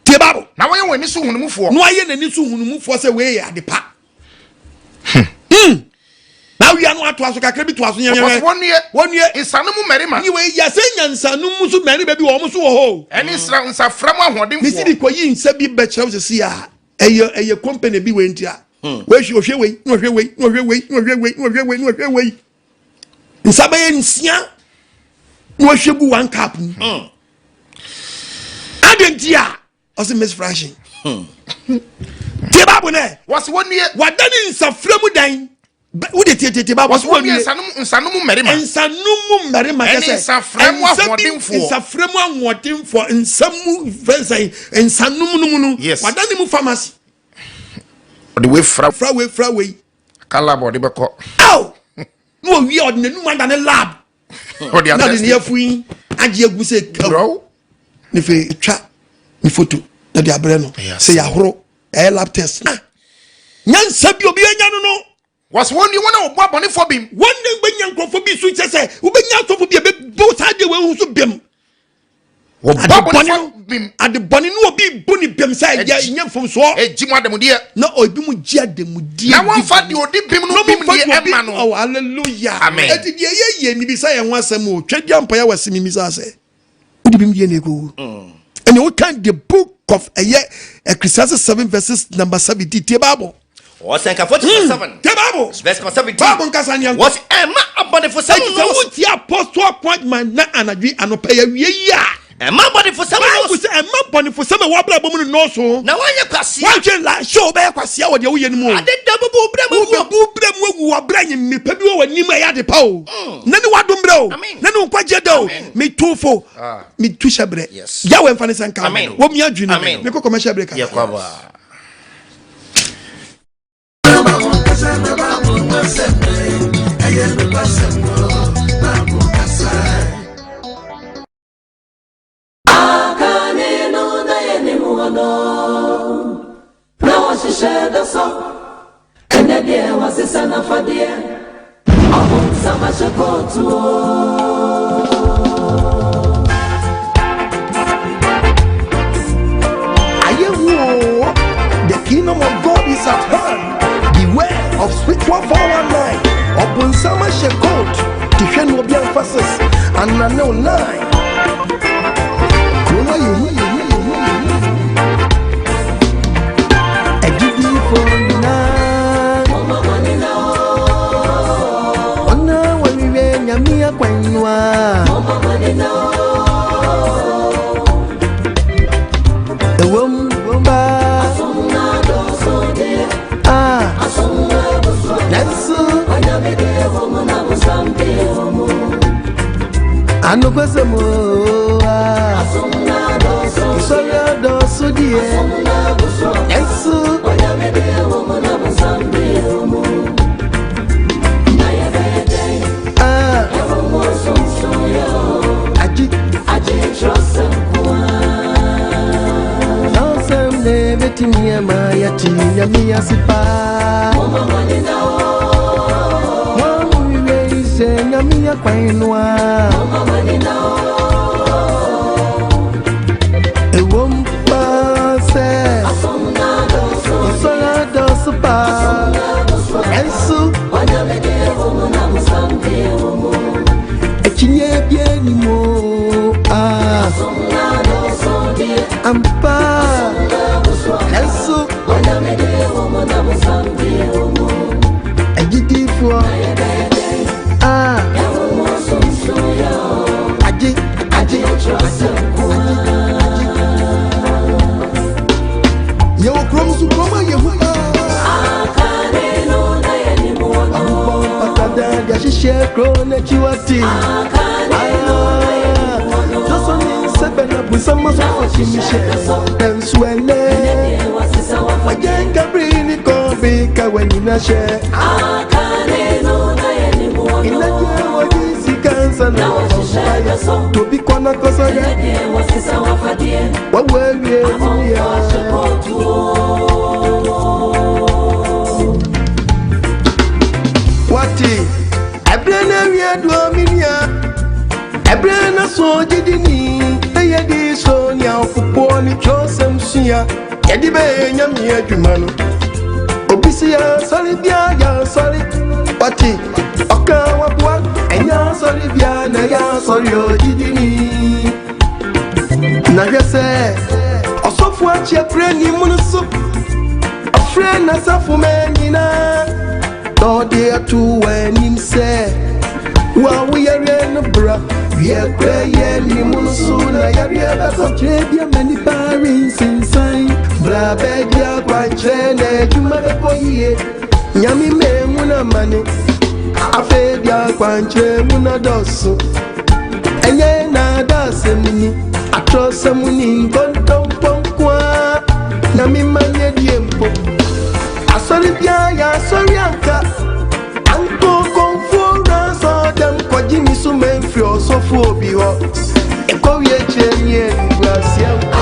Tie Bible. Na wɔyɛ wɔn ani so hunumufoɔ. Na wɔayɛ n'ani so hunumufoɔ sɛ wei yɛ ade pa. Na awia no atoa so kakra bi toa so nyɛnyɛnyɛ. Wɔn nue. Wɔn nue. Nsano mu mmarima. Ni wei yɛ sɛ nyansano mu so mmarima bi wɔn so wɔ hɔ. Ɛne nsra nsafra mu ahoɔdenfoɔ. Mesi de kɔ yi nsa bi bɛkyerɛw sisi a ɛyɛ ɛyɛ company bi wei ntia. Wei hwɛ ɔhwɛ wei na ɔhwɛ wei na ɔhwɛ wei na ɔhwɛ wei na ɔhwɛ wei na ɔhwɛ wei. Nsa bɛyɛ nsia na ɔhwɛ gu one cup mu. Adi nti a ɔsi miss fraction. Tie baabu nɛ. Wɔsi wɔn nie. Wadani nsafra mu dan. Wode tie tie tie baabu. Wɔsi wɔn nie nsanum mmarima. Nsanum mu mmarima kyɛ sɛ. Ɛne nsafra mu ahoɔdenfoɔ. Nsafra mu ahoɔdenfoɔ nsa mu fɛnsɛn nsanum no mu no. Yes. Wadani mu pharmacy. Ɔde wei fra. Fra wei fra wei. Aka lab ɔde bɛkɔ. Aw! Na owie ɔde n'anum ada ne lab. Ɔde Na ɔde ne afu yi agye agu sɛ kaw. Ne fe twa ne foto na de abrɛ no sɛ yɛahoro ɛyɛ lab test. Ah! Nyansa bi obi anya no no. Wɔsi wɔn ni wɔn a wɔbu abɔnefoɔ bem. Wɔn na bɛnya nkurɔfoɔ bi so kyɛ sɛ wobɛnya asɔfo bi a bɛbu saa deɛ wɔn ho so bem. Wɔbɔ abɔnefoɔ bem. Ade bɔne no obi bu ne bem sɛ ɛyɛ nyɛ mfomsoɔ. Egye mu ademudeɛ. Na obi mu gye ademudeɛ. Na wɔnfa deɛ odi bem no bem deɛ ɛma no. Oh hallelujah. Amen. Eti deɛ ɛyɛ yie mibisa yɛn ho asɛm o. Twɛdeɛ mpa yɛ wɔ se mimisa sɛ. Wodi bem deɛ na ekowu. Ɛnna wokan the book of ɛyɛ Ecclesiastes 7 verses number 17 tie Bible. Ɔsɛnkafo chapter 7. Tie Bible. Verse number 17. Bible nkasa nea nkɔ. Wɔsi ɛma abɔnefosɛm Ɛti sɛ nnɔɔso. wotie Apostle appointment na anadwo yi anɔpa yi awie yi a. Ɛma abɔnefosɛm Bible nnɔɔso. sɛ ɛma bɔnefosɛm a ɛwɔ abrabɔ mu no nnɔɔso. Na woanyɛ kwasea. Woanhwɛ la sɛ wobɛyɛ kwasea wɔ deɛ woyɛ no mu o. Ade da bɛbu wo brɛ mu awu. Wobɛbu wo brɛ mu awu wɔ berɛ a nyimmipa bi wɔ w'anim a ɛyɛ ade pa o. Na ne w'adom berɛ o. Amen. Na ne wo nkwagyeɛ da o. Amen. Metu fo. Metu hyɛ berɛ. Yes. Yahweh mfa ne nsa nka wo. Amen. Wɔmia adwene. Amen. Mekɔ commercial break kakra. Yɛkɔ aba. Ayewo, the kingdom of God is at hand. Beware of spiritual 419. Ɔbonsam ahyɛ coat, te hwɛ no obi amfa sis, anane wo nine. Kurom ayɛ hu yɛ hu yɛ hu yɛ hu. Agyidifo nyinaa, wɔn a wɔhwehwɛ Nyame akwan no a. Ɛwom paa. Ah, nanso anokwasɛm o, ah, nsɔre adɔɔso deɛ, nanso ah, agye nsɛm. Yɛbɛtumi ama yɛte Nyame ase paa. Mo a mohwehwɛ yi sɛ Nyame akwan no a. Ɛwom paa sɛ nsɔre adɔɔso paa. Nanso akyinnye biara nni mu o, ah. Ampa, nanso agyidifoɔ ah. Agye, agye, agye, agye. Yɛwɔ kurom nso kurom a yɛhu paa. Abobɔ mpata dan de ahyehyɛ kuro n'akyiwate. Dɔsɔ ne nsa bɛ na busam asɔfo tumi hyɛ. Nanso ɛnɛ, wagye nkabiri ne kɔbi ka wanyina hyɛ. Inagye wɔgye sika nsa na wɔbɔ mpaeɛ. Tobi kɔ na kɔsɔ yɛ. Wawu awie ne Wate, ɛberɛ no awie doɔ me nua. Ɛberɛ no so gyidi ni ɛyɛ de so nea ɔpopoɔ ne twerɛsɛm sua. Yɛde bɛyɛ Nyame adwuma no. Obi si yɛ asɔre bia yɛ asɔre. Wate, ɔka waboa ɛnyɛ asɔre bia na ɛyɛ asɔre ogyidi ni. Na hwɛ sɛ ɔsɔfo akyi afrɛ ni mu no so. Ɔfrɛ n'asafo ma nyinaa. Na ɔde ato w'anim sɛ wo a woyɛreɛ no bra. Wiɛ kura yɛ ni mu no so na yareɛ bɛkɔ. Kyerɛ bi ama nipa rensensan. Bra bɛgye akwankyerɛ na adwuma bɛkɔ yie. Nyame mɛnhu na mane. Afei di akwankyerɛ mu na dɔso. Ɛnyɛ nnaada asɛm ni. Atorɔsɛm ni nkontompɔ nko ara. Nyame ma nyɛ die mpo. Asɔre biara yɛ asɔre anka. Anko kɔnfuo ransɔ dɛm kɔgye ni so mɛmfiri ɔsɔfo obi hɔ. Ɛkɔwie kyerɛ ni animguaseɛ nko.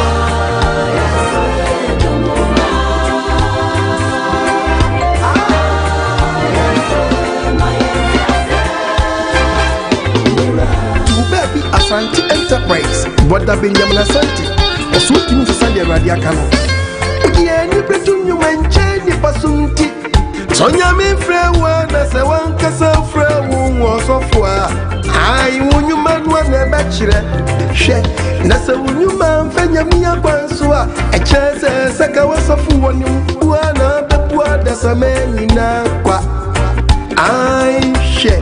Baabi Asante Enterprise, Brother Benjamin Asante, ɔso ntumi nsesa deɛ Awurade aka no. Wode ani bɛto nnwuma nkyɛn nnipa so nti. Sɛ Onyame frɛ wo a na sɛ wankasa frɛ wo wo ɔsɔfo a, ai wo nnwuma no a na ɛbɛkyerɛ. Hwɛ, na sɛ wo nnwuma mfa Nyame akwan so a, ɛkyerɛ sɛ sɛka wɔsɔfo wɔ ne wo a na bɛbu adasama nyinaa kwa. Ai hwɛ,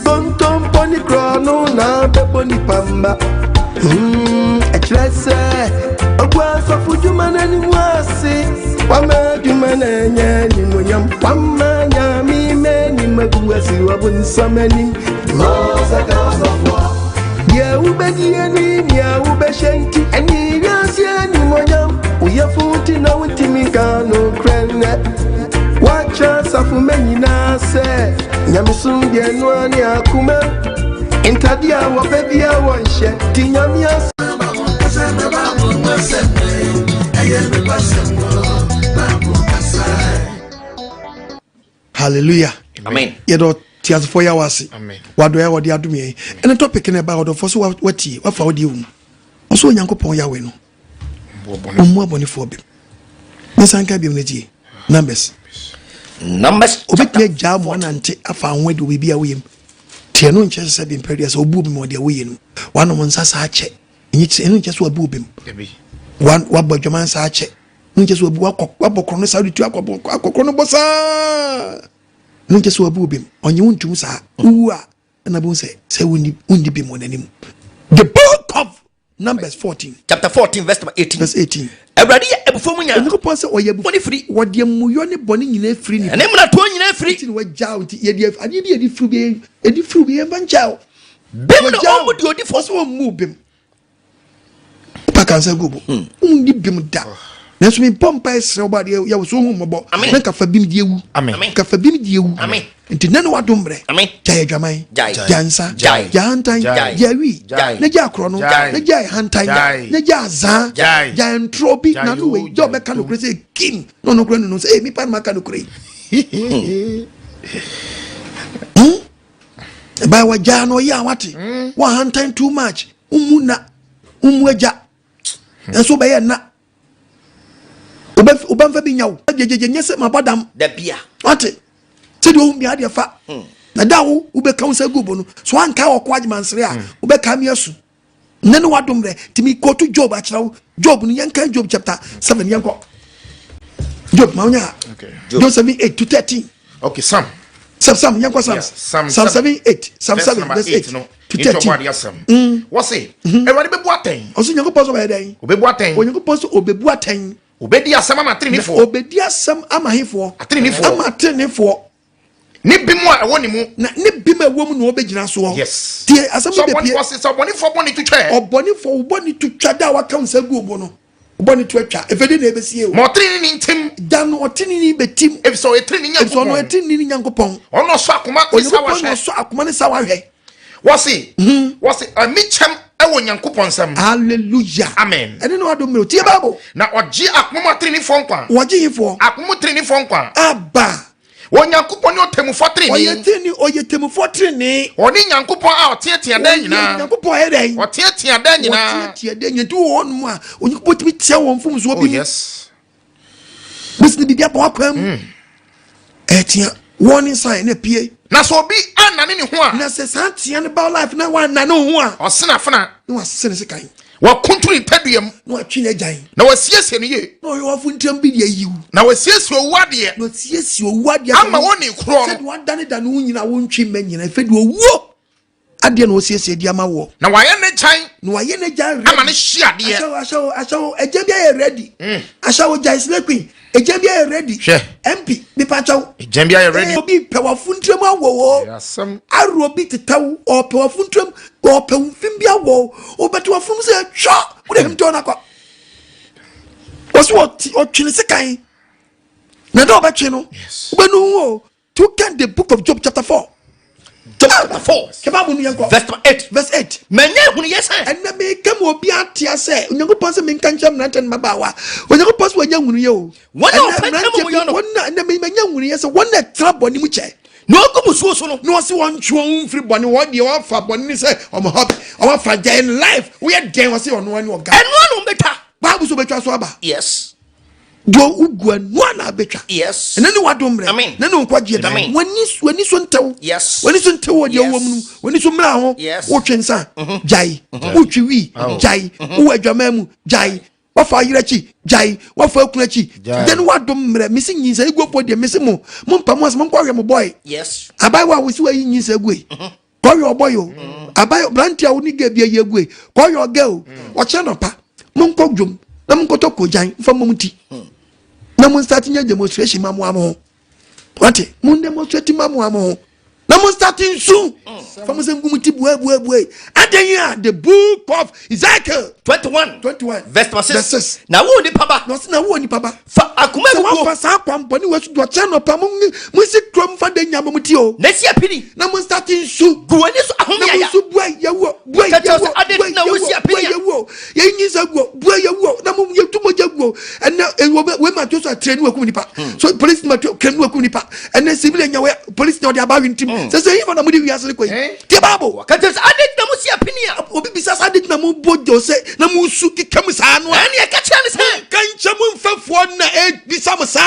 kontompɔ ne korɔ no na bɛbɔ nipa mma. Ɛkyerɛ sɛ ogu asɔfo dwuma n'anim ase. Wama adwuma na ɛnyɛ animuonyam. Wama Nyame m'anim agu ase wɔ bonsam anim. Sɛka ɔsɔfo a, deɛ wobɛdi ani nea wobɛhyɛ nti ɛne wiase animuonyam. Woyɛfo nti na wontumi nka nokorɛ nnɛ. Woakyerɛ asafo ma nyinaa sɛ nyamesom deɛ noa ne akoma. Ntadeɛ a wɔpɛ bia wɔnhyɛ nti Nyame ase. Hallelujah. Amen. Yɛdɔ tiasefoɔ yɛ wase. Amen. Wadɔ yɛ wɔde adom yɛn. Ɛne topic no ɛba ɔdɔfoɔ so watie wafa wo deɛ wɔ mu. Ɔso Onyankopɔn Yahweh no. Ɔmmu abɔnefoɔ bem. Mensan ka biom no tie. Numbers. Numbers Obɛtumi agyaa mo anante afa ho adi wɔ biribi a woyɛ mu. Tiɛ no nkyɛ sɛ bi mpɛ sɛ ɔbu obi ma ɔde a woyɛ no. Wanom nsa saa kyɛ. Ɛnyɛ kyerɛ ɛno nkyɛ sɛ wabu obi mu. Wabɔ adwaman saa kyɛ. No nkyɛ sɛ wabu wakɔ wabɔ korɔ no saa de tu akɔbɔ akɔkorɔ no bɔ saa. No nkyɛ sɛ wabu obi mu. Ɔnye wo ntum saa. Wowu a ɛna bɛhu sɛ sɛ wonni wonni bi mu wɔ n'anim. The book of Numbers 14. Chapter 14 verse number 18. Verse 18. Awurade yɛ abufuo mu nya. Onyankopɔn sɛ ɔyɛ abufuo. Bɔne firi. Wɔde amumuyɔ ne bɔne nyinaa firi nipa. Ɛne mmaratoɔ nyinaa firi. Nti na wagyaw nti yɛde adeɛ bi yɛde firi bi yɛde firi bi yɛmfa nkyɛw. Bem na ɔmmu deɛ ɔdi fɔ. Ɔsɛ ɔmmu bem. Wopa kansa gu bo. Wonni bem da. Nanso mebɔ mpae srɛ wo adeɛ yɛ wo so hu mmɔbɔ. Amen. Na nkafa bim deɛ wu. Amen. Amen. Nkafa bim deɛ wu. Amen. Nti nɛ ne wadom mmerɛ. Amen. Gyae adwaman. Gyae. Gyae nsa. Gyae. Gyae hantan. Gyae. Gyae wi. Gyae. Na gyae akorɔ no. Gyae. Na gyae hantan. Gyae. Na gyae azaa. Gyae. Gyae ntorɔ bi. Gyae Na no o, wei. Gyae gyae ɔbɛka to. nokorɛ sɛ kim. Na ɔno korɛ no no sɛ ee mipa no maka nokorɛ yi. Ɛbaa wagyaa no ɔyɛ a wate. Wahantan too much. Umu na. Umu agya. Ɛnso wobɛyɛ nna. Wobɛmfa bi nya wo. Gyegyegye nyɛ sɛ mabɔ dam. Dabia. Wate sɛdeɛ ohu bia adeɛ fa na da wo wobɛka wo nsa gu bo no so anka ɔkɔ agyemansere a, wobɛka me asu nnɛ ne wadom rɛ. Nti mekɔto Job akyerɛ wo. Job no, yɛnka Job chapter 7. Yɛnkɔ Job ma wonya. Okay. Job 7 8 to 13. Okay, Psalm. Psalm, yɛnkɔ Psalm. Yeah, Psalm Psalm 7. 7 8, Psalm Verse 7 number verse 8 8 no. to Nti ɔbɔ 13. adeɛ asɛm. Wɔse, Awurade bɛbu atɛn. Ɔso Nyankopɔn sɛ ɔbɛyɛ dɛn? Obɛbu atɛn. Onyankopɔn sɛ ɔbɛbu atɛn. Obɛdi asɛm ama atenenefoɔ. Ɔbɛdi asɛm ama hefoɔ? Atenenefoɔ. Ama atenenefoɔ. Ne bi mu a ɛwɔ ne mu. Na ne bi ma ɛwɔ mu na ɔbɛgyina soɔ. Tie asɛm Sɛ no ɔbɔne bɛpie. Wɔse sɛ ɔbɔnefoɔ bɔne to twɛ. Ɔbɔnefoɔ wo bɔne to twa da a waka wo nsa gu obo no, wo bɔne to atwa ɛfɛde na ɛbɛsie o. Ma ɔtenene ntim. Da no ɔtenene bɛtim. Efisɛ ɔyɛ tenene ɛfisɛ ɔno Nyankopɔn. ɛtenene ne Nyankopɔn. Ɔno ɔsɔ akoma ne sa Onyankopɔn na wahwɛ. ɔsɔ akoma ne sa wahwɛ. Wɔse ɛmi kyɛm ɛwɔ Nyankopɔn nsam. Hallelujah. Amen. Ɛne ne wadom mmerɛ tie Bible. Na ɔgye akoma mu atenenefoɔ nkwa. Wɔgye hefoɔ? Akoma mu tenenefoɔ nkwa. Aba. Onyankopɔn ne ɔtemmufoɔ Ɔyɛ tenene. tenene, ɔyɛ temmufoɔ tenene. Ɔne Nyankopɔn a ɔteatea dan nyinaa. Nyankopɔn ɔyɛ dɛn? Ɔteatea dan nyinaa. Wɔteatea dan nyinaa. Nti wɔ hɔnom a Onyankopɔn tumi tia wɔn mfomsoɔ bi mu. Bɛsi ne biribi abɔ wakwan mu, ɛtia warning sign na pie. Na sɛ obi annane ne ho a, na sɛ saa tea no ba life na wanane wo ho a, ɔsena afena. Na wasese ne sekan. Wakunturu ne tadua mu. Na watwe ne agyan. Na wasiesie no yie. Na ɔyɛ wafo ntiam bi de ayiw. Na wasiesie owu adeɛ. Na ɔsiesie owu adeɛ ama wɔn ne korɔ sɛdeɛ no. wadane da ne ho nyina wontwi mma nyina ɛfɛ de owuo adeɛ na ɔsiesie de ama woɔ. Na wayɛ ne gyan. Na wayɛ ne gyan ready. Ama ne hye adeɛ. Ahyɛwo, ahyɛwo, ahyɛwo, agya bi ayɛ ready. Ahyɛwo, gyae slay queen, agya bi ayɛ ready. Hwɛ. MP mipakyɛw. Gyan bi ayɛ ready. Obi pɛ wafo ntiram awɔ wɔ. Ɛyɛ asɛm. Aro bi tetaw, ɔpɛ wafo ntiram, ɔpɛ wo mfim bi awɔ wo, wobɛte wafom sɛ twa wode hemtɔ no akɔ. Wɔso ɔtwe ne sekan na dɛ ɔbɛtwe no, wobɛnu ho o. To kan the Book of Job chapter 4. Job chapter 4. Kɛ Bible no, yɛnkɔ. Verse number 8. Verse 8. Manya ehunuyɛ sɛ. Ɛnɛ meka ma obi atea sɛ Onyankopɔn sɛ menka nkyerɛ mmerantɛ no mmabaawa, Onyankopɔn sɛ wanya nhunuyɛ o. Wɔn a Ɛnɛ wɔpɛ mmeranteɛ ntɛm amumuyɔ no. wɔn a ɛnɛ manya nhunuyɛ sɛ wɔn na ɛtena bɔne mu kyɛ na ɔgu musuo so no. Na wɔsi wɔn ntwe wɔn mfiri bɔne. Wɔn deɛ wɔafa bɔne ne sɛ ɔmo hobby, ɔmo afa gya in life. Woyɛ dɛn? Wɔsi ɔno ani ɔga. Ɛnoa na ɔmbɛtwa. Baabu so bɛtwa so aba. Deɛ wogu ɛnoa na abɛtwa. Ɛnɛ ne wadom mmerɛ. Na ne nkwagyeɛ da. W'ani so ntɛw. W'ani so ntɛw wɔ deɛ wɔ mu no, w'ani so mmerɛ ho. Wotwe nsa, gyae. Wotwe wi, gyae. Wowɔ adwaman mu, gyae. Wafa ayerɛ akyi, gyae. Wafa akunu akyi. Gyae. Deɛ ne wadom mmerɛ mesi nyinsa iguofoɔ deɛ, mesi mo mompa mo asɛ monkɔhwɛ mo bɔe. Abayewa a wosi wayi nyinsa gue, kɔhwɛ ɔbɔe o. Abayewa aberante a wo ne gɛ bi ayi ague, kɔhwɛ ɔgɛ o. Ɔkyerɛ nɔpa monkɔ dwom na monkɔtɔ kogyan mfa mmom ti na mo start nyɛ demonstration ma mo amo ho. Wate, mo demonstrate ma mo amo ho na mo start nsu fa mo sɛ ngu mo ti buebuebue adan a. The Book of Ezekiel 21. 21. Verse number 6. Verse 6. Na wo nipa ba. Na ɔsɛ na wo nipa ba. Fa akoma sɛ abubuo. wafa saa kwampɔne wɔ so do, ɔkyerɛ nɔpa mo monsi kurom fa da nya mo ti o. Na si apini. Na mo start nsu. Gu w'ani so Na mo ahomeyaya. nso bua yɛwɔ bua. Ka kyerɛ yɛwɔ sɛ, ade bua na yɛwɔ wosi bua apini a. Yɛwɔ yɛnyi nsa guo bua yɛwɔ na mo yɛtu mogya guo. Ɛnɛ ɛwɔ wei ma to so akyerɛ ne wakum nipa so, police ma to kɛm ne wakum nipa. Ɛnɛ civilian nya wɛ police na ɔde aba awi ntim sɛ yifa na mo de wiase ne kɔ yi. Eh? Tie Bible. Ka kyerɛ sɛ ade na mo si apini a. Obi bisa sɛ ade na mo bɔ gye sɛ na mo su keka mu saa no a, Ɛne ɛka kyerɛ ne sɛ. nka nkyɛn mo mfɛfoɔ na ebisa mo saa.